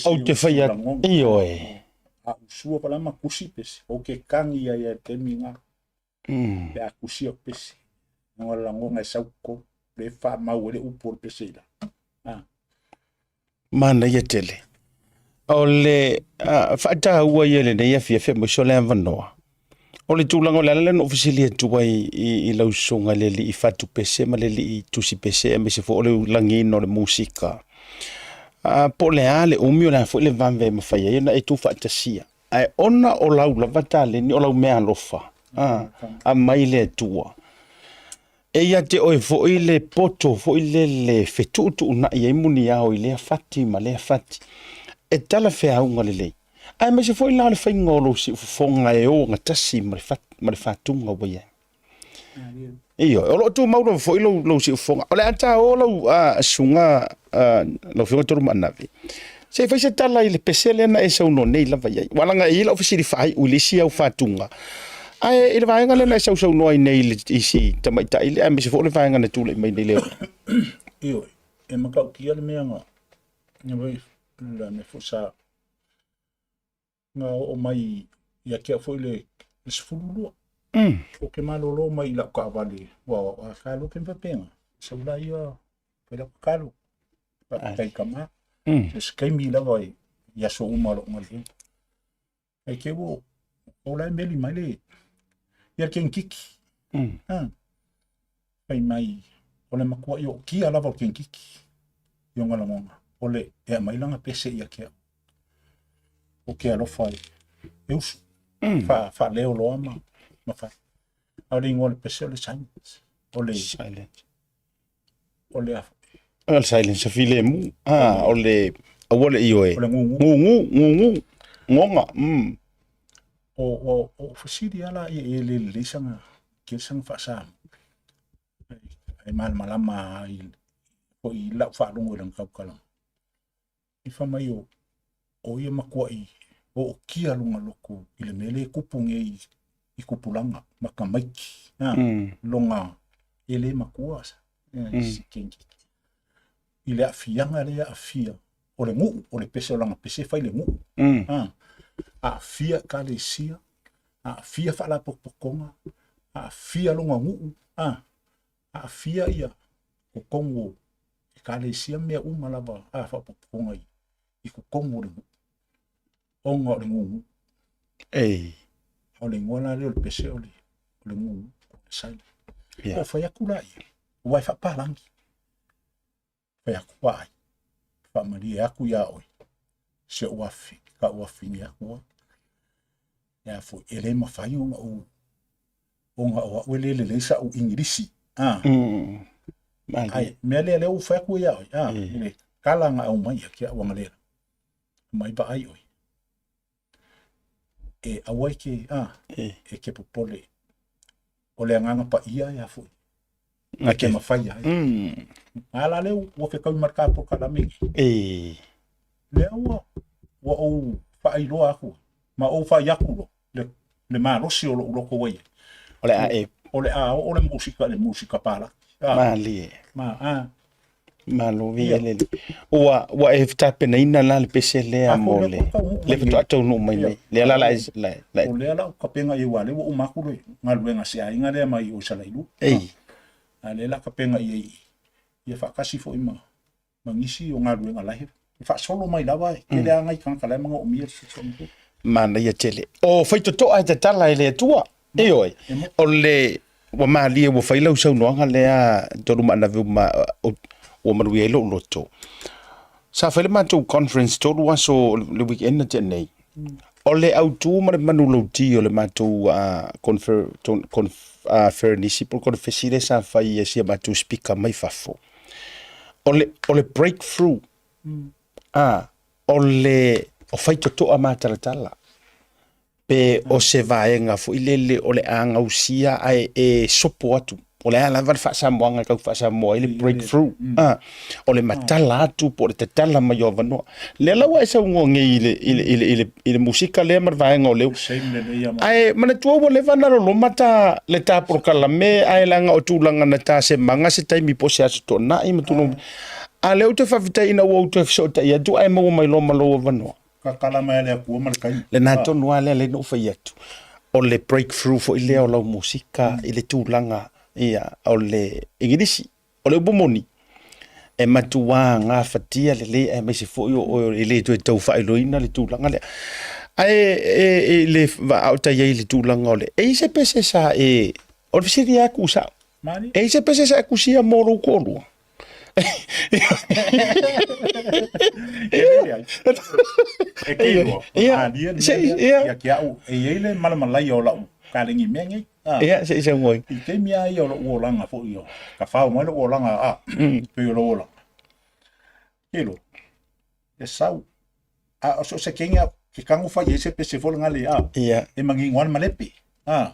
Ou te whai atu. Ioe. A usua pala ma kusi pesi. O ke kangi ia ia te minga. Pe a kusi o pesi. Nga langonga e sauko. Le wha mau ele upu o le pesi ila. Ah. Manaia tele. O le faataua ia i lenei afiafi aemaise o le avanoa. O le tulaga o le ala lea na ou fesili atu ai i lau susuga i le alii fatupese ma le alii tusipese aemaise foi o le lagiina o le musika. Po o le a le umi o le a foi le vave e mafai ai ona e tuufaatasia. Ae ona o lau lava taleni, o lau meaalofa, aumai le Atua. E ia te oe foi le poto foi lele e fetuutuunai ai muniao i lea fati ma lea fati, e talafeauga lelei, aemaise foi la o le faiga o lou siufofoga e ogatasi ma le ma le fatuga ua i ai. Ioe, o lo o tumau lava foi lou, lou siufofoga. O le a tāoa lau susuga lau Afioga Tolumaanavi, se i fai se tala i le pese lea na e saunoa nei lava i ai. Ua laga e i ai lau fesili faaiu i le isi au fatuga, ae i le vaega lea na e sausaunoa ai nei i le isi tamaitai lea, aemaise foi o le vaega na tulai mai nei le Ioe, e matautia le mea na, na mea foi sa na oo mai ia te au foi le 12. Ou te malolo mai i lau taavale, ua a kalo ke faapena. Sau la ia, fai lau tatalo. Faafetai i tama. So se taimi lava i aso uma o lou galuega. Ae te ua o la e meli mai le ia le kenikiki. Ha. Fai mai o le matuaʻi ootia lava o le kenikiki i ona lagona o le e aumai lana pese ia te au. O ke alofa e usu. Fa faaleo loa ma ma fai. A o le igoa o le pese o le silence. O le Silence. O le a O le silence filemu. Ah, o le aua le ioe. O le gugu. Gugu, gugu. Goga. O fesili lava la e le lelei saga kele saga faasamoa. Ae malamalama ai foi i lau faalogo i lana tautalaga. I fai mai o ia matuaʻi ootia lona loto i le mea lea e tupu nei i tupulaga ma tamaiti lona e le matua i le aafiaga lea e aafia o le nuu, o le pese o lana pese e fai i le nuu. Aafia ekalesia, aafia faalapotopotoga, aafia lona nuu, aafia ia. totonu o Ekalesia mea uma lava a faaopoopoga i totonu o le nuu, ona o le gugu. Ei. O le igoa la lea o le pese o le o le gugu, o le silent. Yeah. O fai atu la ia, ua e faapalagi. Fai atu, vaai, faamalie atu iā oe, si ou afi, ka ou afine atu oe. Ia foi, e le mafai ona ou, ona o au e le lelei sa'u Igilisi. Ah. Ai, mea lea lea ua fai atu ia oe, ah, i le kala na aumai ia ki a'u angalela. Mai vaai oe. E aua e ke, ah, e ke popole. O le agaga paia ia foi. Na ke mafai ai. A la lea ua fekaui ma le ta polokalame nei. E. Lea ua, ua ou faailoa atu, ma ou fai atu loa, le, le malosi o lo'u loto ua i ai. O le a e. O le a oo le musika, le musika palaki. Ah. Malie. Ma, ah. Malo viia le Alii. Ua, ua e tapenaina la le pese lea mo le, le faatoa taunuu mai nei. Lea la la e, la, la O lea la ou kapenga i ai aua o lea ua uma atu le galuega a se aiga lea mai o i Salailua. Ei. A lea la kapenga i ai i, ia faatasi foi ma, ma nisi o galuega la e faasolo mai lava, e tele lava nai tagata la e manaomia le fesoasoani foi. Manaia tele. O Faitotoa e tatala e le Atua. Ioe. O le ua malie ua fai lau saunoaga lea tolu maanave ma ua manuia ai lou loto. Sa fai le matou conference tolu aso le weekend na tea nei. O le autu ma le manulauti o le matou confer, conf, ferenisi po o le konefesi lea sa fai e si a matou speaker mai fafo. O le, o le breakthrough, o le o Faitotoa matalatala pe o se vaega foi lele o le a gausia ae e sopo atu. O le a lava le faasamoaga e tau faasamoa ai le breakthrough. Ah, o le matala atu po o le tatala mai o avanoa. Lea la ua e saunoa nei i le, i le, i le, i le, i le musika lea ma le vaega o leo. Ae manatua ua leva ona loloma ta, le ta polokalame ae leaga o tulaga na ta semaga se taimi po o se aso toonai ma tulaga. A lea ou te faafetai ina ua ou toe fesootai atu ae maua mai loa ma lou avanoa. Kakala mai a le Atua ma le taimi. Lena tonu lava lea lea na ou fai atu, o le breakthrough foi lea o lau musika i le tulaga ia o le Igilisi. O le upu moni, e matuā gafatia lelei aemaise foi o oe e le toe tau faailoaina le tulaga lea. Ae e, e, le vaaota i ai le tulaga o le, e i se pese sa e, o le fesili lava ku sao. E i se pese sa e kusia mo lou toalua? E ke loa, malie le mea lea, ia ki a'u, e i ai le malamalaia o la'u kalegi i mea nei. Ia, se i saunoa ai. I taimi lava ia o lo'u olaga foi, o ka fao mai lo'u olaga, a, pei o lou olaga. Ke loa, e sau, a o so o se kenge a ke kago fai ai se pese foi lena le, a, e manino lava le malepe, a.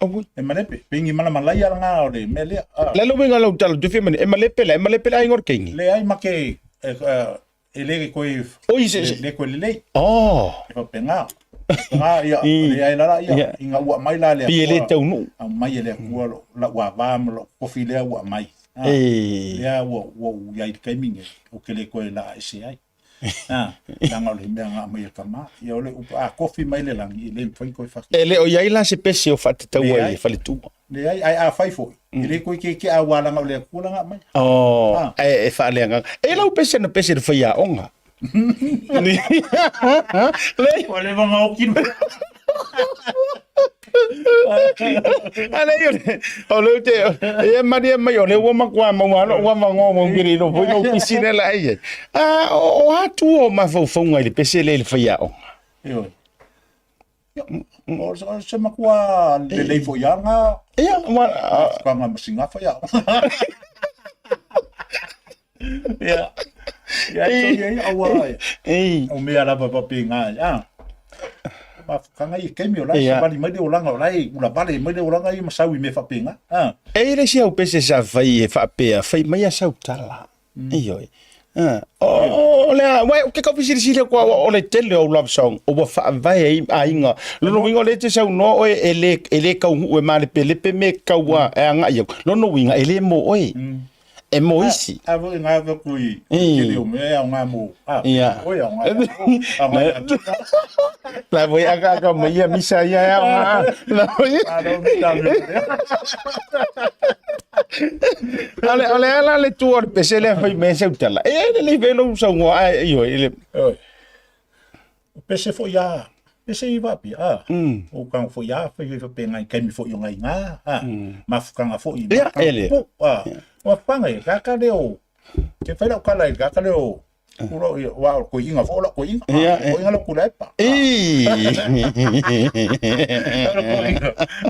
Aui. E malepe, pe ni malamalaia lena o le mea lea, a. Le le uiga o lau tala, tu fia mani, e malepe la, e malepe le aiga o le keini. Leai ma ke, e, e le koe, Oi, se, se. le koe lelei. Oh. E faapena. Faapena, ia, leai la la, ia, ina ua aumai la e le Atua. Pei e le taunuu. Aumai e le Atua lau ava ma lou kofi lea ua aumai. A. Lea ua, ua ou i ai i le taimi lenei, ou te le toe laa ese ai. A, leaga o le mea na aumai e le tama. Ia o le upu, a kofi mai le lagi, e le mafai ona toe fasi. E le o i ai la se pese o faatataua i le faletua. Leai, ae a fai foi, e le toe tietie aua leaga o le Atua lana aumai. Oh, ae e faaleagaga. E i lau pese na pese i le faiaoga. Ua leva ona oti le mea. A lei o le, o le te, e maria mai o le ua matua maua lou avanoa ua umi le foi lou pisi lea la ai ai. A o a tu o mafaufauga i le pese lea i le faiaoga? Ioe. O se matua lelei foi lava lena. Ia, ua Mafukaga ma sina faiaoga. Ia. Ia, e ia, ia, aua, Ei. o mea lava faapena, a. Mafukaga ia taimi o la e savali mai le olaga, o la e ulavale mai le olaga ia ma sau i mea faapena, a. E i ai le isi au pese sa fai e faapea, fai mai a sau tala. Ioe. O le a, uai, ou te tau fesilisili atu au, o le tele o au love song, ua faavae ai aiga. Lona uiga o lea e te saunoa oe e le, e le taunuu e malepelepe me tau a, e agai atu. Lona uiga e le mo oe. E mo isi. A foi ngā ka kui kiri o mea au ngā mō. A, oi au ngā. Au ngā. La voi aka aka mai ia misa ia au ngā. La voi. Ale ale ala le tua le pese le fai me se utala. E le le velo sa ngo a io le. Oi. Pese fo ia. Pese i vapi a. O kang fo ia fai fai pe ngai kemi fo i ngai ngā a. Mafukanga fo i. Ia ele. A. Mafukanga i ka ka leo. Ke fai lau kala i ka ka leo. Uro i wa ko inga fo la ko inga. Ko inga lo kula pa. E.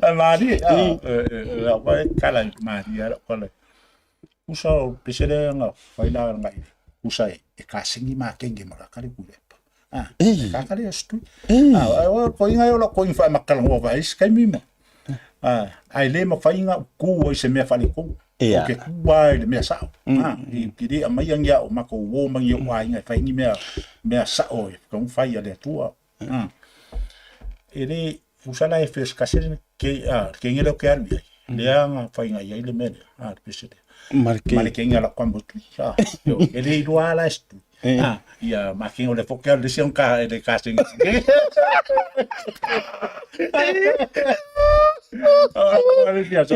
A mari a. La wa kala mari a kala. Usa o pese le nga fai la ngai. Usa e ka singi ma kenge ma ka le kula pa. Ah, ka ka le stu. Ah, o ko inga o la ko inga fa makala ngo va is kai mima. Ah, ai le ma fai inga ku o se mea fale ku. Ia. O ke kua i le mea sao. Ah, i kiri a mai angia o mako wo mangi o ai ngai fai ni mea mea sao e ka fai a le atua. Ah. E le usala e fes kase ke a ke ngelo ke alu ai. Le anga fai ngai ai le mea. Ah, le pese le. Marke. Mare ke ngala kwambo tu. Ah, e le iloa la estu. Ah, ia ma ke le foke le se ka le ka se. Ah, le fia sa.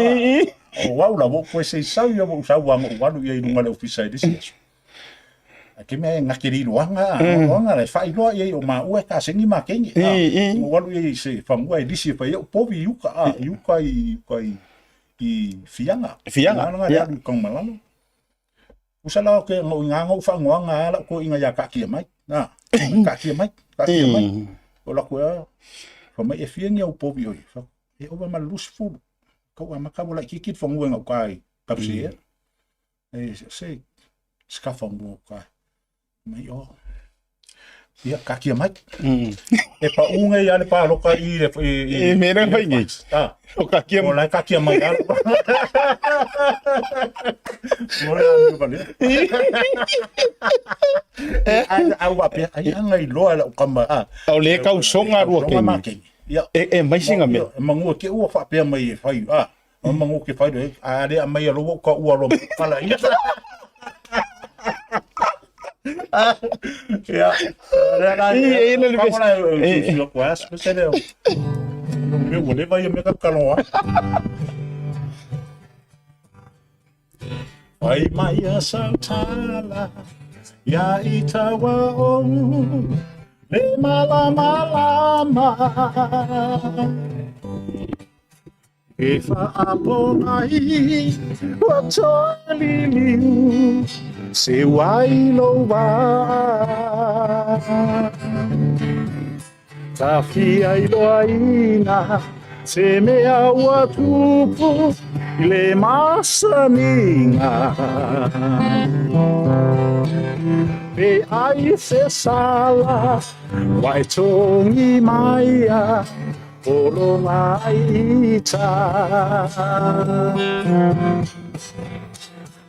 O wau la wo ko se sau ia wo sau wa ngo walu ia i lunga le ofisa i lisi aso. A ke mea e ngakeri roanga, roanga le whai roa ia i o mā ua ka sengi mā kengi. O walu ia i se whangua i lisi e whai o povi i uka, a, i uka i, uka i, i fianga. Fianga, Nga ia. le kong malalo. Usa la ke ngo inga ngo whangoanga ala ko inga ia kakia mai. Na, kakia mai, kakia mai. O la koe, fa mai e fia ni au povi oi. Fa, e ova ma lus fulu. Kau a makabu la kikit whangua ngau kai. Kapsi e. E se, ska whangua kai. Mai o. Ia, kakia mai. E pa unga i ale pa loka i le i E mea fai ngi. Ah, O kakia o la kakia mai ala. Mo le anu vale. Ai au ape ai anga i loa la kama ah. O le kau songa rua Songa ma kengi. kengi. Ia. E e mai singa mea. E mangu ke ua whapea mai e whai. Ah, o mangu ke whai re. A re a mai a lo ka ua lo kala ia. Ia. Re la. I- i le Ka bes- la e lo kwa se le. Me wo le vai me ka kaloa. Whai mai a sautala, ia i taua o le malama lama. E whaapongai, ua toa liliu, se wai lo wā. Tawhia i loa ina, se mea ua tupu, i le masaninga. Pe ai se sala, wai tongi maia, polo mai ita.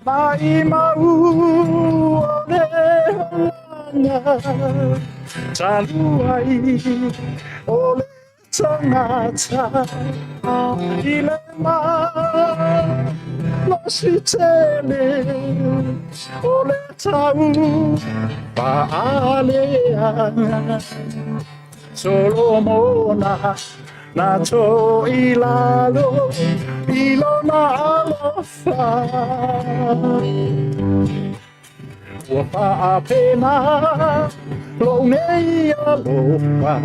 Mai mau o le holanga, talu ai o le tangata, i le lo si tele, o le tau paaleanga. Solomona na to ilalo ilona alofa. Ua paapena lo nei alofa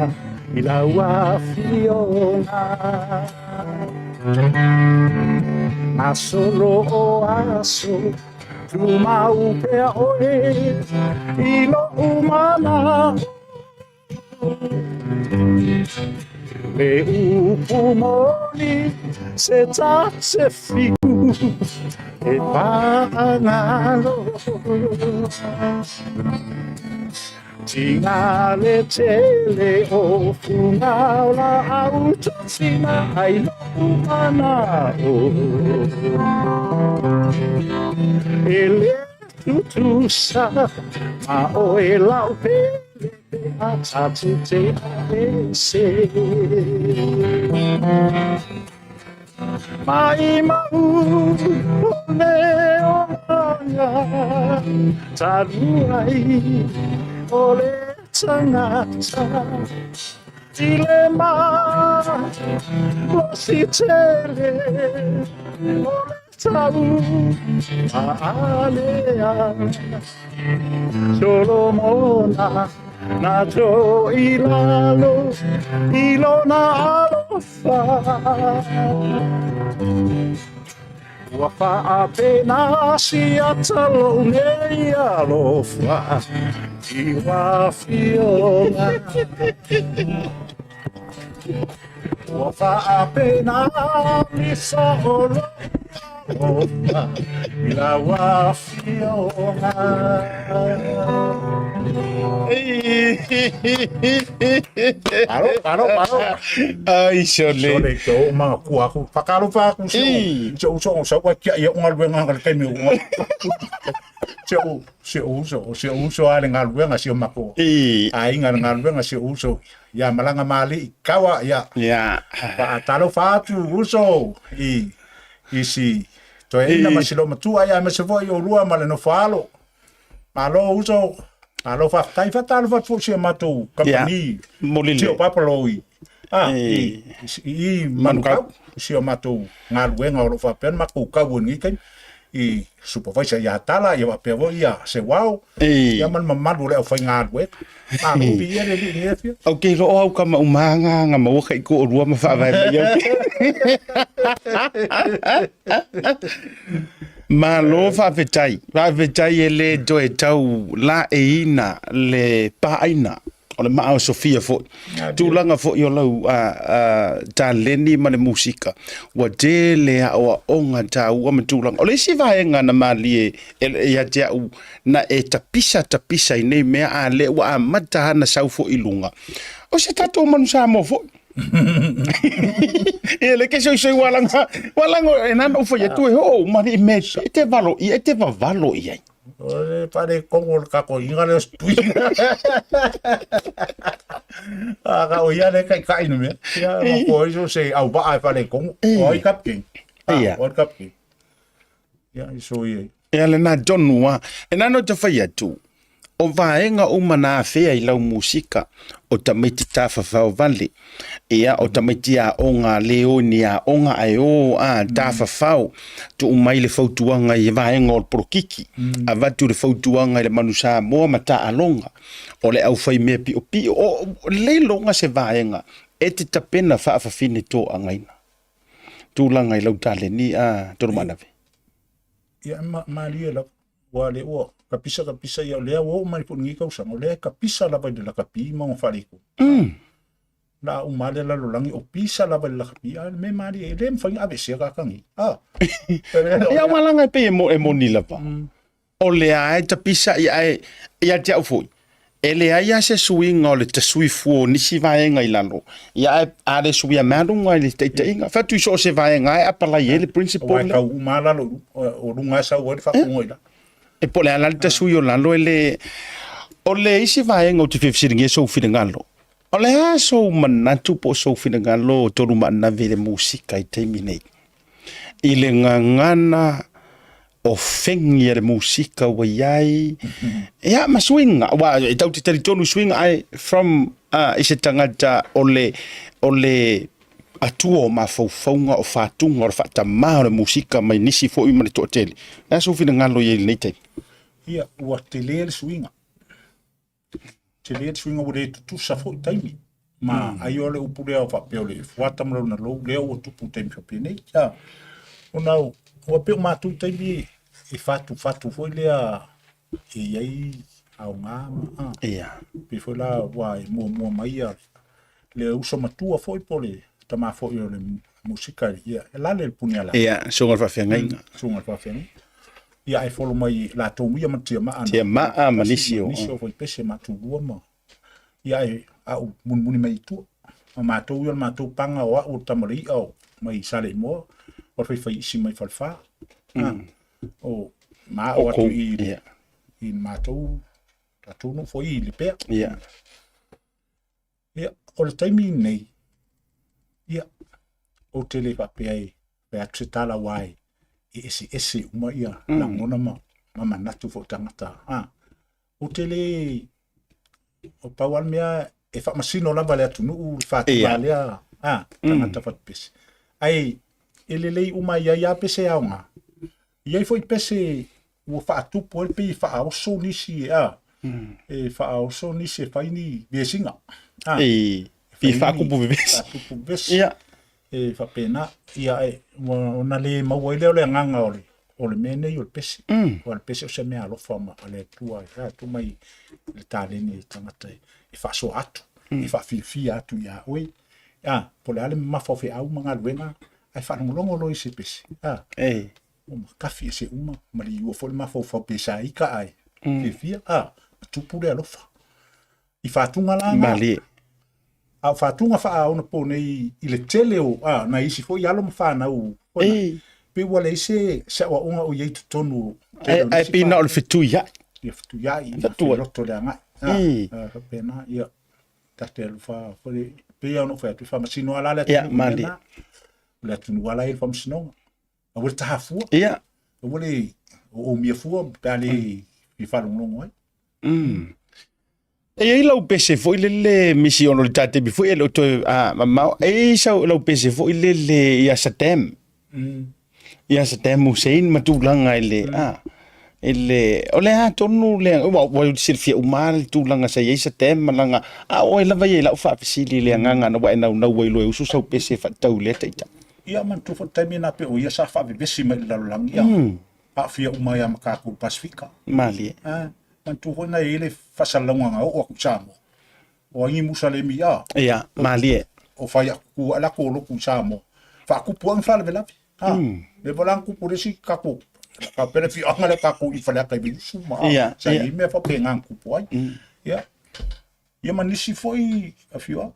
i lau afioga. Na solo o aso tumau pea oe i lou mana. Le upu moni se ta se fiku e paangalo. Tinga le tele o funga o la au tosina ai lou mana o. E le tutusa ma o e lau pele pe a tatu te a e se. Mai mau o le olanga, ia talu ai o le tagata i le malosi tele o le tau maalea. Solomona na toilalo i lona alofa. Ua faapena siata lou nei alofa i ua afioga. Ua faapena misa o lou alofa i lau afioga. Alo, alo, alo. Ai, sole. Sole, ke o manga kua aku. Whakalofa aku se o. Se uso o sau kia ia unga luenga ngā taimi o unga. Se o, se uso, se uso a le ngā luenga si o mako. A inga le ngā luenga si o uso. Ia malanga maali i kawa, ia. Ia. Whaatalofa atu uso i, i si. Toe ina ma si lo matua ia me se foi o lua ma le nofo alo. Malo uso, malo faafetai, faatalofa atu foi si a matou kamupani Molile. si o Papalo i ah, i, i, i Manukau, si o matou galuega o lo o faapea ona matou kau i lenei taimi i supervisor ia Tala, ia faapea foi ia Sewao, ia ma le mamalu o le aufaigaluega. Malo viia le Alii i lenei afiafi. Ou te iloa o au kama uma nga maua kai ko rua ma faavae mai au. Malo faafetai. Faafetai e le toe tau laeiina le paaina o le maa o Sofia foi. Tulaga foi o lau taleni ma le musika, ua tele aoaoga taua ma tulaga. O le isi vaega na malie ia te au na e tapisa tapisa i nei mea, a lea ua amata ana sau foi i luga, o se tatou manu Samoa foi. Ia le ke soisoi walanga walanga e nana ufa ia tu e ho ma ni me e te valo i e te vavalo i ai. O le pare kongo le kako inga le stui. A ka o ia le kai kai no me. Ia ma ko iso se au ba ai pare kongo. O ai kapking. Ia. O kapking. Ia iso ia. Ia le na tonu a. E nana o te whai atu. O vaega uma na afea i lau musika, o tamaiti tāwhawhao vale, ia, o tamaiti aoga le o ni aoga ae o a tāwhawhao, tuu mai le fautuaga i vaega o le polokiki, avatu le fautuaga i le Manu Samoa ma taaloga, o le aufaimea piopio, o le iloga se vaega e te tapena faafafine toagaina. Tulaga i lau taleni a Tolumaanave. Ia, malie lava. Ua le ua kapisa kapisa ia o lea ua oo mai foi i lenei tausaga, o lea e kapisa lava i le lakapi ma ona faaletonu. La uma lava le lalolagi o pisa lava i le lakapi, a o le mea malie e le mafai ona aveesea tagata nei. Ah. Ia ua laga e pei e moni lava. O lea e tapisa ia ae ia te au foi. E leai lava se suiga o le tasui fua o nisi vaega i lalo, ia ae a le suia mea luga i le taitaiga. Fai atu i so o se vaega e apalai ai le principle Aua e lea. tau uma lava lalo i luga, o luga e sau ai le faatonuga i lalo. E po o le a la le tasui o lalo e le... O le isi vaega ou te fia fesiligia sou finagalo, o le a sou manatu po o sou finagalo o Tolumaanave i le musika i taimi nei? I le gagana o fegi a le musika ua i ai, ia ma suiga, aua e tatou te talitonu i suiga, ae from i se tagata o le, o le atua o mafaufauga, o fatuga, o le faatamā o le musika mai nisi foi ma le toatele. O le a sou finagalo i ai i lenei taimi? Ia, ua tele le suiga. Tele le suiga ua le tutusa foi taimi. Ma ai o le upu lea o faapea o le fuata ma lona lou lea ua tupu i taimi faapenei. Ia, ona ua pei o matou i taimi e fatufatu foi lea e i ai aoga ma a. Ia. Pei foi la ua e muamua mai ia le uso matua foi po o le tama foi o le musika, ia, e lale le puniala. Ia, susuga i le faafeagaiga. Susuga i le faafeagaiga. Ia, ae folo mai latou ia ma Tiamaa. Tiamaa ma nisi o. Nisi o Faipese ma Tulua ma. Ia, ae au munimuni mai i tua. Ma matou ia o le matou paga o au o le tama o le i'a o mai Saleimoa, o le faifaiisi mai Falefa. O ma ao atu i i matou tatou nuu foi i Lepea. Ia. Ia, o le taimi nei, ia, ou te le faapea e fai atu se tala aua e eseese uma ia lagona ma. Ma manatu foi tagata. A, ou te le o pau lava le mea e faamasino lava le atunuu le faatuga lea a tagata fatupese. Ae e lelei uma e i ai lava pese aoga. E i ai foi pese ua faatupu ai pei e faaoso nisi a e faaoso nisi e fai ni vesiga. A, E fai pi ni faatupu vevesi. Faatupu vevesi. E faapena, ia e, ua ona le maua ai lea o le agaga o le o le mea nei o le pese. Aua o le pese o se mea alofa ma a le Atua e atu mai le taleni i tagata e faasoa atu, e faafiafia atu ia oe. A, po o le a le mamafa o feau ma galuega, ae faalogologo loa i se pese. A, ua makafi ese uma, ma liua foi le mafaufau pe sa ika ae fiafia, a, ma tupu le alofa. I faatuga la na. Malie. A o faatuga faaonapo nei i le tele o a, nai isi foi alo ma fanau foi na, pei ua leai se se aoaoga o i ai i totonu o tele o Ae nisi pei na o le faatuga. fetuiai. Ia fetuiai, ia Fetuai. feloto le agai. A, a, faapena, ia, ta te alu fa, foi, pei lava ona ou fai atu, e faamasino lava la le Ia, atunuu i mea malie. na. O le atunuu lava la e i ai le faamasinoga. Aua le taha fua. Ia. Aua le oomia fua pe a le fia faalogologo ai. E i ai lau pese foi lele misi ona o le ta taimi foi e le o toe mamao. E i ai sau lau pese foi lele ia Saddam. Ia Saddam Hussein ma tulaga i le i le o le a tonu le ua silafia uma lava le tulaga sa i ai Saddam ma lana a o ai lava ia i lau faafesili i le agaga ina ua e naunau ai loa e usu sau pese e faatatau i lea taitai. Ia manatua foi le taimi lena pei o ia sa faavevesi mai i le lalolagi ia aafia uma ai lava ma tatou i le Pasefika. Malie. A, manatua foi na i ai le faasalalauga na oo atu i Samoa, o ai ni Musalemi a. Ia, malie. O fai atu tu ae latou lotu i Samoa, faatupu ai ni faalavelave. A, lea foi la na tupu le isi tatou, faapea le afioaga lea tatou i Faleata i Vaiusu ma a, sa i ai mea faapena na tupu ai. Ia, ia ma nisi foi afioaga.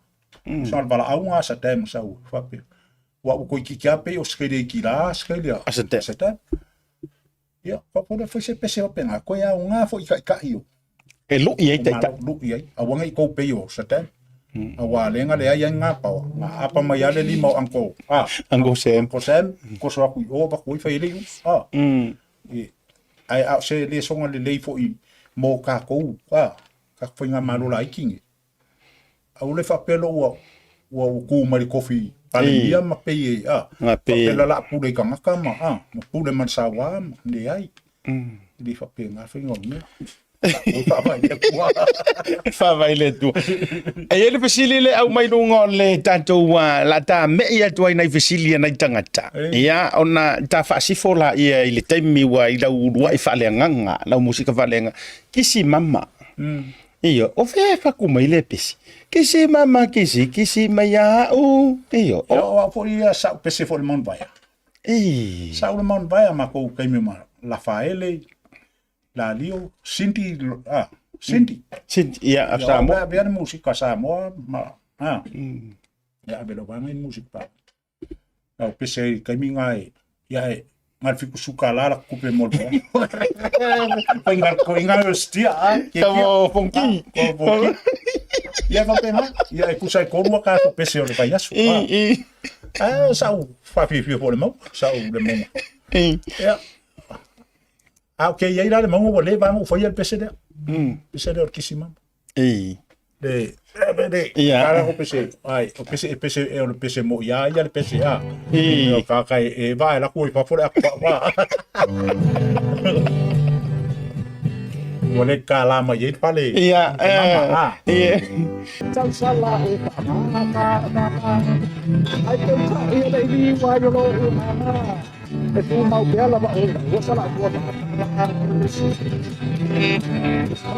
Sa o le valaauga a Saddam sa ua faapea. Ua ua toeitiiti lava pei o Australia i kila Australia. A Saddam. Saddam. Ia, faapea le fai se pese faapena, koe aoga foi i taitai o. E lui ai taitai. Lui ai. Aua ne i tou pei o Saddam. Aua lea na leai ai ngā paoa. Na aapa mai lava le lima o Uncle, ah, Uncle Sam. Uncle Sam, koso atu i o, avatu ai fai ai le iu. Ah. Ae a o se lesoga lelei foi mo tatou, ah, tatou faigamalo laiti nei. Aua le faapea loa ua ua ua tu mai le tofi Palemia ma pei e a faapea la la pule i tagata ma a ma pule ma le saua ma leai. E le faapena le faiga o le mea. Ua faavae i le Atua. Faavae i le Atua. E i ai le fesili le au mai luga o le tatou la ta me'i atu ai nai fesili a nai tagata. Ia ona ta faasifo laia i le taimi ua i lau uluai faaleagaga, lau musika faaleagaga. Kisi mama. Io, o fea e faku mai lea pese? Kisi mama kisi, kisi mai ia au. Io, o. Ia, o au foi ia sa'u pese foi i le Mount Vaea. Sa'u le Mount Vaea makou taimi ma Lafaele, Lalio, Cindy, ah, Cindy. Cindy, ia, a Samoa. Ia, avea le musika a Samoa ma, ah, ia ave lau vaega i le musika pa. Au pese ai taimi nga e, ia e, nga le 70 la la kupe mo le Pai nga ko inga o stia a ke Ka mo fonki. Ko fonki. Ia faapena, ia e kusa e kolua ka to pese o le vaiaso. I, i. Ah, sa u whawhiwhi po le mau, sa u le mauga. Ia. A o ke iai la le mauga ua leva ona ou faia le pese lea. Pese lea o le kisi mama. I. Le, le, le, Ia. ara o pese, ai, o pese, e pese, e o le pese mo ia, ia le pese a. I. O ka kai, e va e laku i fafo le aku pa. Ua le ka la mai e pale. Ia, E mama, a. Ia. Tausala e whakamātāmama Ai tauta ia le iwi wai o lo umama E pūmau pea lava o ua sala ua whakatama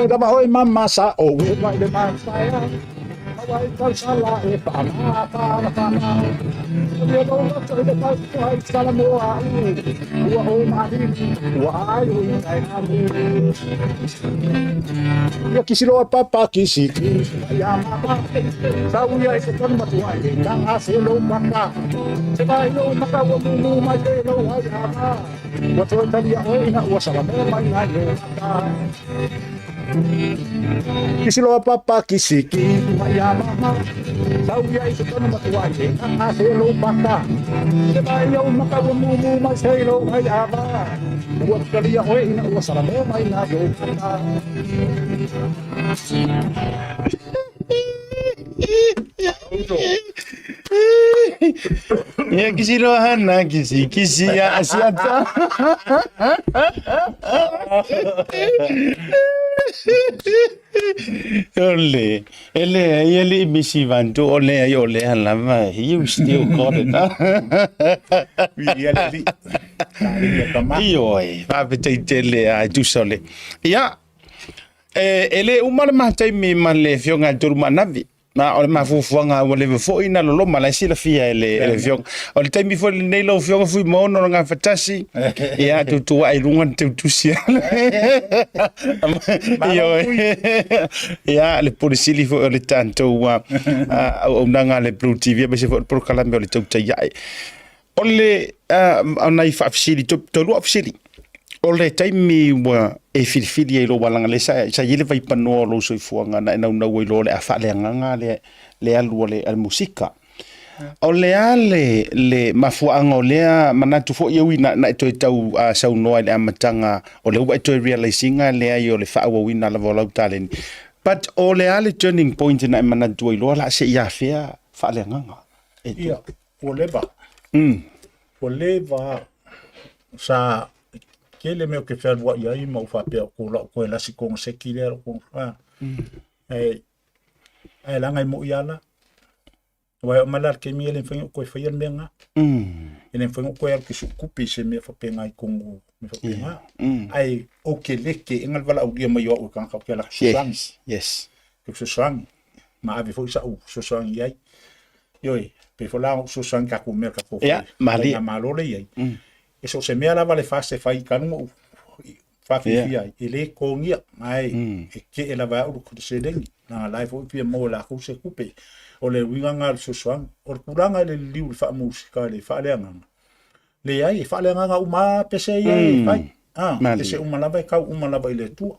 Oi lava oi mama sa o ue mai le masaia Hawaii tausala e whakamātāmama Ia lo loto i le tautua i sala moa u Ua o mahini, ua ai o i kai amu Ia kisi loa papa kisi kisi mai a mama Sau ia i se tonu matua i le tanga se lou maka Se mai lou maka ua mumu mai se lou ai ama Ua toe talia oe ina ua salamo mai nai lou maka Kisi loa papa kisi kisi mai a mama Sau ia i se tonu matua i le tanga se lou maka Se mai lou maka ua mumu mai se lou ai ama Ua talia oe ina ua salamo mai la i ou mata. Ia kisi roa hana kisi kisi ia asiata. Ole, e leai e le misi vantu o leai o lea lava. You still got it. Ia le alii. Ia tama. Ioe, faafetai tele a e tusa o le. Ia, e, e le uma le mataimi ma le afioga i le Tolumaanavi. Ma o le mafuafuaga ua leva foi na loloma la e silafia e le, e le afioga. O le taimi foi lenei lau afioga Fuimaono o le gafatasi, ia tuutuuai i luga le teutusi. Ioe. Ia le Pule Sili foi o le tatou auaunaga a le Blue TV aemaise foi o le polokalame o le Tautai Ae. O le o nai faafesili, toalua au fesili. O le taimi ua e filifili ai i lou alaga lea sa, sa i ai le vaipanoa o lou soifuaga na e naunau ai loa o le a faaleagaga le, le alu a le, a le musika. O le a le, le mafuaaga o lea manatu foi e ui na, na e toe tau saunoa i le amataga o lea ua e toe realise ina leai o le faaauauina lava o lau taleni. But o le a le turning point na e manatu ai loa o le a se i afea faaleagaga? E Ia, ua leva. Ua leva sa tele mea ou te fealuai ai ma ou faapea o lau koe lasi kogaseki lea lou koga. Ae ae leaga e moi lava la. Aua e oo mai la i le taimi e le mafai ona ou toe faia le mea lena. E le mafai ona ou toe alu ou te suetupe i se mea faapena i totonu o mea faapena. Ae ou te le teena le valaaulia mai o au e tagata ou te alu atu fesoasoani. Ou te fesoasoani ma ave foi sau fesoasoani i ai. Ioe, pei foi la ona ou fesoasoani i tatou mea tatou faigamalo lea e i ai. E so o se mea lava le FAST e fai i tanu ou faafiafia ai, e le totogia, ae e kee lava e au le seleni, leaga la e foi fia maua e latou se tupe. O le uiga lena o le fesoasoani. O le tulaga i le liliu i le faamusika i le faaleagaga, leai, e faaleagaga uma lava pese ia e fai. Pese uma lava e tau uma lava i le Atua.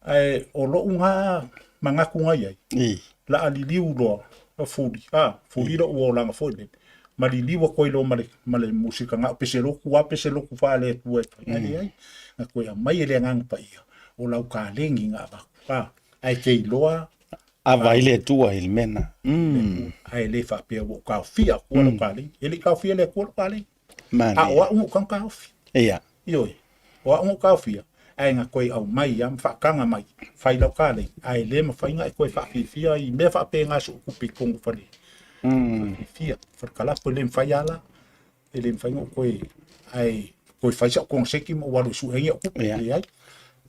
Ae o lou na manatu na i ai, la a liliu loa, fuli, fuli lou olaga foi lele, ma liliu atu ai loa ma le, ma le musika na o pese lotu lava, pese lotu faale-Atua e fai. Ae leai, na toe aumai e le Agaga Paia, o lau kaleni na avatu, ae te iloa Ava ai le Atua i le mea lena. Ae le faapea ua ou taofia atua lau kaleni. E le i taofia e le Atua lau kaleni. A o au na ou taofi. Ia. Ioe, o au na ou taofia, ae na toe aumai lava ma faataga mai, fai lau kalei, ae le mafai ona e toe faafiafia i mea faapena se upu i totonu o fale. Faafiafia, fale kalapo e le mafai lava la, e le mafai ona ou toe, ae toe fai sau koneseti ma ou alu e sue ai au tupe, leai.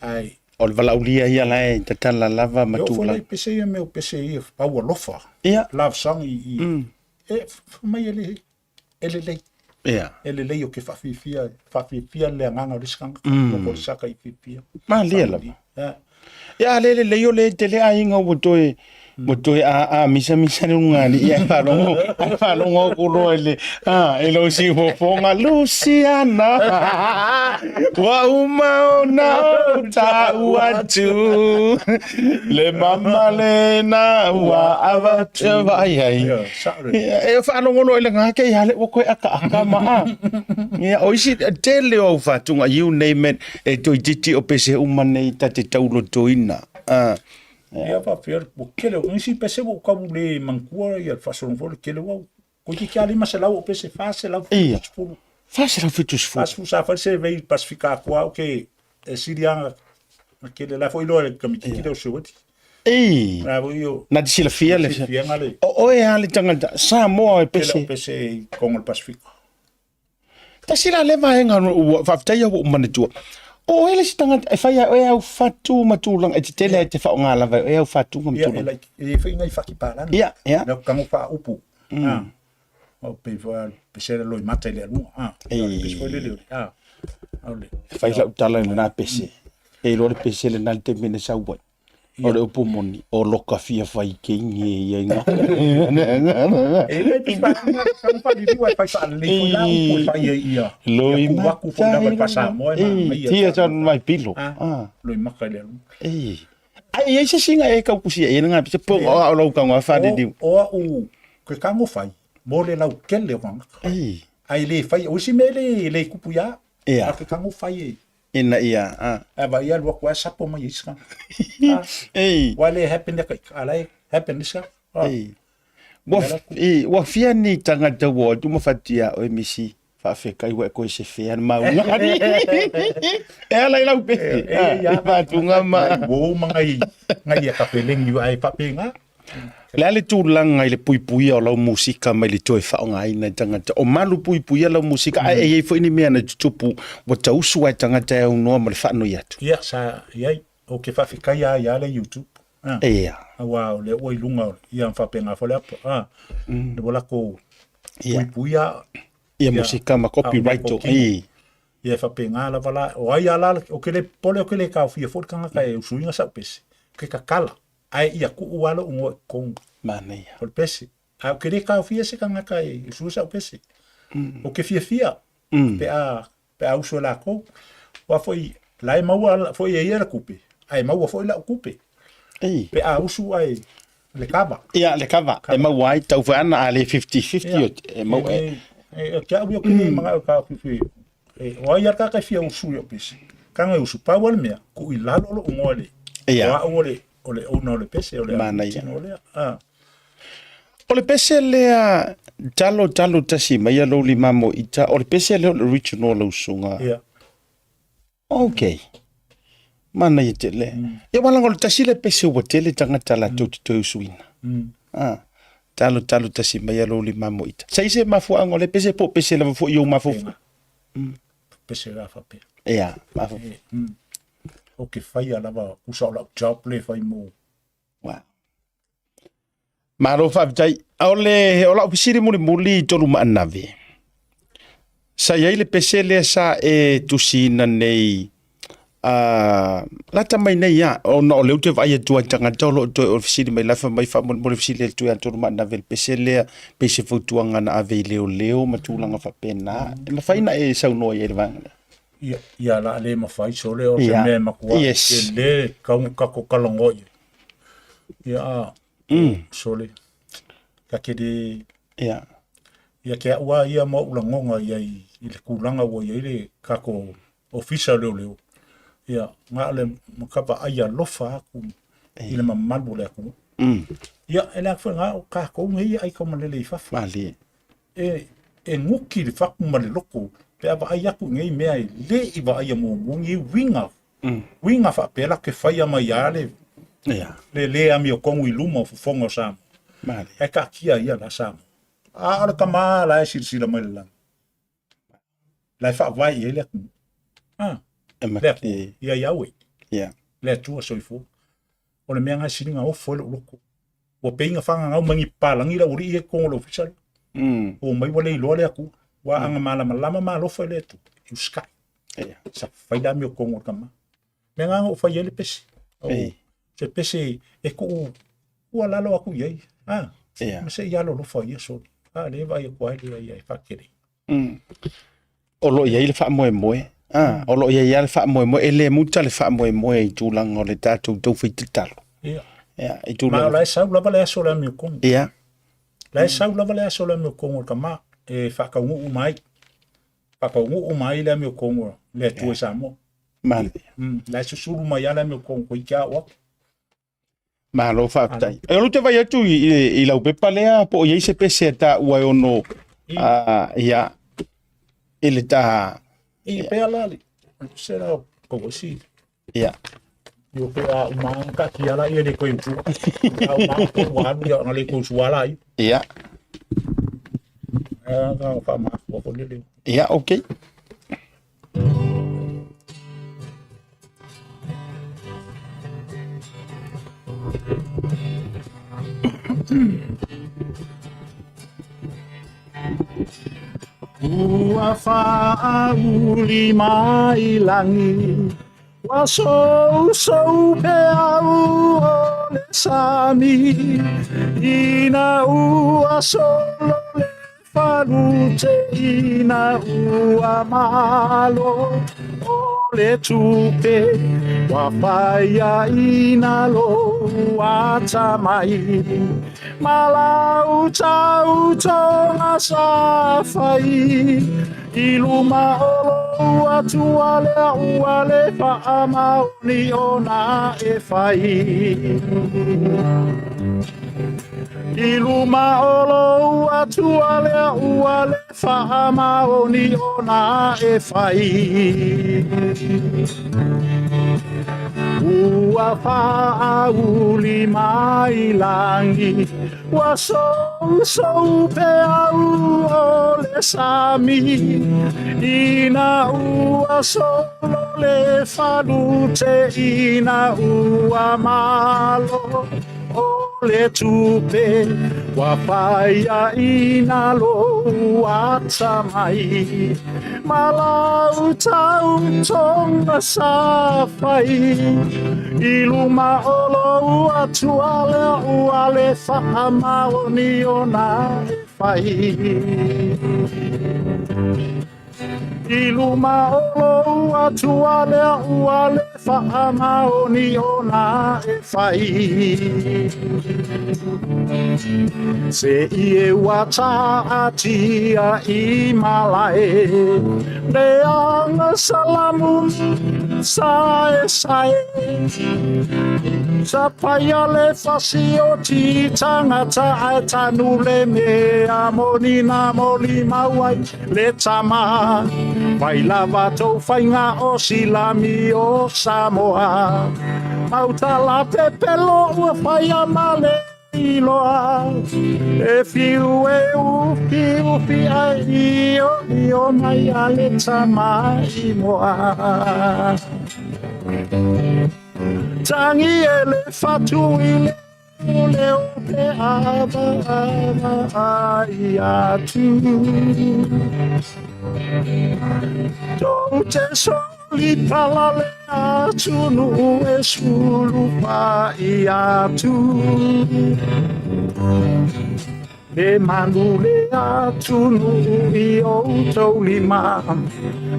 Ae O le valaaulia ia la e tatala lava ma E oo foi tulaga. la i pese ia mea o pese ia pau alofa, love song i, e fai mai e le, e lelei. Ia. E lelei ou te faafiafia, faafiafia le agaga o le isi tagata. Mm. O le saka i fiafia. Malie lava. Ia. Ia a le lelei o le tele aiga ua toe ua toe a a misa misa le luga alii ae faalogo ae faalogo atu loa i le a i lou siufofoga Luciana ua uma ona ou tau atu le mama lena ua avatu vaai ai E faalogologo i le gake ia le ua koe akaaka ma a. Ia o isi tele o au faatuga you name it e toeitiiti o pese uma nei ta te taulotoina. Ah. Ia faapea ua tele o nisi pese ua ou tau le manatua ia le faasologa foi le tele ua toeitiiti lava 500 o pese 470. 470. 40 sa fai le survey i le Pasefika atoa au ke e sili lava na tele la foi iloa e le kamititi lea o Seweti. Ei. La foi o Na te silafia le silafiaga le O oe lava le tagata Samoa e tele pese. o pese i totonu o le Pasefika. Tasi la lea vaega ua faafetai ua ou manatua. O oe le isi tagata e fai e oe au fatu ma tulaga e tetele ai te faaaoga lava e oe au fatuga ma Ia e tulaga. laiti e fai nai faki palagi. Ia, ia. Lau tago faaupu. Ah. O pei foi a pese le loimata i le aluga. Ah. Ei. Pese foi lele o le. Ah. O le. E fai lau tala i lena pese. E iloa le pese lena i le taimi na sau ai. O le upu moni, o loka fia fai keingi e ia inga. E le pese fa fa liliu ai fai faalelei foi la upu e fai ai ia. Loi Ia ku aku foi lava i Samoa e ma ia. Tia sa mai pilo. Ah. Ah. Loimata i le aluga. Ei. Ai e i ai se singa e kaukusia e lena pese po o au lau kago a faaliliu. O au ke kago fai mo le lautele o tagata. Ei. Ai le fai o isi mea le le kupu ia. Ia. A ke kago fai e. Ina ia, a. A va ia lua kua sapo mai i sika. Ei. Wa le happen le kai. Ala e happen le sika. Ei. Ua, ei, ua fia ni tagata ua atu ma fatia o misi faafekai ua e koe se fea na maunga. E ala i lau pe. E, ia. Fatunga ma. Wo ma ngai ngai ia ka pelengi ai fa penga. Le a le tulaga i le puipuia o lau musika mai le toe faaaogaina e tagata. O malu puipuia lau musika, ae e i ai foi ni mea na tutupu ua tausu lava e tagata e aunoa ma le faanoi atu. Ia, sa i ai, o ke faafetai lava ia le YouTube. Ah. Ia. Aua o lea ua i luga o ia ma faapena foi le apa. Ah. Le ua lakou puipuia. Ia musika ma copyright o. Ia. Ia e faapena lava la. O ai lava la, o ke le popole o ke le taofia foi le tagata e usuina sau pese. Ke kakala. Ae ia kuu lava lou igoa i totonu. Manaia. O le pese. Ae ou te le taofia se tagata e usua sau pese. Ou te fiafia pe a, pe a usu e lakou. Aua foi, la e maua foi e ia le tupe, ae maua foi lau tupe. Pe a usu ae le kava. Ia, le kava. E maua ai tau foi ana, a le 50-50, e maua e. E, ke au ia ke le mana'o e taofifi. E, o ai a le tagata e fia usu i ou pese? Taga e usu pau lava le mea, tuu i lalo lou igoa i le, Ia. o au o le, o le owner o le pese, o le Manaia. tino lea. Ah. O le pese lea, talo talo tasi mai ia lou limamo ita, o le pese lea o le original lau usuga. Ia. Ok. Manaia tele. Ia aua leaga o le tasi lea pese ua tele tagata latou te toe usuina. Ah. Talo talo tasi mai ia lou limamo ita. Sa i se mafuaaga o lea pese po o pese lava foi i ou mafaufau? Pese la faapea. Ia, mafaufau. O ke faia lava usa o lau job le fai mo. Wow. Malo faafetai. O le o lau fesili mulimuli i tolu maanave. Sa i ai le pese lea sa e tusiina nei uh, lata mai nei a ona o lea ou te vaai atu ai tagata o lo o toe o fesili mai lafa mai faamolemole fesili atu ia tolu maanave le pese lea pei se fautuaga na ave i leoleo ma tulaga faapena. E mafai na e saunoa i ai le vaega lea? Ia, ia la le mafai sole o se Ia. mea e matua Yes. tele kau kako kalongo ia. Ia a sole. Ka ke le Ia. ia ke au a ia ma ou lagoga ia i, i le kulaga ua i ai le kako ofisa o leoleo. Ia, na o le ka vaai alofa aku i le mamalu o le atunuu. Ia, e le foi na o kākou nei ia ai kaumalele i fafo. Malie. E, e guki le fatu ma le loko pe a vaai aku i nei mea e le i vaaia muamua ni uiga, uiga faapea la ke faia mai lava le, Ia. le le amiotonu i luma o fofoga o Samoa. Malie. Ae taatia ia la Samoa. A o le tama la e silasila mai i le lagi. La e faavae i ai le atunuu. Ah, E le Atua, malie. ia Yahweh, Ia. le Atua soifua. O le mea lena e siliga ofo ai lou loto. Ua pei na fagagau mai ni papalagi le aualii ia i totonu o le ofisa lea. Ua omai ua le iloa le Atua. Ua aga malamalama ma alofa i le Atua. E usitai. Ia. Sa fai le amiotonu o le tama. Mea lena na ou fai ai le pese. O Ei. se pese e tuu tuualalo atu i ai. Ah, Ia. ma se i alolofa ia soli. Ah, lea e vaai atu ai lea ia e faatele. O lo o i ai le faamoemoe. Ah, o lo o i ai lava le faamoemoe. E le muta le faamoemoe i tulaga o le tatou taufai tatalo. Ia. Ia, i Ma o tulaga. la e sau lava le aso o le amiotonu. Ia. La e sau lava le aso o le amiotonu o le tama e faataunuu mai. Faataunuu mai le amiotonu o le Atua i Samoa. Manaia. La e susulu mai lava le amiotonu toeitiiti lava oo atu. Malo faafetai. E o lea ou te vaai atu i, i, i lau pepa lea po o i ai se pese a taua e ono a, ia i le ta I pea la le se la ko si ia yo pe a uma ka ki ala ia le ko usu. A uma ko wa lu ia na le ko usu ala i. ia A ka fa ma ko ko le le. ia okay. Ua faauli mai lagi, ua sousou peau o le sami, ina ua solo le falute ina ua malo o le tupe. Ua faiaina lou atamai ma lau tautoga sa fai i luma o lou Atua lea ua le faamaoni ona e fai. I luma o lou Atua lea ua le faamaoni ona e fai. Ua faauli mai lagi, ua sousou peau o le sami, ina ua solo le falute, ina ua malo o le tupe, ua faiaina lou atamai ma lau tautoga sa fai i luma o lou Atua lea ua le faamaoni ona e fai. I luma o lou Atua lea ua le faamaoni ona e fai. Se i e ua taatia i malae, le aga salamu sa e sae. Sa paia le fasi o ti tangata ae tanu le mea moni na moli mau ai le tama. Vai lava tou faiga o silami o Samoa. Mauta la pepelo ua faia ma le iloa. E fiu e ufi ufi ai io io mai a le tama i moa. Tangi e le fatu i le le o pe ava ava ai atu. Tou te soli pala le atunuu e sulu pai atu. Le manu le atunuu i outou lima,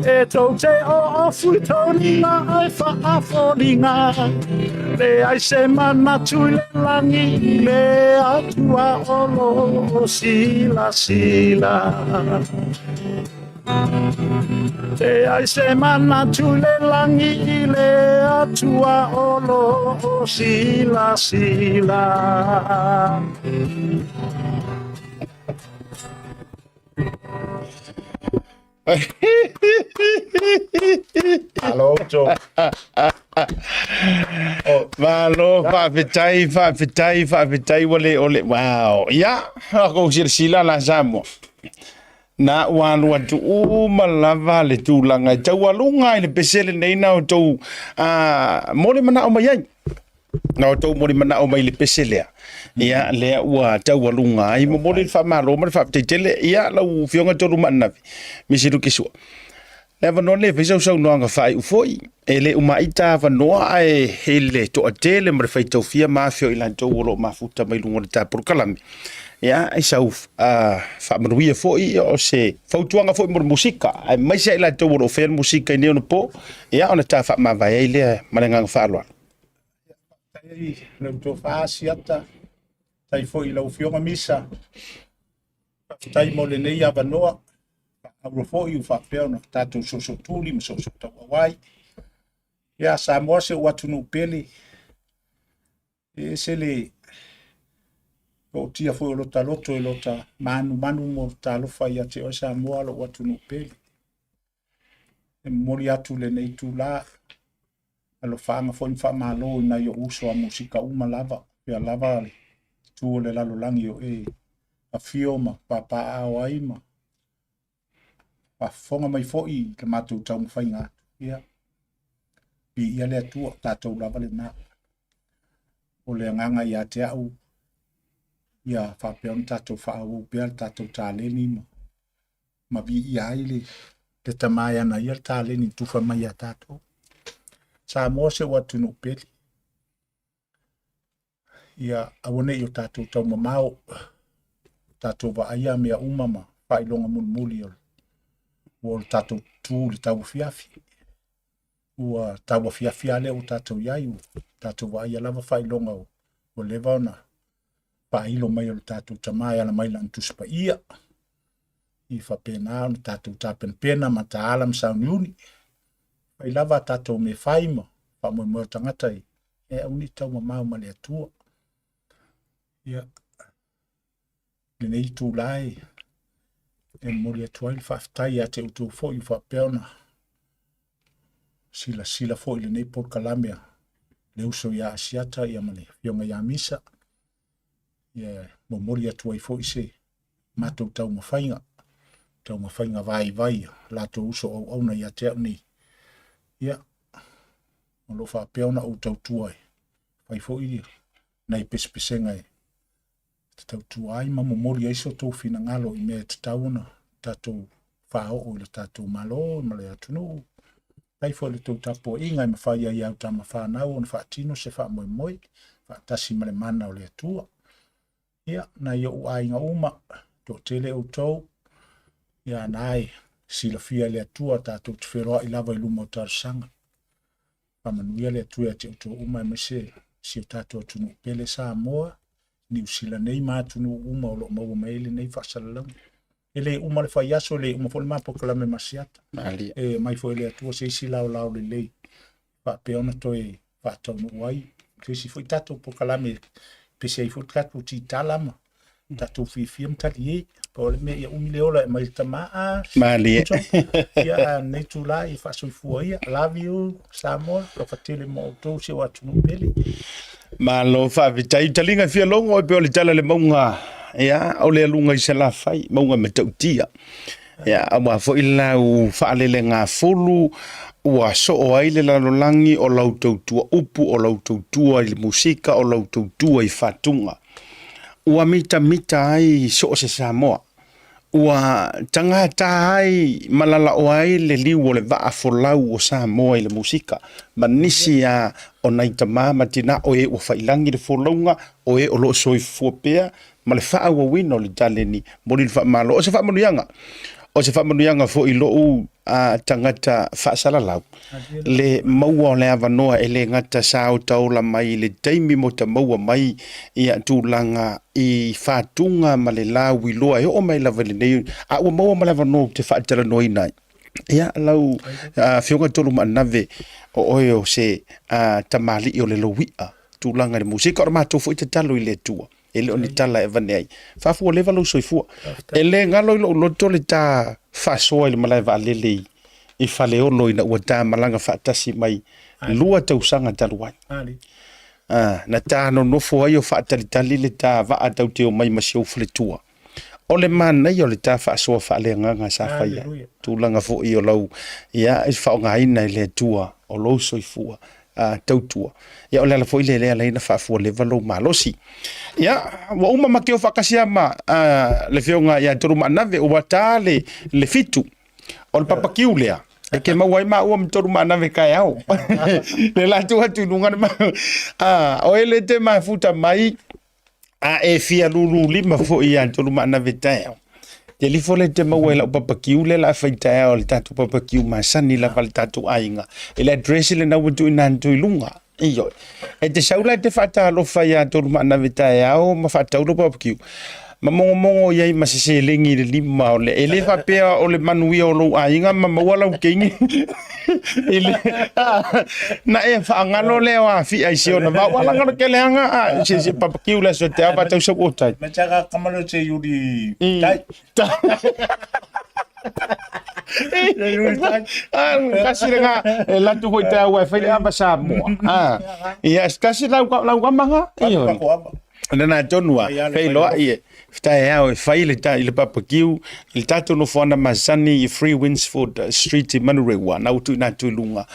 e tou te oofu i toniga ai faafoliga. Leai se manatu i le lagi i le Atua o loo silasila. Leai se manatu i le lagi i le Atua o loo silasila. Alo, Joe. Malo, faafetai, faafetai, faafetai ua le ole. Wow. Ia, kou silasila la Samoa. Na ua alu atu uma lava le tulaga e taualuga i le pese lenei na outou mo le manao mai ai. Na outou mo le manao mai le pese lea. Ia, lea ua taualuga ai. Momoli le faamalo ma le faafetai tele. Ia, lau Afioga Tolumaanavi, Misi Lukisua. Le avanoa lenei e fai sau saunoaga faaiu foi. E le umaita avanoa ae i le toatele ma le faitaufia ma afio i latou o lo o mafuta mai luga o le ta polokalame. Ia, i sau faamanuia foi o se fautuaga foi mo le musika, aemaise i latou o lo o faia le musika i nei ona po, ia ona ta faamavae ai lea ma le agaga faaaloalo. Faafetai lau tofa Asiata, faafetai foi i lau Afioga Misa, faafetai mo lenei avanoa, faaauro foi ua faapea ona tatou soosoo tuli ma soosoo tauau ai. Ia, Samoa si ou atunuu pele, e ese le ootia foi o lota loto e lota manumanu mo le talofa ia te oe Samoa lou atunuu pele. E momoli atu lenei itulā, alofaaga foi ma faamalo i nai ou uso a musika uma lava, pea lava le tu o le lalolagi o e afio ma papaaao ai ma faafofoga mai foi i le matou taumafaiga atu. Ia, viia le Atua, tatou lava lena. O le agaga ia te au, ia faapea ona tatou faaauau pea le tatou taleni ma viia ai le tama e ana ia le taleni tufa mai ia tatou. Samoa si ou atunuu pele. Ia aua nei o tatou taumamao, tatou vaaia mea uma ma faailoga mulimuli o ua o le tatou tu i le tauafiafi. Ua tauafiafi lava lea ua tatou i ai, ua tatou vaaia lava faailoga ua leva ona faailo mai o le tatou Tama e ala mai Lana Tusi Paia. Ia faapena ona tatou tapenapena mataala ma sauniuni. Fai lava a tatou mea fai ma faamoemoe o tagata i e aua ne i taumamao ma le Atua. Ia, lenei itula e e momoli atu ai le faafetai ia te outou foi ua faapea ona silasila foi i lenei polokalame a le uso ia Asiata ia ma le afioga ia Misa. Ia momoli atu ai foi se matou taumafaiga, taumafaiga vaivai a latou uso auauna ia te au nei. Ia, o lo o faapea ona ou tautua e fai foi nai pesepesega e te tautua ai ma momoli ai so outou finagalo i mea e tatau ona tatou faaoo i le tatou Malo ma le atunuu. Faafetai foi i le tou tapuaiga e mafai ai e au tama fanau ona faatino se faamoemoe faatasi ma le mana o le Atua. Ia, nai ou aiga uma, toatele outou, ia na e silafia e le Atua tatou te feloai lava i luma o talosaga. Faamanuia le Atua ia te outou uma aemaise si o tatou atunuu pele Samoa, Niu Sila nei ma atunuu uma o lo o maua mai ai lenei faasalalauga. E le uma le fai aso, e le uma foi le ma polokalame ma Asiata. E mai foi le Atua se isi laolao lelei faapea ona toe faataunuu ai se isi foi tatou polokalame e pese ai foi le tatou titala ma tatou fiafia ma talie. Pau o le mea ia umi le ola e aumai le tama a Malie. Ia a lenei itula ia faasoifua ia. Love you Samoa, alofa tele mo outou si ou atunuu pele. Malo faafetai. Taliga fia logo e pei o le tala le mauga ia o le aluga i Salafai, mauga matautia. Ia aua foi lau faalelegafulu ua soo ai le lalolagi o lau tautua upu, o lau tautua i le musika, o lau tautua i fatuga. Ua mitamita ai so o se Samoa. Ua tagata ai ma lalaoa ai le liu o le vaa folau o Samoa i le musika, ma nisi a o nai tama ma tina o e ua faiilagi le folauga, o e o lo o soifua pea ma le faaauauina o le taleni moli le faamalo. O se faamanuiaga, o se faamanuiaga foi i lou a tagata faasalalau, le maua o le avanoa e le gata sa otaola mai i le taimi mo ta maua mai ia tulaga i fatuga ma le lauiloa e oo mai lava i lenei, a ua maua ma le avanoa ou te faatalanoaina ai. Ia, lau Afioga Tolumaanave, o oe o se tamalii o le laui'a, tulaga i le musika, o le matou foi tatalo i le Atua. E le o ni tala e avane ai. Faafua leva lou soifua. E le galo i lou loto le ta faasoa i le malae vaalele i, i Faleolo ina ua ta malaga faatasi mai lua tausaga talu ai. Ah, na ta nonofo ai o faatalitali le ta vaa tau te omai ma si ou faletua. O le manaia o le ta faasoa faaleagaga sa faia. Tulaga foi o lau, ia, i faaaogaina e le Atua o lou soifua a, tautua. Ia, o le ala foi lea e ala ai ona faafua leva lou malosi. Ia, ua uma ma te o faatasi lava ma a, le Afioga ia Tolumaanave, ua ta le, le fitu. O le papakiu lea, e ke maua ai maua ma Tolumaanave taeao. Le latou atu i luga le ma, a, o e le te mafuta mai, A e fia lulu lima foi ia Tolumaanave taeao. Te lifo le te maua i lau papakiu le la fai taeao le tatou papakiu masani lava le tatou aiga. I le address le nau atu ina atu i luga. Ioe. E te sau la e te faatalofa ia Tolumaanave taeao ma faatau lou papakiu. Ma mongomongo i ai ma se seleni i le lima o le, e le faapea o le manuia o lou aiga ma maua lau keini. I le, na e faagalo lea o afia i si ona vao. Ala ngalo ke leanga a se se papakiu le aso te ava tau sau o tai. Me taka kamalo te yuri tai. Kasi le nga e latu hoi te aua e whai le ava Samoa. Ah. Ia, kasi lau lau amanga. Iyo. Lena tonu a, feiloai e taeao e fai le ta i le papakiu i le tatou nofoana masani i Free Winsford Street i Manurewa, na utu ina atu i luga.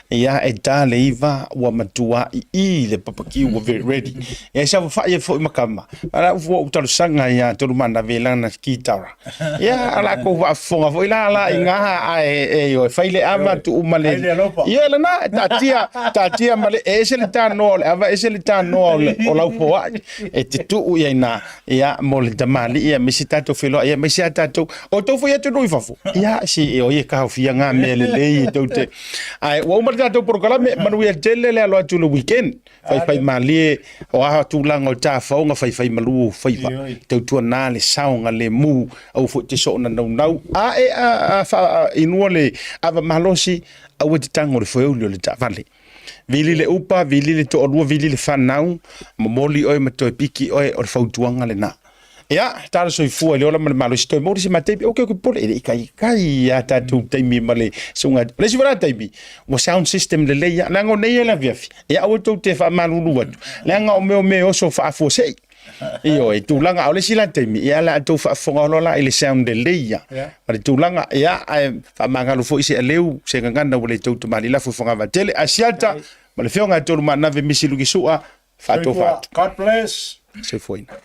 Ia, e ta le iva ua matua i i le papakiu ua very ready. Ia, sa whai e foi makama. Ala ua ou talosaga ia Tolumaanave lana kitara. Ia, ala ko faafofoga foi la la i ngā ae e ioe, fai le ava tuu ma le. Ia lena, taatia, taatia ma le, e ese le tanoa o le ava, ese le tanoa o le, o lau poai. E te tuu i ai nā, ia, mo le tamalii aemaise tatou feiloai, aemaise a tatou, o tou foi atunuu i fafo, ia, si e o ia kaofia ngā mea lelei e tou te. Ae, ua uma le tatou polokalame, manuia tele le alo atu i le weekend, faifai malie, o a tulaga o tafaoga faifai malu ou faiva, tautuana le saogalemu, aua foi te soona naunau, a e a, a, a, inua le ava malosi, aua te tago i le foeuli o le taavale. Vili le upa, vili le toalua, vili le fanau, momoli oe ma toe piki oe, o le fautuaga lena. Ia, tala soifua i le ola ma le malosi, toe maua le isi ma taimi, ok, ok, pole, e le i kaikai a tatou taimi ma le suga. O le isi foi la taimi, ua sound system lelei lava, leaga o nei e le afiafi, ia aua tou te faamalulu atu, leaga o mea o mea e oso faafuasei. Ioe, tulaga, a o le isi la taimi, ia o le a tou faafofoga loa la i le sound lelei ia, ma le tulaga, ia, ae faamagalo foi se aleu, se gagana ua le tou tamalii lafo i Fogavaa-tele. Asiata, ma le Afioga ia Tolumaanave Misi Luki Su'a, faatofa atu. God bless. Soifuaina.